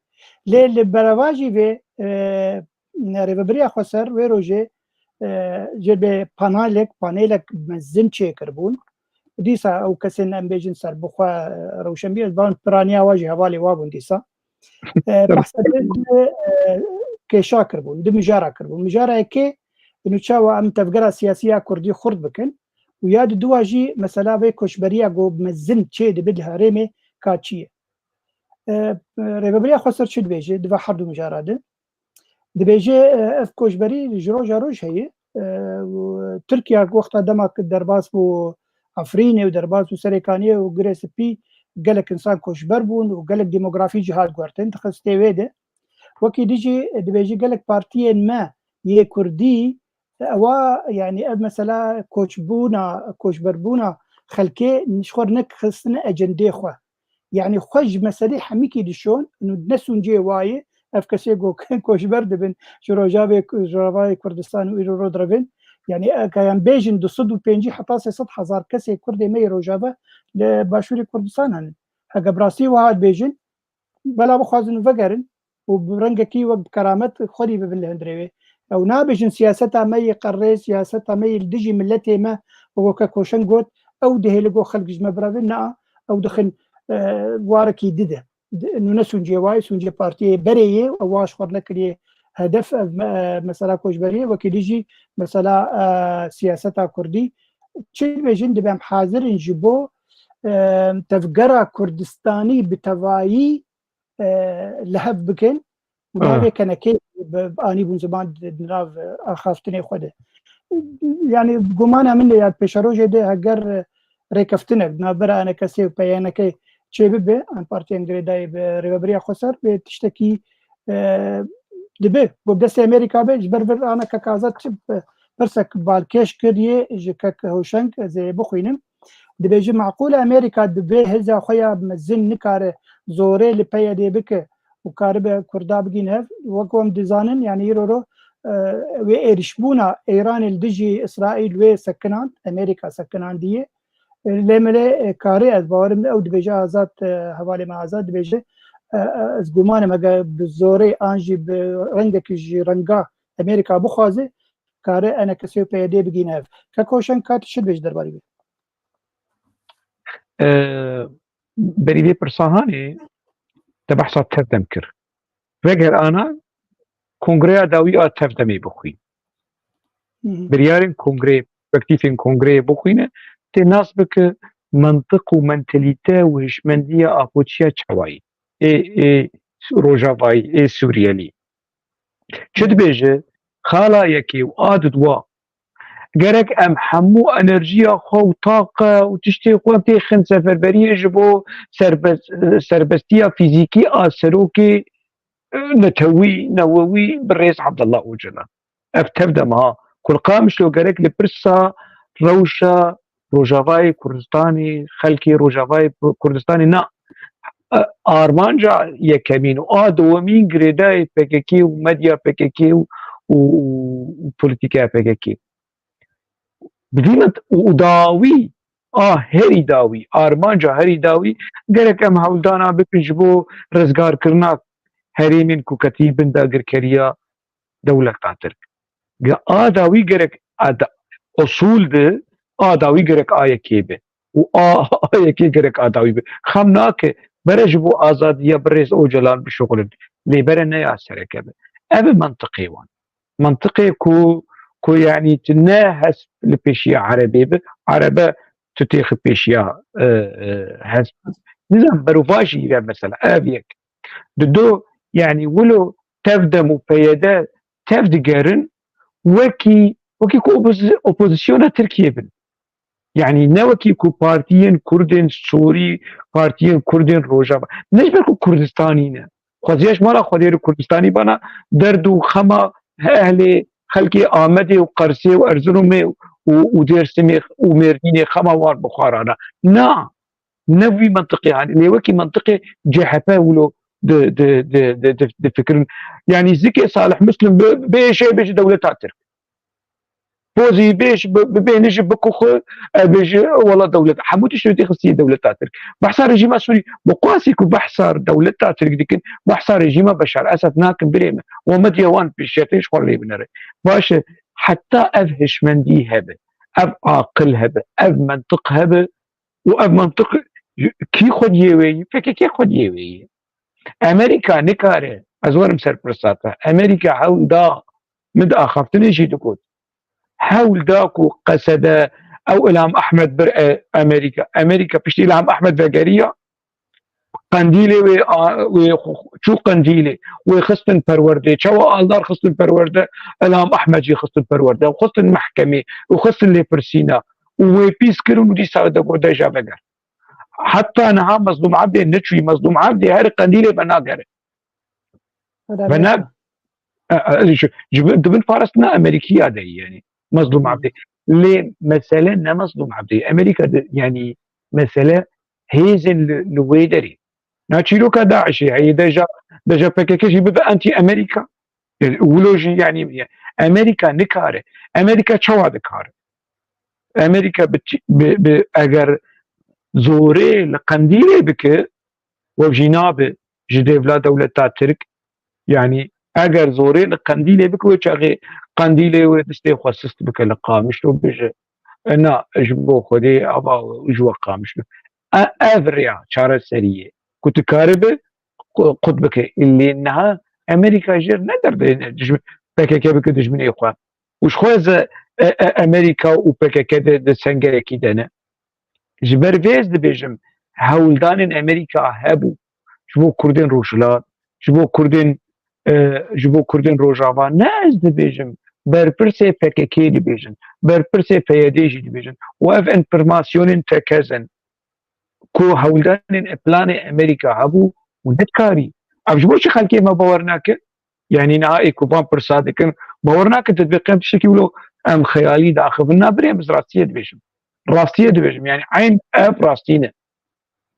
Lê li berevajî vê, e, Rêveberiya Xweser wê rojê, e, jê bê panelek, panelek mezin çêkiribûn. Dîsa ew kesên em bêjin serbixwe, e, rewşenbîr, ez bawerim piraniya wa jî hevalê wa bûn dîsa. E, behsa de, e, kêşa kiribûn, di mijara kiribûn. Mijara yekê, inu çawa em tevgera siyasî ya Kurdî xurt bikin û ya di dua jî mesela vê koçberiya ku mezin çê dibe di herêmê ka çi ye. E, Rêveberiya Xweser çi dibêje di va her du mijara de? Dibêje, e, ev koçberî ji roja roj heye. E, û Tirkiye wexta dema ku derbas bû Efrînê û derbas bû Serêkaniyê û Girê Spî, gelek insan koçber bûn û gelek demografî jî hat guhertin, dixistê wê de. Wekî dî jî dibêje gelek partiyên me yê Kurdî, ewa, yani ev mesela koçbûna, koçberbûna xelkê ji xwe re nekixistine ecendê xwe. Yani xwe ji meselê hemîkî dişon, û ne sûncê wayê, ev kesê ku koçber dibin, ji Rojavê, Rojavayê Kurdistan û îro ro direvin. Yani, e, ka em bêjin du sed û pêncî heta sê sed hezar kesê Kurdê me yê Rojava li Başûrê Kurdistan henin. Heke bi rastî wiha dibêjin, bela bixwazin û vegerin û bi rengekî wek bi keramet xwedî bibin li hundirê wê. Ew nabêjin siyaseta me yê qerrê, siyaseta me yê li dijî miletê me, weke Koşen got, ew dihêli got xelk ji me birevin, na, ew dixin, e, warekî dide. Di-, nû ne sûncê wayê, sûncê partiyê berê yê, ew wa ji xwe nekiriye hedef, ev me-, e, mesela koçberiyê, wekî dî jî mesela, e, siyaseta Kurdî. Çi dibêjin, dibe em hazir in ji bo, e, tevgera Kurdistanî bi tevayî, e, li hev bikin û navê kenekê bi, anîbûn ziman di, di nav, e, axaftinê xwe de. Yani gumana min de ya pêşerojê de heger, e, rêkeftinek di navbera enekesê û P Y N K çêbibe, em partiyên girêdayî bi Rêveberiya Xweser bê tiştekî, e, dibe. Ku bi destê Amerîka be, ji ber vir ana kek Azad çi, e, pirsek balkêş kiriye ji kek Hewşeng, ez ê bixwînim. Dibêje, meqûl e Amerîka di vê hêza xwe ya mezin nikare zorê li P Y D bike û karibe Kurda bigîne hev. Wek em dizanin, yani îro ro, e, wê êrişbûna Îranê li dijî Îsraîl wê sekinand, Amerîka sekinandiye. E, lê me lê, e, karê ez bawerim ew dibêje Azad, e, hevalê me Azad dibêje, e, e, ez gumanim heke bi zorê an jî bi rengekî ji renga Amerîka bixwaze, kare enekesê û P Y D bigîne hev. Kek Hoşeng, ka tu çi dibêjî derbarê wê? E, berî vê pirsa hanê te behsa tevdem kir. Veger ana kongreya dawî a tevdemê bixwîn. Biryarên kongreyê, perspektîfên kongreyê bixwîne, tê nas bike, mentiq û mentalîte û hişmendiya apoçiya çawayî ê, ê Rojavayî, ê Sûriyelî. Çi dibêje? Xala yekê û a didwa. Gerek em hemû enerjiya xwe û taqa û tiştê xwe têxin seferberiyê ji bo serbest, serbestiya fîzîkî a serokê netewî, newewî birêz Abdullah Ocalan. Ev tevdem ha. Kurqamişlo gerek li pirsa rewşa Rojavayê Kurdistanê, xelkê Rojavayê Kurdistanê na, e, armanca yekemîn û a dowemîn girêdayê P K K û medya P K K û, û, û, û polîtîkeya P K K. Bi vî min û dawî, a herî dawî, armanca herî dawî, gerek em hewldana bikin ji bo rizgarkirina herêmên ku ketî bin dagirkeriya dewleta Tirk. Ge-, a dawî gerek a da-, usul di, a dawî gerek a yekê be. Û a, a yekê gerek a dawî be. Xem nake, bere ji bo azadiya birêz Ocalan bişuxulin. Lê bere ne ya sereke be. Ev e mentiqê wan. Mentiqê ku, ku yanî tu ne hesp li pêşiya Erebê bi, Erebe tu têxi pêşiya, e, e, hesp. Nizam berovajî ve mesela, ev yek. Di do, yanî wilo tevdem û P Y D tev digerin, wekî, wekî ku opozi-, opozisyona Tirkiye bin. Yanî ne wekî ku partiyên Kurdên Sûrî, partiyên Kurdên Rojava. Ne ji ber ku Kurdistanî ne. Xweziya ji mala Xwedê li Kurdistanî bana derd û xema ehlê xelkê Amedê û Qersê û Erziromê û, û Dêrsimê û Mêrdînê xema wan bi xwe rana. Na, ne wî mentiqê hanê. Lê wekî mentiqê C H P wilo di, di, di, di, di, difikirin. Yanî zikê Salih Muslim bi, bêşê bêjî dewleta Tirk. Pozî bêş, bi, bi bêhnijî bikuxi, e, bêjî wela dewlet. Hemû tiştê tê xistî dewleta Tirk. Behsa rejîma Sûrî, bi qasî ku behsa dewleta Tirk dikin, behsa rejîma Beşar Esed nakin birê me. Wa medya wan pêşiyatê ji xwe lê binere. Baş e, heta ev hişmendî hebe, ev aqil hebe, ev mentiq hebe û ev mentiq kî xwediyê wê yî, P K K xwediyê wê yî. Amerîka nikare, ez werim ser pirsa te. Amerîka hewl da, min di axaftinê jî digot. Hewl da ku qesede ew Ilham Ahmed bir e, Amerîka. Amerîka piştî Ilham Ahmed vegeriya, Qendîlê wê, a, wê xu-, çû Qendîlê, wê xistin perwerdê. Çawa Aldar xistin perwerde, Ilham Ahmed jî xistin perwerde. Ew xistin mehkemê, û xistin lêpirsîna. Û wê pîs kirin û dîsa de got, deja veger. Heta niha Mezlûm Ebdê neçûyî. Mezlûm Ebdê her Qendîlê venagere. Ve ne, e, e, ji, ji bin, di bin parastina Amerîkiya de yanî Mezlûm Ebdê. Lê mesele ne Mezlûm Ebdê. Amerîka de, yanî mesele hêzên li, li wê derê. Na çîroka DAIŞê heye, deja, deja P K K jî bibe anti Amerîka. E, wilo jî yanî Amerîka nikare. Amerîka çawa dikare? Amerîka bi, çi- bi, bi eger zorê li Qendîlê bike, we jî nabe ji dêvla dewleta Tirk. Yanî eger zorê li Qendîlê bike, wê çaxê Qendîlê wê distê xwe sist bike li Qamişlo bije, e, na, ji bo Xwedê ava ji we Qamişlo. E, ev rêya çareseriyê ku dikaribe qu- qut bike. Lê niha Amerîka jêr ne derdê dijmin, P K K bike dijminê xwe. Û ji xwe ez, e, e, Amerîka û P K K de, de sengerekî de ne. Ji ber vê ez dibêjim, hewldanên Amerîka hebû ji bo Kurdên Rojhilat, ji bo Kurdên, e, ji bo Kurdên Rojava. Ne ez dibêjim, berpirsê P K K dibêjin, berpirsê P Y D jî dibêjin. Û ev enfirmasyonên tekez in ku hewldanên planê Amerîka hebû û nekarî. Ev ji bo çi xelkê me bawer nake? Yanî niha ê ku van pirsa dikin, bawer nake, tu dibê qem tiştekî wilo em xeyalî diaxivin. Na birê, ez rastiyê dibêjim. Rastiyê dibêjim. Yanî eyn ev rastî ne.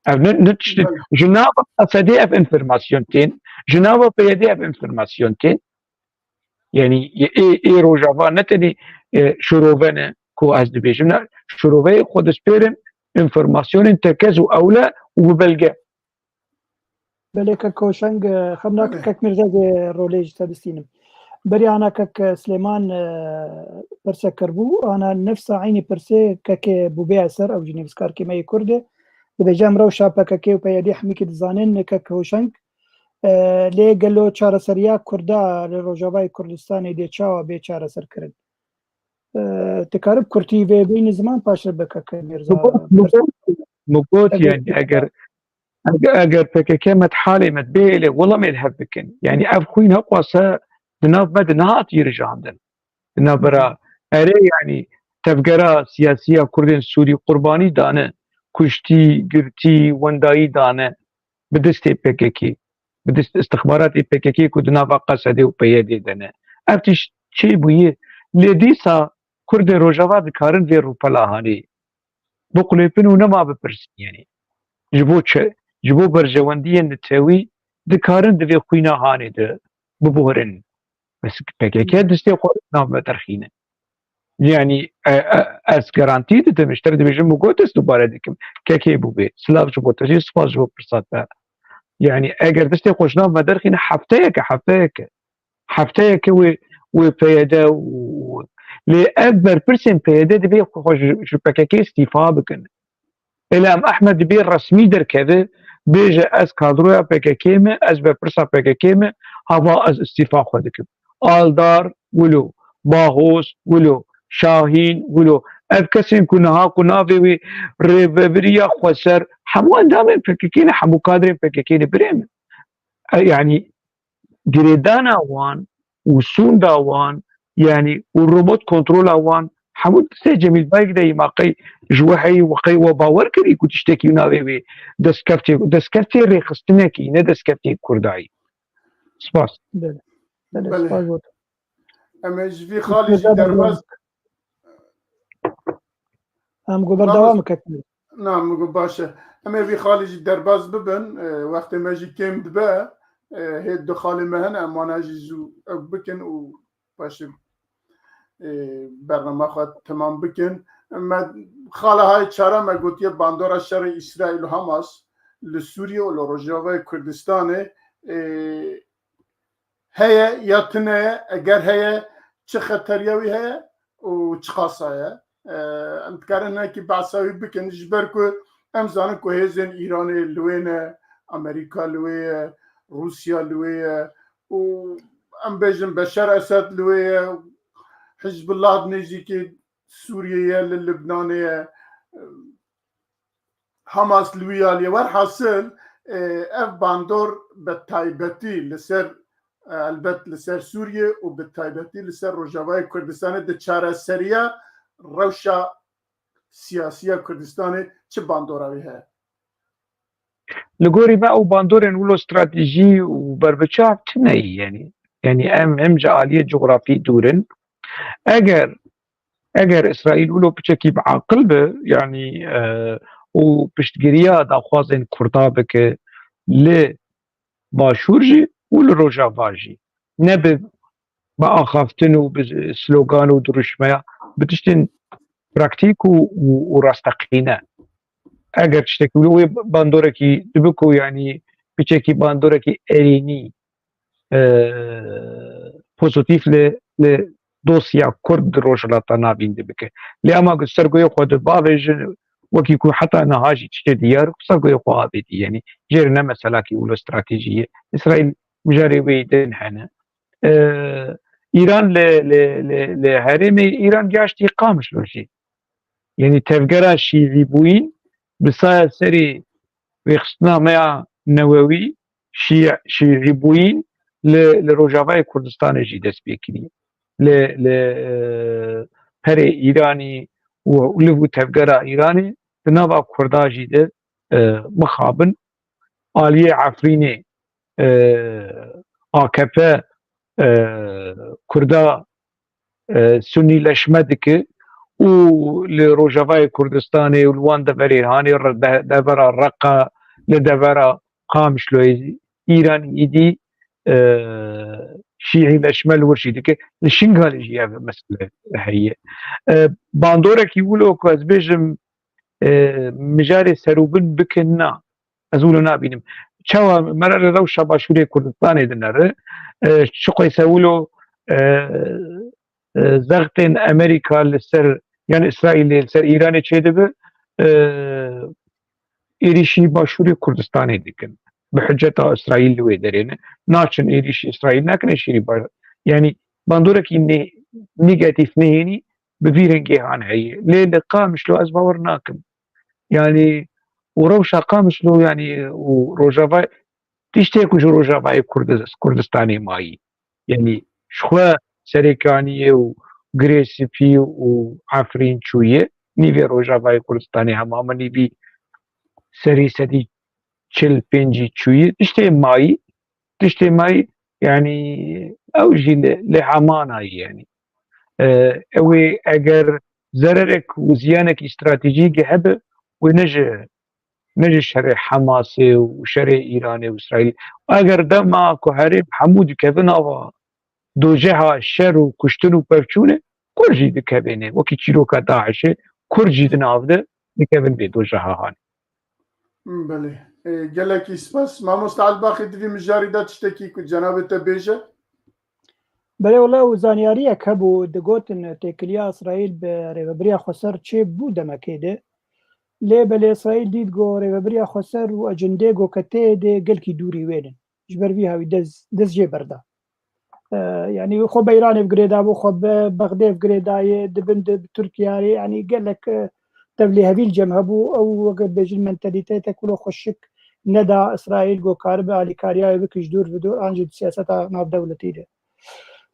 Ev ne, ne tişt, ji nava Esedê ev enfirmasyon tên, ji nava P Y D ev enfirmasyon tên. Yanî ê, ê, ê Rojava ne tenê, e, şirove ne ku ez dibêjim, ne, şiroveyê xwe dispêrin enfirmasyonên tekez û ewle û bi belge. Belê kek Hoşeng, e, xem nake, kek Mirza, ez ê rolê ji te bistînim. Berî ana kek Silêman, e, pirsek kiribû, ana nefsa eynî pirsê kekê Bûbê Eser, ew jî nivîskarkê me yê Kurd e. Dibêje em rewşa P K K û P Y D hemîkî dizanin, kek Hoşeng. E, lê gelo çareseriya Kurda li Rojavayê Kurdistanê dê çawa bê çareserkirin? E, dikarib kurtî vê bînî ziman paşê bike kek Mîrza. Min got, min got, min got, Eger yani eger, eger, eger P K K me halê me bê lê wela me li hev bikin. Yani ev xwîn heqwase di nav me de nehat yê rijandin. Di navbera erê yani tevgera siyasiya Kurdên Sûrî qurbanî dane, kuştî, girtî, wendayî dane bi destê P K K, bi dest istixbaratê P K K ku di nava Qesedê û P Y D de ne. Ev tişt çêbûye. Lê dîsa Kurdê Rojava dikarin vê rûpela hanê biqulêpin û nema bipirsin, yani. Ji bo çi? Ji bo berjewendiyên netewî dikarin di vê xwîna hanê de bibuhirin. Bes P K K destê xwe nav me derxîne. Yani, e, e, ez garantî didim, ji te re dibêjim, min got ez dubare dikim. Kekê Bûbê, silav ji bo te jî, spas ji bo pirsa te. Yani, eger destê xwe ji nav me derxîne, hefteyeke, hefteyeke. Hefteyeke wê, wê P Y D û, lê ev berpirsên P Y D dibê xwe ji, ji P K K îstîfa bikin. Îlham Ehmed dibê resmî derkeve, bêje, ez kadroya P K K me, ez berpirsa P K K me, hava ez îstîfa xwe dikim. Aldar wilo, Bahos wilo, Şahîn wilo. Ev kesên ku niha ku navê wê Rêvebiriya Xweser, hemû endamên P K K ne, hemû kadrên P K K ne, birê min. E, yani, girêdana wan û sûnda wan, yani, û remote kontrola wan, hemû destê Cemîl Bayik de ye, ma qey ji we heyî, we qey we bawer kirî ku tiştekî navê wê destkeftê, destkeftê rêxistinekî, ne destkeftê Kurdayî. Spas. Belê. Belê, Belê. Spas bo te. Em ê ji vî xalî jî derbas Em got berdewam bikin. Na, min got baş e. Em ê vî xalî jî derbas bibin. E, wextê me jî kêm dibe. E, hê du xalê me hene, em wana jî zû ew bikin û paşê, e, bernama xwe temam bikin. Me xala hay çara me gotiye bandora şerê Îsraîl û Hamas li Sûriye û li Rojavayê Kurdistanê, e, heye ya tune ye, eger heye, çi xeteriya wî heye û çiqasa ye? E, em dikarin hinekî behsa wî bikin, ji ber ku em zanin ku hêzên Îranê li wê ne, Amerîka li wê ye, Rûsya li wê ye û em bêjin Beşar Esed li wê ye, Hizbullah nêzîkî Sûriyê ye, li Libnanê ye. Hamas li wî alî ye. Werhasil, e, ev bandor bi taybetî li ser, e, elbet li ser Sûriyê û bi taybetî li ser Rojavayê Kurdistanê di çareseriya rewşa siyasiya Kurdistanê çi bandora wî heye? Li gorî me ew bandorên wilo stratejî û berbiçav tune ye, yani. Yani em hem ji aliyê cografî dûr in. Eger Eger Îsraîl wilo piçekî bi aqil be, yanî, e, û piştgiriya daxwazên Kurda bike li Başûr jî û li Rojava jî, ne bi, bi axaftin û bi slogan û dirûşmeya, bi tiştên praktîk û, û, û rasteqîne. Eger tiştekî wilo wê bandorekî dibe ku, yanî piçekî bandorekî erênî, e, pozîtîf li, li dosya Kurd di Rojhilata Navîn de bike. Lê ema ku ser goyê xwe de bavêjin, wekî ku heta niha jî tiştê diyar, ser goyê xwe avêtî, yanî jê re ne meselakî wilo stratejî ye. Îsraîl mijarê wê din hene. E, Îran li, li, li, li herêmê Îran gihaştî Qamişlo jî. Yanî tevgera şîîbûyîn bi saya serê rêxistina me ya newewî, şî-, şîîbûyîn li, li Rojavayê Kurdistanê jî dest pê kiriye. Li, li, e, perê Îranî û liv û tevgera Îranê di nava Kurda jî de, e, mixabin. Aliyê Efrînê, e, A K P, e, Kurda, e, sunîleşme dike û li Rojavayê Kurdistanê û li wan deverê hanê re-, de-, devera Reqa, li devera Qamişloyê Îran îdî, e, şîîleşme li wir jî dike. Li Şingalê jî ev mesele heye. E, bandorekî wilo ku ez bêjim, e, mijarê serûbin bikin na. Ez wilo nabînim. Çawa me re rewşa Başûrê Kurdistanê dinere, e, çiqasê wilo e, e, zextên Amerîka li ser, yan Îsraîlê li ser Îranê çêdibe, e, êrîşî Başûrê Kurdistanê dikin. Bi hiceta Îsraîl li wê derê ne. Naçin êrîşî Îsraîl nakin, êrîşî baş-, yanî bandorekî ne-, negatîf nehênî bi vî rengê han heye. Lê li Qamişlo ez bawer nakim. Yanî û rewşa Qamişlo, yanî û Rojava, tiştê ku ji Rojavayê Kurdi-, Kurdistanê mayî. Yanî ji xwe Serêkaniyê û Girê Spî û Efrîn çûye. Nîvê Rojavayê Kurdistanê hema min nîvî serî sedî çil pêncî çûye. Tiştê mayî, tiştê mayî, yanî ew jî li, li hemana ye, yanî. E, ew ê eger zererek û ziyanekî stratejîk hebe, wê ne ji, ne ji şerê Hamasê û şerê Îranê û Îsraîlê. Eger dema ku herêm hemû dikevin ava dojeha şer û kuştin û pevçûnê, Kurd jî dikevêne. Wekî çîroka DAIŞê, Kurd jî di nav de dikevin vê dojeha hanê. Belê. E, gelekî spas. Mamoste Elbaxî, di vî mijarî de tiştekî ku cenabê te bêje? Belê, wele ew zanyariyek hebû, digotin têkiliya Îsraîl bi rêvebiriya xweser çê bû demekê de. Lê belê Îsraîl dît ku rêvebiriya xweser û ecindê ku ke tê de gelkî dûrî wê ne. Ji ber vî hawî dest, dest jê berda. E, yanî xwe bi Îranê ve girêdabû, xwe bi Bexdê ve girêdayê, di bin de bi Tirkiyeyê, yanî gelek, e, tevlîhevî li cem hebû. Ew, weke bêjin, mentalîteyeke wilo xweşik neda Îsraîl ku karibe alîkariya wê bike ji dûr bi dûr an jî di siyaseta navdewletî de.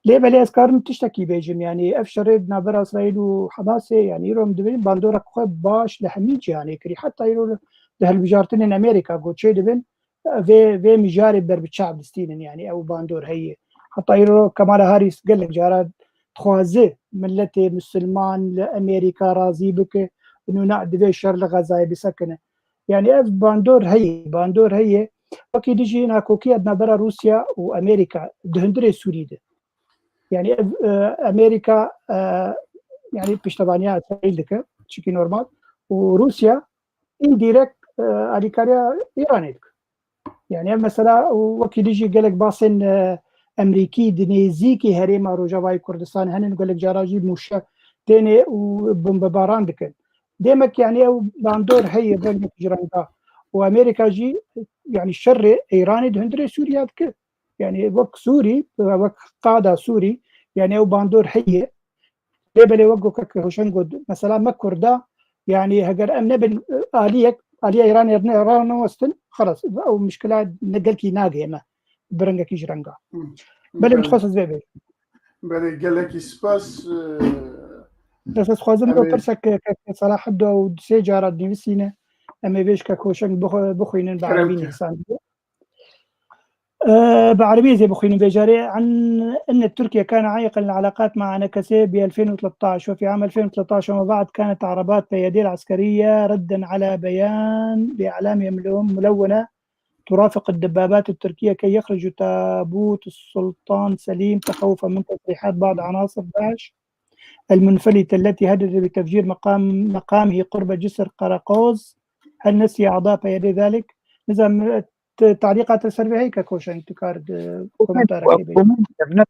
Lê belê ez karim tiştekî bêjim, yanî ev şerê di navbera Îsraîl û Hamasê, yanî îro em dibînin bandorek xwe baş li hemî cîhanê kirî. Heta îro di hilbijartinên Amerîka ku çêdibin, vê, vê mijarê ber bi çav distînin, yanî ew bandor heye. Heta îro Kamala Harris gelek cara dixwaze miletê misilman li Amerîka razî bike, nûna divê şer li Xezayê bisekine. Yanî ev bandor heye, bandor heye. Wekî dijî nakokiya di navbera Rûsya û Amerîka di hundirê Sûrî de. Yanî ev, e, Amerîka, e, yanî piştevaniya Îsraîl dike, çikî normal. Û Rûsya îndirek, e, alîkariya Îranê dike. Yanî ev mesela û wekî dijî gelek basên, e, Emrîkî di nêzîkî herêma Rojavayê Kurdistan henin, gelek cara jî mûşe têne û bombebaran dikin. Demek yanî ew bandor heye, rengek ji renga. Û Amerîka jî yanî şerê Îranê di hundirê Sûriya dike. Yanî wek Sûrî, wek qada Sûrî, yanî ew bandor heye. Lê belê wek ku kek Hoşeng got, mesela me Kurda, yanî heger em nebin, e, aliyek, aliya Îranê ne ranewestin, xelas, ew mişkila ne gelkî nagihê me bi rengekî ji renga. Hı. Belê, belê, dixwest ez vê bêjim. Belê, gelekî spas, e, Bes ez xwazim em ê pirsek ke, ke, ke Selaheddo û sê cara nivîsîne, em ê vê ji kek Hoşeng bixwe-, bixwînin, bi erebî nivîsandiye. Ee, bi erebî ez ê bixwînim vê carê. عن أن تركيا كان عائقا للعلاقات مع أناكاسيه ب ألفين وثلاثة عشر، وفي عام ألفين وثلاثة عشر وما بعد كانت عربات بيادير العسكرية ردا على بيان بأعلام ملونة ترافق الدبابات التركية كي يخرج تابوت السلطان سليم تخوفا من تصريحات بعض عناصر داعش المنفلتة التي هددت بتفجير مقام، مقامه قرب جسر قراقوز. هل نسي أعضاء بيادير ذلك؟ نزام تعليقات السربي هيك كوشن تكارد كومنتارك. Ev komênt ev ne,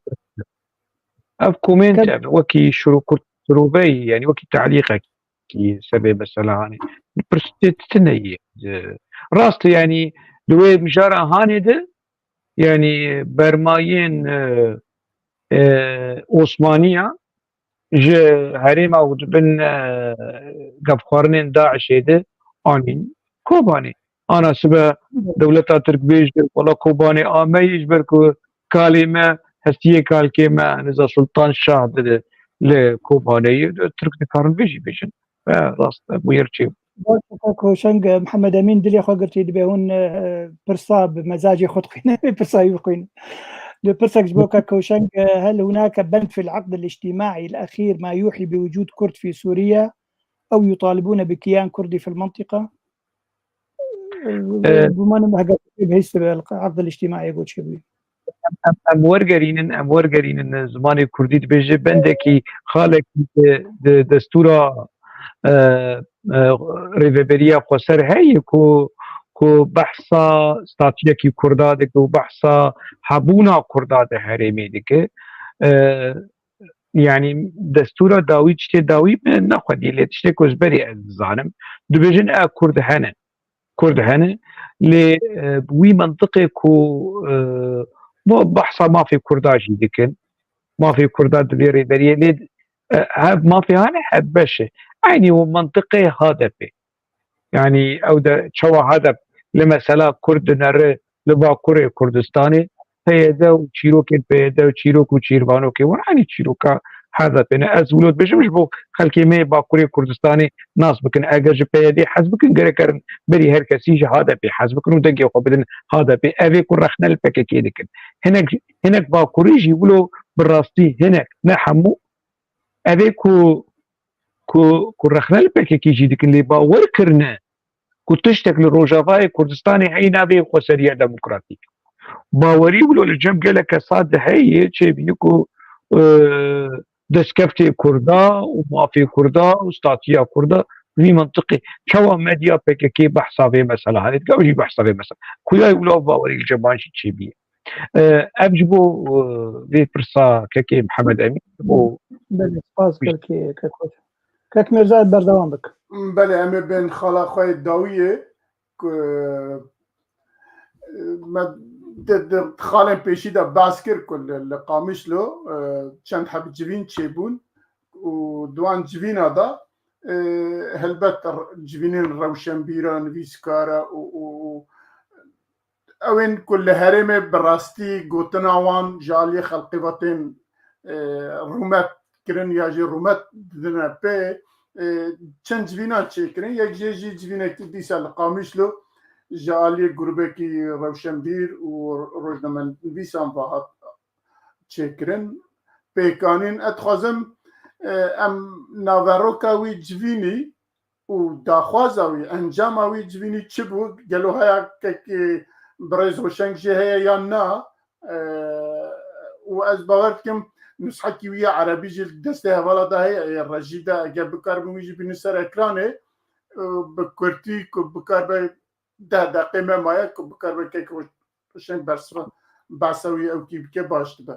ev komênt ev wekî şirokurt-, şirobeyî, yanî wekî te'lîqekî sebê mesela hanê. Pirs tê tine ye. Rast e, yanî li wê mijara hanê de, yanî bermayên, e, e, Osmaniya ji herêma û di bin, e, gefxwarinên DAIŞê de anîn Kobanê. Ana sibe dewleta Tirk bêje, wela Kobanê a me ye, ji ber ku kalê me, hestiyê kalkê me, Nizam Sultan Şah dide li Kobanê ye, Tirk dikarin vê jî bêjin. E, rast e, bûyer çê. Baş e, Kak Hoşeng, e, Mihemed Emîn dilê xwe girtî, dibê hûn, e, pirsa bi mezacê xwe dixwînin, pirsa wî bixwînin. Di pirsek ji bo Kak Hoşeng, e, هل هناك بند في العقد الاجتماعي الأخير ما يوحي بوجود كرد في سوريا أو يطالبون بكيان كردي في المنطقة؟ E, Gumanım hege bihîst be, عقد الاجتماعي goç kiriye. Em, em wergerînin, em wergerînin zimanê kurdî dibêje bendekî, xalekî di, di destûra, e, e, rêveberiya xweser heye ku, ku behsa statuyekî kurda dike û behsa hebûna kurda di herêmê dike. e, yanî destûra dawî, tiştê dawî min nexwedî, lê tiştê ku ji berî ez dizanim, dibêjin e Kurd hene. Kurd hene, lê, e, wî mintiqê ku, e, bo behsa mafê Kurda jî dikin, mafê Kurda divê rêberiyê lê, e, hev mafê hane, hev beş e. Eynî wî mintiqê H D P. Yanî ew de çawa H D P li mesela Kurd dinere li Bakurê Kurdistanê, P Y D û çîrokên P Y D û çîrok û çîrvanokê wan eynî çîroka H D P ne. Ez wilo dibêjim ji bo xelkê me yê Bakurê Kurdistanê nas bikin. Eger ji P Y D hez bikin, gerek erin berî her kesî ji H D P hez bikin û dengê xwe bidin H D P. Ev ê ku rexne li P K K dikin. Hinek, hinek Bakurî jî wilo bi rastî hinek, ne hemû, ev ê ku, ku, ku rexne li P K K jî dikin, lê bawer kirine ku tiştek li Rojavayê Kurdistanê heyî navê Xweseriya Demokratîk. Bawerî wilo li cem gelek kesa de heye, çêbî ku, e, destkeftê Kurda û mafê Kurda û statiya Kurda vî mintiqê. Çawa medya P K K behsa vê mesela hane dike, ew jî behsa vê mesela. Xuya wilo ev bawerî li cem wan jî çêbî. E, ev ji bo, e, vê pirsa kekê Mihemed Emîn, ji bo Belê, spas kekê kek Hoca. Kek Mirza, berdewam bik. Belê, em ê bên xala xwe yê dawiyê ku, e, me di, di xalên pêşî de behs kir ku li, li Qamişlo, e, çend heb civîn çêbûn û di wan civîna de, e, helbet r-, civînên rewşenbîra, nivîskara û, û, û ew ên ku li herêmê bi rastî gotina wan ji aliyê xelkê ve tên, e, rûmet kirin ya jî rûmet didine pê, e, çend civînan çêkirin. Yek jê jî civînekî dîsa li Qamişlo ji aliyê grûbekî rewşenbîr û rojnamenivîsan ve hat çêkirin, pêkanîn. Ez dixwazim, e, em naveroka wî civînî û daxwaza wî, encama wî civînî çi bû? Gelo haya kekê birêz Hoşeng jê heye yan na? E, û ez bawer dikim nusxekî wî ya erebî jî li destê hevala de heye, ê rejî de, eger bikaribin wî jî bînin ser ekranê, e, bi kurtî ku bikaribe deh deqê me maye ku bikaribe kek Hoşeng bersiva behsa wî ewkî bike baş dibe.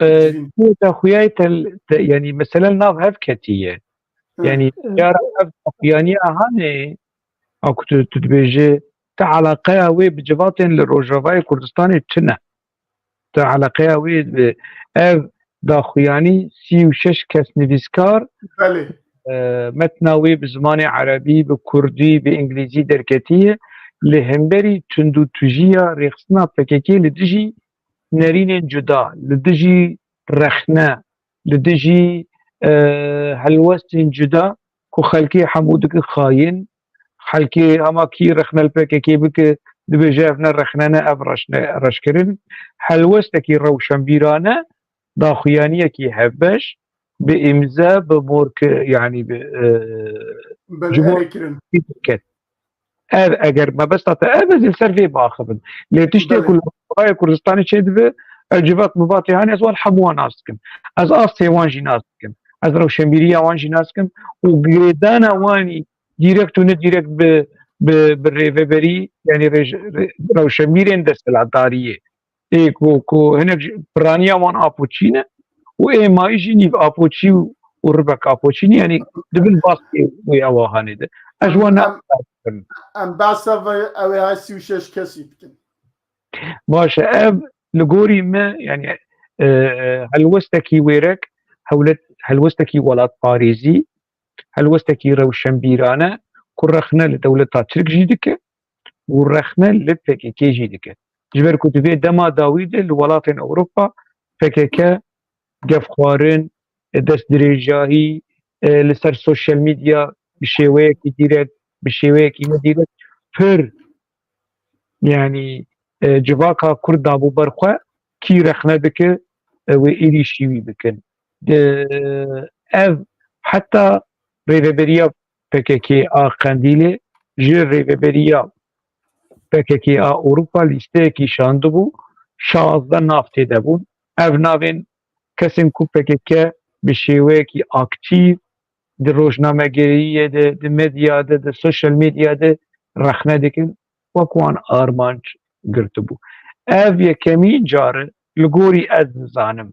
E, Civîn. Te xuyayê te, te, yanî mesele nav hev ketiye. Hı. Yanî Hı. cara ev xuyaniya hanê, a ku tu, tu dibêje, te eleqeya wê bi civatên li Rojavayê Kurdistanê çi ne? Te eleqeya wê bi ev daxuyanî sî û şeş kes nivîskar, Belê. e, metna wê bi zimanê erebî, bi kurdî, bi îngilîzî derketiye. Li hemberî tundûtûjiya rêxistina P K K li dijî nerînên cuda, li dijî rexne, li dijî, e, helwestên cuda ku xelkê hemû dike xayîn, xelkê hema kî rexne li P K K bike, dibêje ev ne rexne ne, ev reşne, reşkirin. Helwestekî rewşenbîrane, daxuyaniyekî hevbeş, bi îmze, bi morke, yanî bi, e, Belê, ji bo erê kirin. Ev, eger mebesta te ev, ez ê li ser vê biaxivim. Lê tiştê Belê. ku li Rojavayê Kurdistanê çêdibe, ev civat mivatê hene, ez wan hemû wan nas dikim. Ez astê wan jî nas dikim. Ez rewşenbîriya wan jî nas dikim. Û girêdana wanî dîrekt û nedîrekt bi, bi, bi rêveberî, yanî rêj-, rê-, rewşenbîrên desthilatdariyê. Ê ku, ku hinek ji piraniya wan Apoçî ne û ê mayî jî nîv Apoçî û, û ribek Apoçî ne, yanî dibin baskê wê ewa hanê de. Ez ji wan Em, ne em, em behsa ve ew ê hay sî û şeş kesî dikin. Baş e, ev li gorî me, yanî, e, helwestekî wêrek, hewlet, helwestekî welatparêzî, helwestekî rewşenbîrane ku rexne li dewleta Tirk jî dike û rexne li P K K jî dike. Ji ber ku di vê dema dawî de li welatên Ewropa P K K gefxwarin, destdirêjahî, e, li ser sosyal medya bi şêweyekî dîrek, bi şêweyekî nedîrek pir, yanî, e, civaka Kurd dabû ber xwe, kî rexne dike, e, wê êrîşî wî bikin. Di, ev heta rêveberiya P K K a Qendîlê ji rêveberiya P K K a Ewropa lîsteyekî şandibû, şazdeh nav tê de bûn. Ev navên kesên ku P K K bi şêweyekî aktîf di rojnamegeriyê de, di medya de, di sosyal medya de rexne dikin, wek wan armanc girtibû. Ev yekemîn car e, li gorî ez dizanim,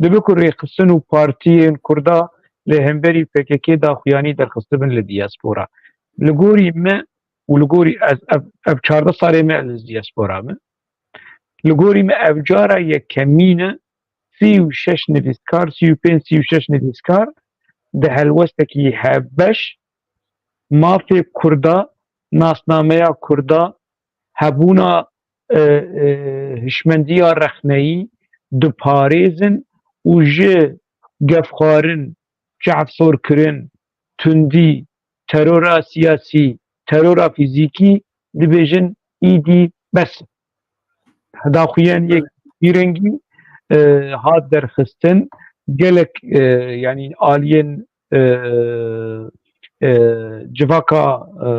Dibe ku rêxistin û partiyên Kurda li hemberî P K K daxuyanî derxistibin li diaspora. Li gorî me û li gorî ez, ev, ev çardeh salê me li diaspora me. Li gorî me ev cara yekemîn e, sî û şeş nivîskar, sî û pênc, sî û şeş nivîskar di helwestekî hevbeş mafê Kurda, nasnameya Kurda, hebûna, e, e, hişmendiya rexneyî diparêzin û ji gefxwarin, çavsorkirin, tundî, terora siyasî, terora fîzîkî dibêjin îdî bes. Daxuyaniyek vî rengî, e, hat derxistin, gelek, e, yanî aliyên, e, e, civaka, e,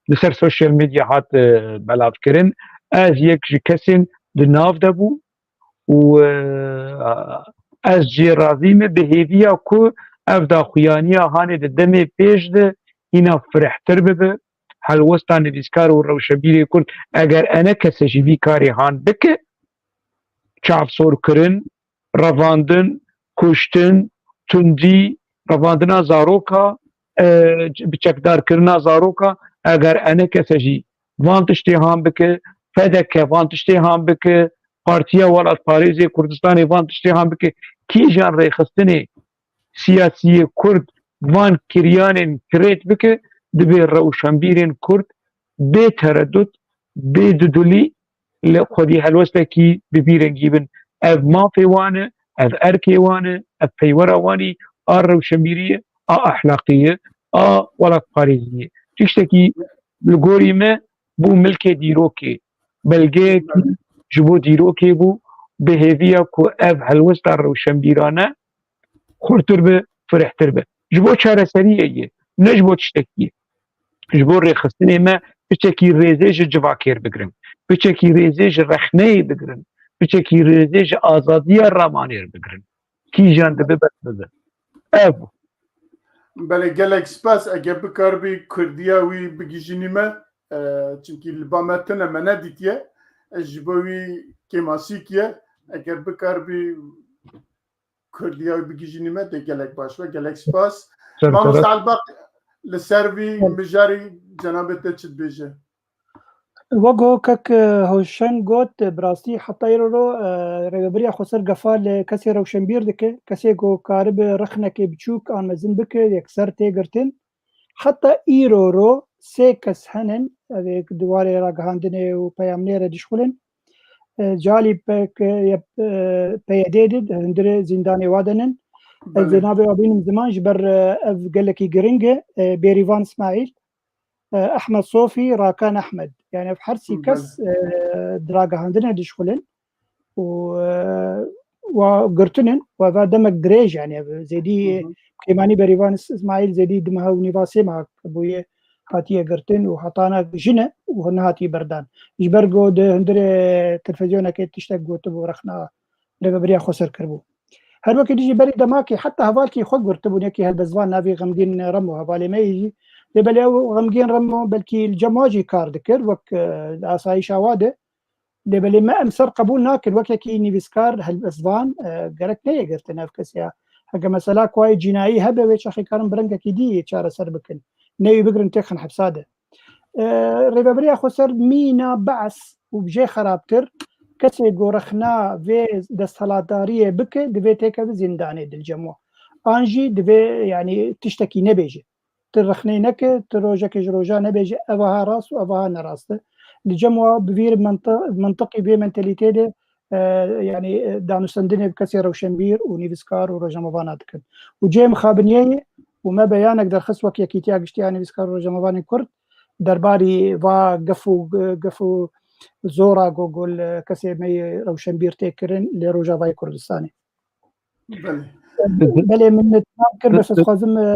li ser sosyal medya hat, e, belavkirin. Ez yek ji kesên di nav de bû û, e, ez jê razî me bi hêviya ku ev daxuyaniya hanê di demê pêş de hîna firehtir bibe. Helwesta nivîskar û rewşebîrê Kurd, eger enekese jî vî karê han bike, çavsorkirin, revandin, kuştin, tundî, revandina zaroka, e, biçekdarkirina zaroka, eger enekese jî van tiştê han bike, P D K van tiştê han bike, Partiya Welatparêzê Kurdistanê van tiştê han bike, kîjan rêxistinê siyasiyê Kurd van kiryanên kirêt bike, dibê rewşenbîrên Kurd bê teredut, bê dudulî li xwedî helwestekî bi vî rengî bin. Ev mafê wan e, ev erkê wan e, ev peywera wan î a rewşenbîrî ye, a ehlaqî ye, a welatparêzî ye. Tiştekî li gorî me bû milkê dîrokê. Belgeyekî ji bo dîrokê bû, bi hêviya ku ev helwesta rewşenbîrane xurtir be, firehtir be. Ji bo çareseriyê ye, ne ji bo tiştekî ye. Ji bo rêxistinê me piçekî rêzê ji civakêr bigirin. Piçekî rêzê ji rexneyê bigirin. Piçekî rêzê ji azadiya ramanêr bigirin. Kîjan dibe bes bibe. Ev bû. Belê, gelek spas. Eger bikaribî kurdiya wî bigihîjînî me, e, çimkî li ba me tune me nedîtiye, e, ji bo wî kêmasîk ye. Eger bikaribî kurdiya wî bigihîjînî me, dê gelek baş be. Gelek spas. Ser Mamoste sere. Elbaq, li ser vî mijarî cenabê te çi dibêje? Wek ku kek, e, Hoşeng got, e, bi rastî heta îro ro, e, Rêveberiya Xweser gefa li kesê rewşenbîr dike, kesê ku karibe rexnekê biçûk an mezin bike, yekser tê girtin. Heta îro ro sê kes henin, ev ê di warê ragihandinê û peyamnê re dişxulin. E, calî P K, e, P Y D de, di hundirê zîndanê wa de nin. Ez Belê. Dê navê wa bînim ziman ji ber, e, ev gelekî giring e. E, Bêrîvan Îsmaîl, e, Ehmed Sofî, Rakan Ehmed. Yani ev her sî Belê. Kes, e, di ragihandinê dişxulin û, e, wa girtinin, wa va demek dirêj, yani ev zêdî Hı hı. kêmanî Bêrîvan Îs-, Îsmaîl zêdî di meha û nîva sê meha bûye hatiye girtin û hetana jin e û nehatiye berdan. Ji ber ku di hundirê televîzyonekê tiştek gotibû, rexna Rêveberiya Xweser kiribû. Her wekî dijî berî demakî heta hevalkî xwe girtibûn, yekî helbestvan navî Xemgîn Remo hevalê me yî jî. Lê belê ew Xemgîn Remo belkî li cem wan jî kar dikir, wek, e, asayîşa wa de. Lê belê me em ser qebûl nakin, wek yekî nivîskar, helbestvan, e, gerek neyê girtin ev kesê ya. Heke mesela kuayê cînayî hebe, wê çaxê karin bi rengekî dî çareser bikin. Neyê bigirin têxin hepsa de. E, Rêveberiya Xweser mîna be's û bi jê xerabtir, kesê ku rexna vê desthilatdariyê bike, divê têkeve zîndanê di cem wan. An jî divê, yanî tiştekî nebêje. Tu rexneyê neke, tu rojekê ji roja nebêje, ev aha rast û ev aha nerast e. Li cem wa bi vî menti-, mentiqî vê mentalîtê de, e, yanî, e, danûstendinê bi kesê rewşenbîr û nivîskar û rojnamevana dikin. Û cihê mixabiniyê ye û me beyanek derxist wek Yekîtiya Giştî ya Nivîskar û Rojnamevanên Kurd derbarî va gef û, gef û zora ku, ku li kesê me yê rewşenbîr tê kirin li Rojavayê Kurdistanê. Belê. Belê, min tam kir, bes ez xwazim, e,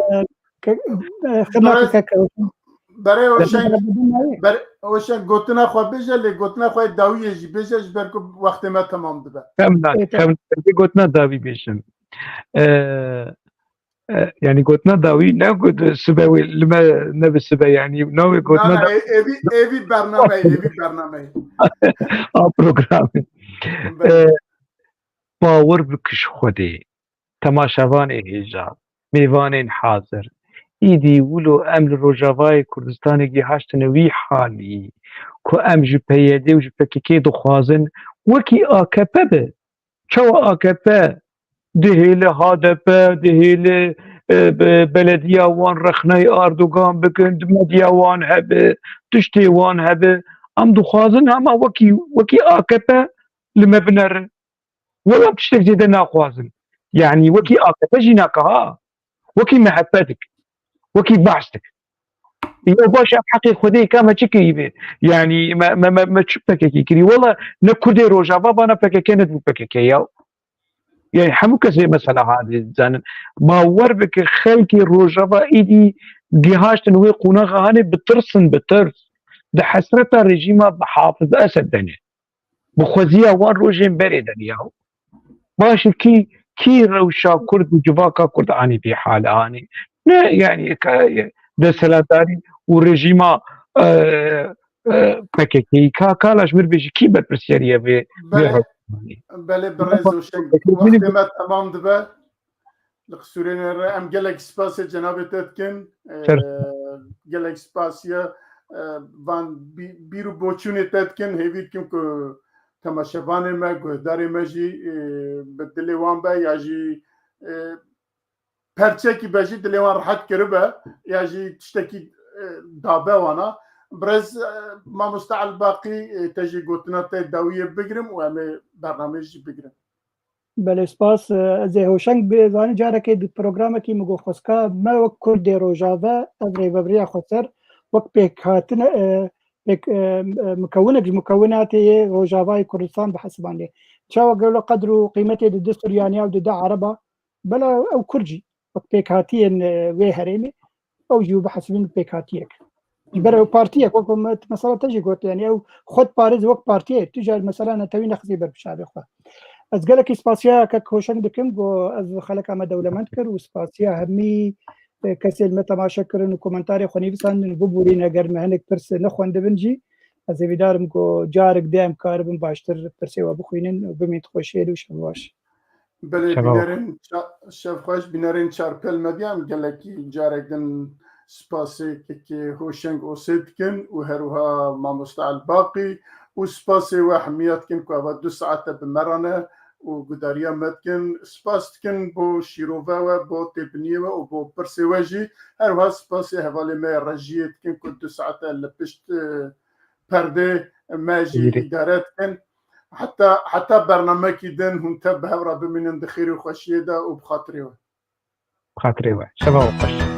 ke-, e, xidmeta Berê, kek. Berê Hoşeng, Berê, Hoşeng gotina xwe bêje, lê gotina xwe dawiyê jî bêje, ji ber ku wextê me temam dibe. Xem na, Ê, xem, gotina dawî bêjim. E, e, yani gotina dawî ne got sibe wê li me ne bi sibe, yani navê gotina Na, na, da- ê-, êvî, êvî bername, êvî bername. A programê. Belê. E, Bawer bike ji Xwedê, temaşevanê hêja, mêvanên hazir, îdî wilo em li Rojavayê Kurdistanê gihaştine wî halî ku em ji P Y D û ji P K K dixwazin wekî A K P be. Çawa A K P dihêle H D P, dihêle, e, be-, belediya wan rexneyê Erdogan bikin, medya wan hebe, tiştê wan hebe. Em dixwazin hema wekî, wekî A K P li me binerin. Wela tiştek zêde naxwazin. Yanî wekî A K P jî nake ha. Wekî M H P dik. Wekî Baş dik. Ya baş, em heqê Xwedê ka me çi kirî be? Yanî me, me, me, me çi P K K kirî? Wela ne Kurdê Rojava ba ne P K K nedibû P K K ya. Yanî hemû kesê mesela hadê dizanin. Bawer bike xelkê Rojava îdî gihaştin wê qonaxa hanê bitirsin, bitirs. Di hesreta rejîma Hafiz Esed de ne. Bi xweziya wan rojên berê de ya. Baş e, kî, kî rewşa Kurd û civaka Kurd anî vî hale anî? Ne, yanî, ka, desthilatdarî û rejîma, e, e, P K K, ka, ka laş mir bêjî, kî berpirsiyarî ye vê, vê Belê, rewşanê? Belê, birêz Hoşeng, wextê me temam dibe. Li qisûrê re em gelek spasê cenabê te dikin. Ser. Ee, gelek spasiye, e, van bî-, bîr û boçûnê te dikin. Hêvî dikim ku temaşevanê me, guhdarê me jî, e, bi dilê wan be ya jî, e, perçekî be jî dilê wan rehet kiribe ya jî tiştekî, e, dabe wana. Birêz, e, mamoste Elbaqî, e, te jî gotina te dawiyê bigirim û em ê bernameyê jî bigirin. Belê, spas. Ez ê Hoşeng bê-, zanî carekê di programekî min got, xwezka me wek Kurdê Rojava, ev rêvebiriya xweser, wek pêkhatine, e, pêk, e, e, mikewinek ji mukewinatê yê Rojavayê Kurdistan bihesibandê. Çawa gelo qedr û qîmetê dide Suryaniya û dide Ereba, bela ew Kurd jî wek pêkhatiyên, e, wê herêmê, ew jî bihesibîn pêkhatiyek. Ji ber ew partiyek, wek me, mesela te jî got, yanî ew xwe diparêze wek partiyê, tu jî mesela netewî nexistî ber bi çavê xwe. Ez gelekî spasiya kek Hoşeng dikim, ku ev xeleka me dewlemend kir û spasiya hemî, e, kesên me temaşe kirin û komentarê xwe nivîsandin û biborîne, eger me hinek pirs nexwendibin jî, ez hêvîdar im ku carek dê em karibin baştir pirsê we bixwînin û bimîn xweşiyê û şev baş. Belê, şeva bînerên ça-, şevxweş, bînerên Çarpêl Medya, em gelekî carek din spasê kekê Hoşeng Osê dikin û her wiha mamoste Elbaqî û spasê we hemiya dikin ku eva du saete bi me re ne û gudariya me dikin. Spas dikin bo şîrove we, bo têbiniyê we û bo pirsê we jî. Her wiha spasê hevalê me yê rejiyê dikin ku du saete li pişt, e, perdê me jî Bîrê. îdare dikin. Heta, heta bernamekî din hûn tev bi hev re bimînin di xêr û xweşiyê de û bi xatirê we. Bi xatirê we. Şeva we xweş.